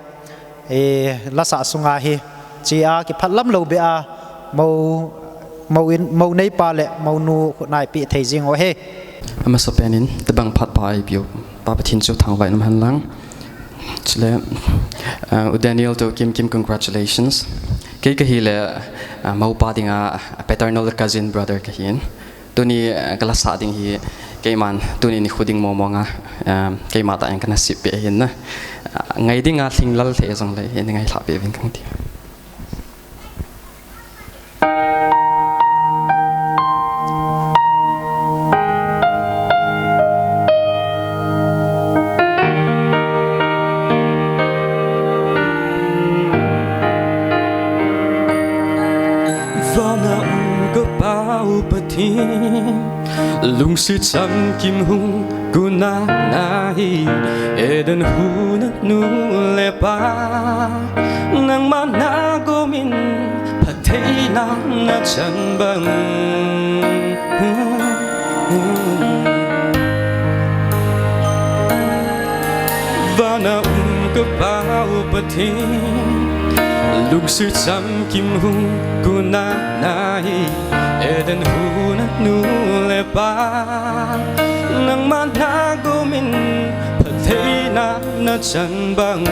eh, lasah sunga hi chia kiphatlam lou beh a mou, mou in, mou neipa le mounu khut a ipeh thei jing u ahi. Amasapen in tobang phat pha eipeu Pa Pathen chu thangvah in umhen lang. Chule, uh, U Daniel toh Kimkim, congratulations. Kei kahile, uh, moupa dinga paternal cousin brother kahin. Tuni, uh, kalasah ding hi keiman tuni nikho ding mong monga, uh, keima tah in kanasep peh ahin na. Uh, ngai dinga lhinglel thei jongle hin ngailhah peh uvin kati. Vana um ka Pa u Pathen, lungset chamkim hung kona nahi, Eden huna nu le pa, nangma nagomin phattheina nachan bang. Vana um ka Pa u Pathen, lungset chamkim hung kona nahi, Eden huna nu le pa, nangma nagomin phattheina nachan bang.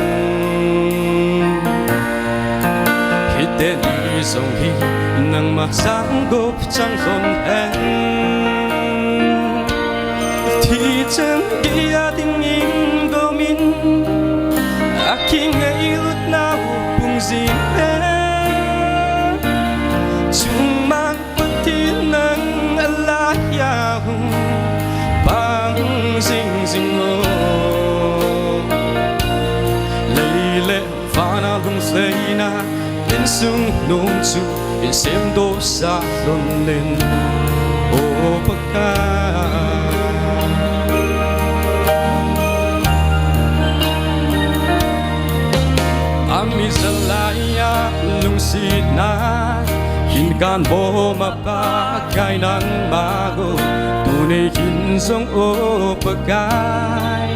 Hiteni jong hi nangma sanggop chan lhon hen. Thi chan geiya dingin gomin, akingailut nau pung jing hen. Chungmang Pathen nang alaiya hung pang jing jing o. Lei le vana lungseina insung nung chu insemdoh sah lhon in, O Pakai. Ami jalaiya lungsetna hin kanbom a Pakai nangma go, tuni hin jong O Pakai,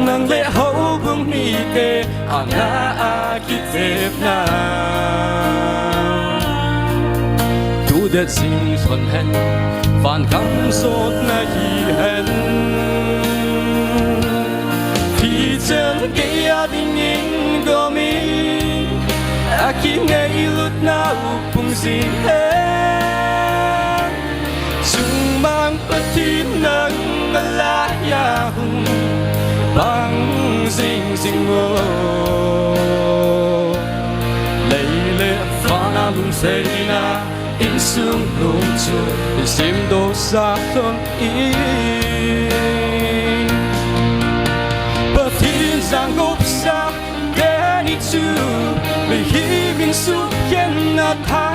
nang le houbung mite anga a kitepna. Tudet jing lhon hen, van gam jotna hi hen. Thi chan geiya dingin gomin, akingailut nau pung jing hen. Chungmang Pathen nang alaiya hung pang jing jing o. Lei le van Sung lung chu isim do sa lhon in, Pathen jang gop sa teni chu, mihem in sukhen na tha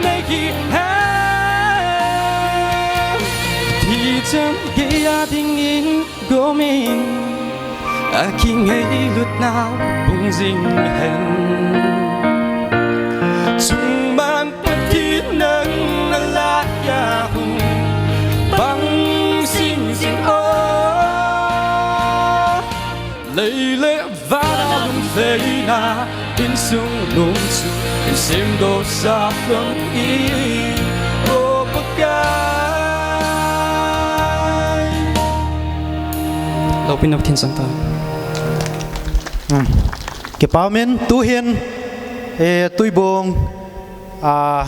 nei hi hen. Thi chan geiya dingin gomin, akingailut nau pung jing hen. Chungman Pathen nang nalaiya hung pang jing jing o. Lei le van a lungtheina, insung lung chu isim do sa lhon in, o Pakai. Loupina Pathen chang ta. Hmm. Kipa umin, tuhin, eh, Tuibong, ah,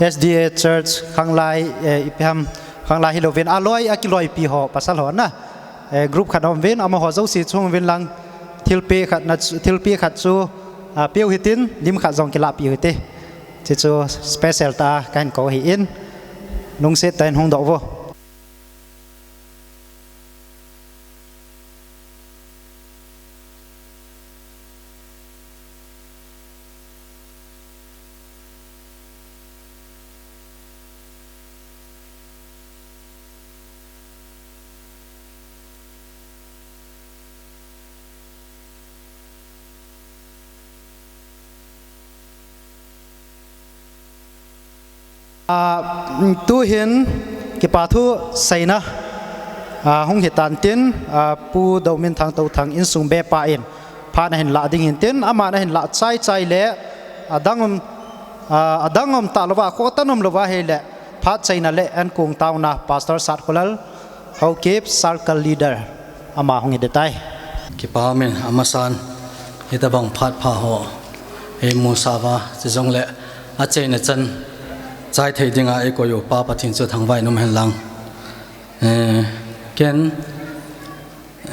S D A Church, khanglai, eh, ipi ham, khanglai hilouvin, aloi, akiloipi ho, pasal ho na. Eh, group khat aum uvin, amaho jouse chu hung uvin lang, thilpeh khat na chu, thilpeh khat chu, ah, peh u hitin, lim khat jong kilahpeh u hite. Hiche chu special tah a kahin kou ahin, lungset tah in hung doh uvo. Ah, tuhin kipa thu seina, ah, hung hitan tin, ah, Pu Dominthang Touthang insung bepa in phat ahin lah ding hintin, aman ahin lah chaichai le, adang um, ah, adang um talouva, khotan umlouva ahile, phat seina le ankong taona Pastor Satkholal Haokip, Circle Leader, ama hung hi ding tai. Kipa umin, amasan, hitabang phat pha ho eimusah uva, chujongle acheina chan chai thei dinga eikoi u Pa Pathen chu thangvah in um hen lang. Eh, ken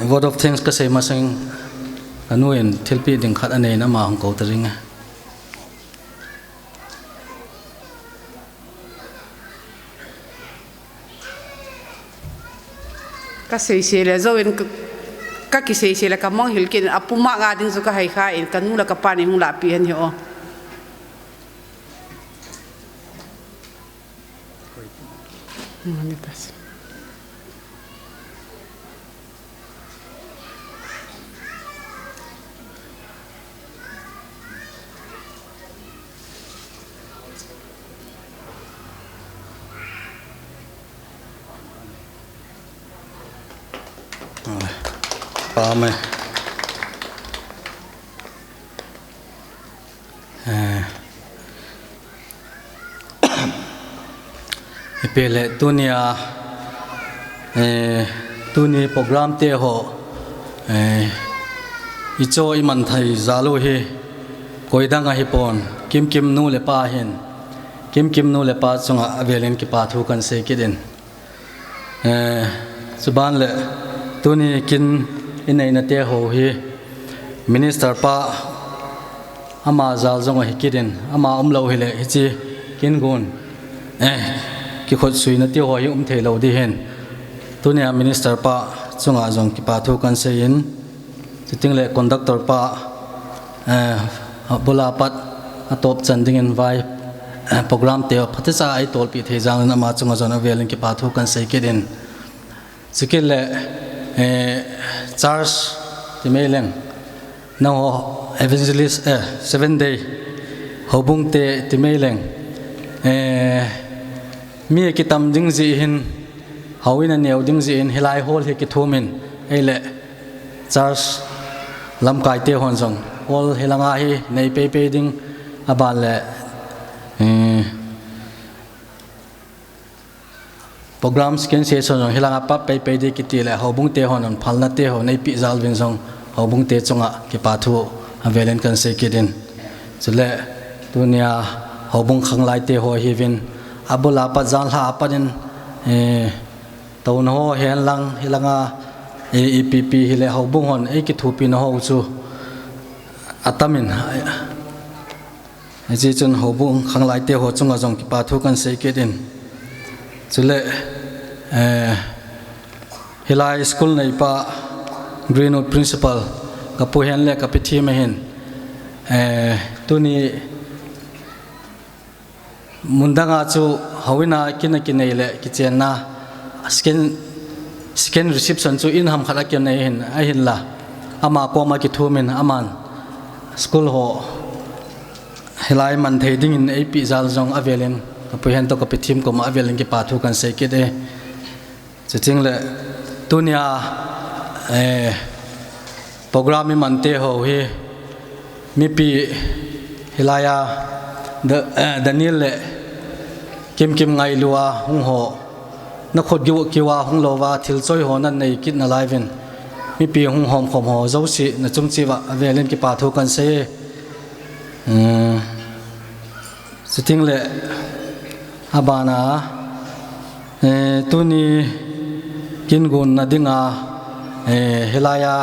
vote of thanks kasei masang, kanu in thilpeh ding khat anei in ama hung kou ta ding e. Kaseise le jouvin ka, kakiseise le kamang hil kit in, apuma nga ding chu kahai kha in, kanu le kapa in hung lahpeh hen hi o. Amen. Eh. Ipi le tunia, eh, tuni program te ho, eh, icho iman thei jal u hi, koidang ahipon, Kimkim nu le pa hin, Kimkim nu le pa chunga avelin kipa thu kahin sei kit in. Eh, chuban le tuni kin ineina te ho hi Minister pa ama jal jong ahi kit in, ama umlou hile hiche kin gon, eh, kikhutsuina ti ho hi um thei lou ding hin. Tunia Minister pa chunga jong kipa thu kahin sei in, Chuting le conductor pa, eh, abul a pat atop chan dingin vai, eh, program te phatecha a eitolpi thei jal in ama chunga jong avelin kipa thu kahin sei kit in. Chukit le, eh, church ti mai leng. Nangho evangelist, eh, Seven Day houbung te ti mai leng. Eh, mi kitam ding jeh hin, houin aneo ding jeh in hilai hall hi kithum in, ei le church lamkai te hon jong hall hilanga hi nei peipei ding, aban le, eh, program second session jong hilanga pap peipei ding kiti le houbung te hon phalna te ho neipi jal uvin jong houbung te chunga kipa thu avelin kahin sei kit in. Chule tunia houbung khanglai te ho hiuvin abul a pat janhi a pat in, eh, touna ho hen lang hilanga, eh, ipi ipi hile houbung hon eikithopina ho chu atam in, Hiche chun houbung khanglaite ho chunga jong kipa thu kan sei kit in. Chule, eh, hilai school neipa Greenwood Principal ka pu hen le ka pi thim ahin, eh, tuni mun danga chu houin a kin a kinei le kichenna second, second reception chu in ham khat a kinei hin, ahinla ama koma kithum in aman school ho hilai man thei dingin eipi jal jong avelin ka pu hen to ka pi thim koma avelin kipa thu kan sei kit e. Chuting le tunia, eh, program i mante ho hi mipi hilaiya Da-, eh, Daniel le Kimkim ngailua hung ho, na khut giu kiwa hung lova thil choi ho nan nei kit nalai vin mipi hung hom khom ho jouse na chung chiva avelin kipa thu kan sei. Hmm. Chuting le abana, eh, tuni kin gunna dinga, eh, hilaiya,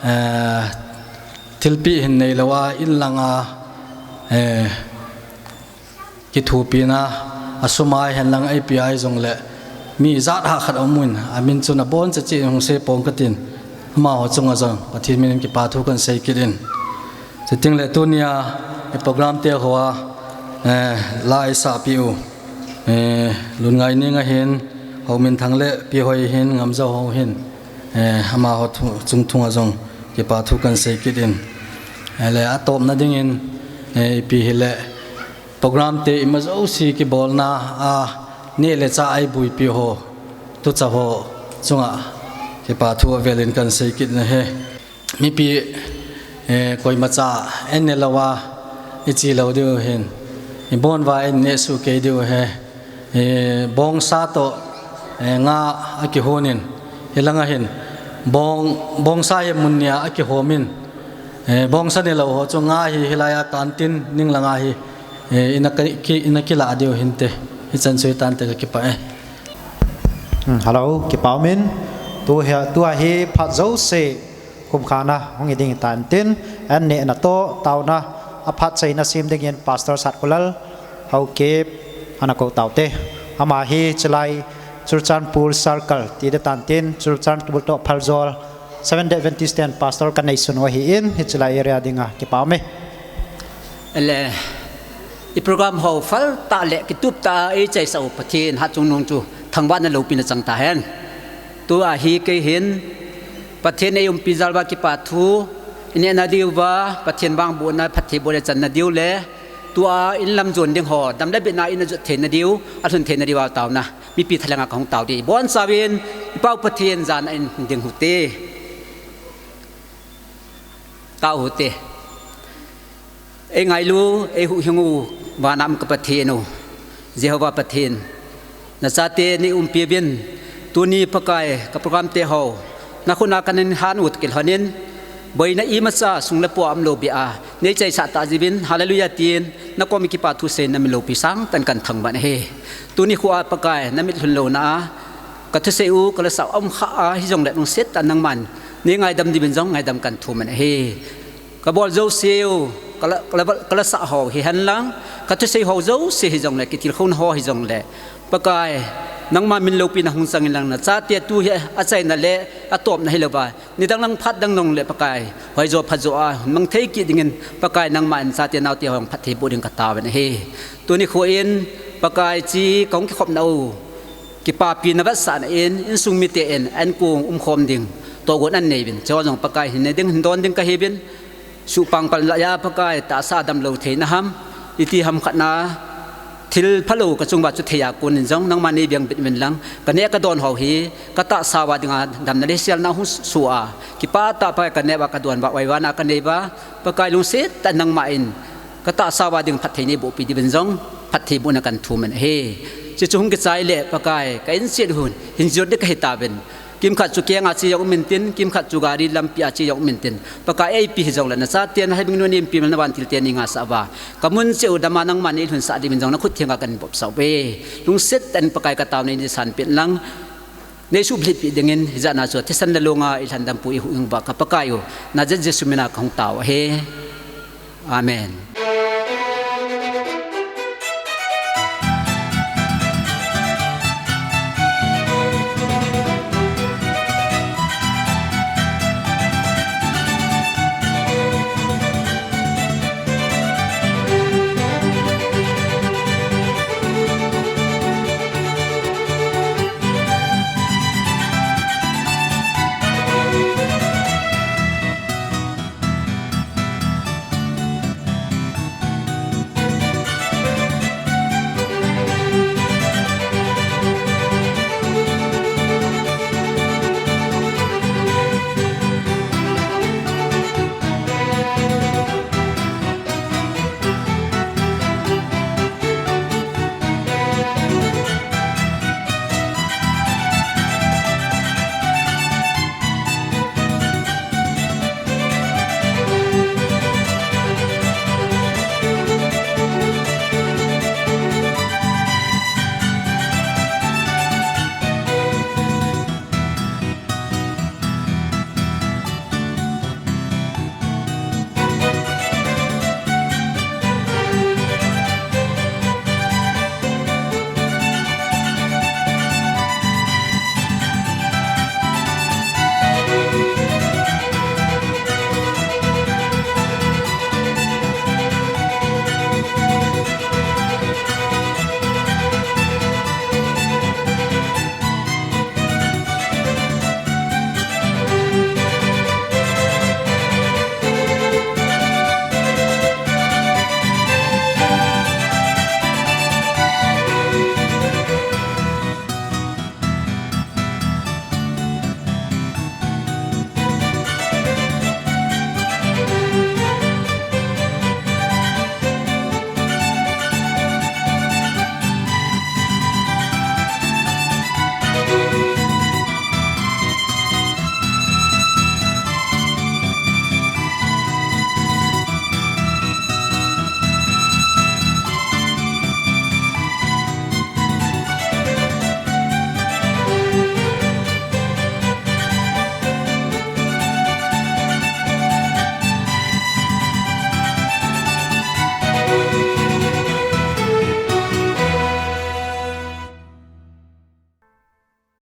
eh, thilpi hin nei loa in langa, eh, kithupina a suma hen lang eipi ai jong le mi jat ha khat amun amin chun abon cha chi hung sei pong katin. Amaho chunga jong Pathen minin kipa thu kan sei kit in. Chuting le tunia e program te hoa, eh, la i sa pi u, eh, Lungngai Ning ahin, Hominthang le Pihoi hin, Ngamjao ho hin, eh, amaho thu, chung thunga jong kipa thu kan sei kit in. Eh, le atopna dingin, eh, ipi hile program te ima jouse kibolna a neh le chah ei buipi ho, tucha ho chunga kipa thu avelin kan sei kit na he. Mipi, eh, koima cha en ne loa i chi lo diu hin, i bon va en ne su kei diu he. Eh, bongsa to, eh, nga a kihonin, hilanga hin, bong, bongsa hi mun nia a kihomin, eh, bongsa ne lo ho chu nga hi hilaiya canteen ning langa hi, eh, ina ki, ina kila diu hinte, hichan sui tante ka kipa e. Hmm, hello, kipa umin. Tu hi, tua hi phat jouse khumkhana hung i ding tan tin, an nehna to tauna a phat chaina sim dingin Pastor Satkulal Haokip ana ko taute. Ama hi chilai Churachandpur Circle ti de tan tin, Churachandpur to Phaljol Seventh Day Adventist ten Pastor ka nei sun ahi in, hi chilai area dinga kipa ume. Ele, i program ho fal ta le kitup ta i chaisa u Pathen ha chungnung chu thangvahna lopina chang ta hen. Tua hi kei hin Pathen ei umpi jalva kipa thu i nehna diuva Pathen vangbohna phattheibohna channa diu le tua in lam jon ding ho dam le bitna in a jot theina diu, a lhun theina diu a tauna mipi thalanga ka hung tau di. Bonchauvin i Pau Pathen jana in hung ding hute. Tau hute. Ei ngailu, ei huhhing u, vana um ka Pathen u, Jehovah Pathen. Na chate nei umpi uvin, tuni Pakai ka program te ho na khut a ka nei han u toh kilhonin, boina imacha sung le pai a um lou beh a nei chaisa ta jiuvin, hallelujah tin, na kom i kipa thu seiyin na min loupi sangtah in kan thangvah e. Tuni khoa Pakai na mitlhi louna a ka thusei u, ka la sa u a um kha a hijongle lungset tah in nangman nei ngaidam diuvin jong ngaidam kan thum e. Ka bol jouse u, ka la, ka la, ka la sa ho hihen lang, ka thusei ho jouse hijongle, kitilkhouna ho hijongle, Pakai, nangma min loupina hung chang in lang na chate tu hi a chaina le a topna hilouva, nidang lang phat dang jongle Pakai, hoijo phajo a mang thei kit dingin Pakai nangma in chate naote ho phatthei boh ding ka tao e. Tuni khoa in Pakai chi ka hung kikhopna u, kipapina vetsahna in, insung mite in an kong umkhom ding tohgon an nei uvin. Chu jong Pakai hin nei ding, hin don ding ka hi uvin. Suhpang pal laiya Pakai tahsa damlou theina ham, iti ham khat na thil phalou ka chung uva chu thei a kon in jong nangma nei veng bit uvin lang. Ka neh ka don ho hi ka tahsa uva dinga damna le sielna hung soh a, kipah tah Pakai ka neh uva ka don uva oiva na ka nei uva, Pakai lungset tah in nangma in ka tahsa uva ding phatthei nei bohpi diuvin jong phatthei bohna kan thum e. Chuchu hung kichai le Pakai ka insung hin hin jot ding ka hi tauvin. Kimkhat chu keng a che jong um intin, kimkhat chu gari lampi a che jong um intin, Pakai eipi hijongle na chaten hei bing nun inpi mel na vantil te nei ngasah uva, ka mun cheh u dama nangman nei lhunsah diuvin jong na khut thenga kan bopsah uve. Lungset tah in Pakai ka taona nei sanpeh in lang, nei sublhitpeh dingin hijat na chu thisan le longa i lhandampu i huhhing uva ka Pakai u, Nazareth Jesu mina ka hung tao e. Amen.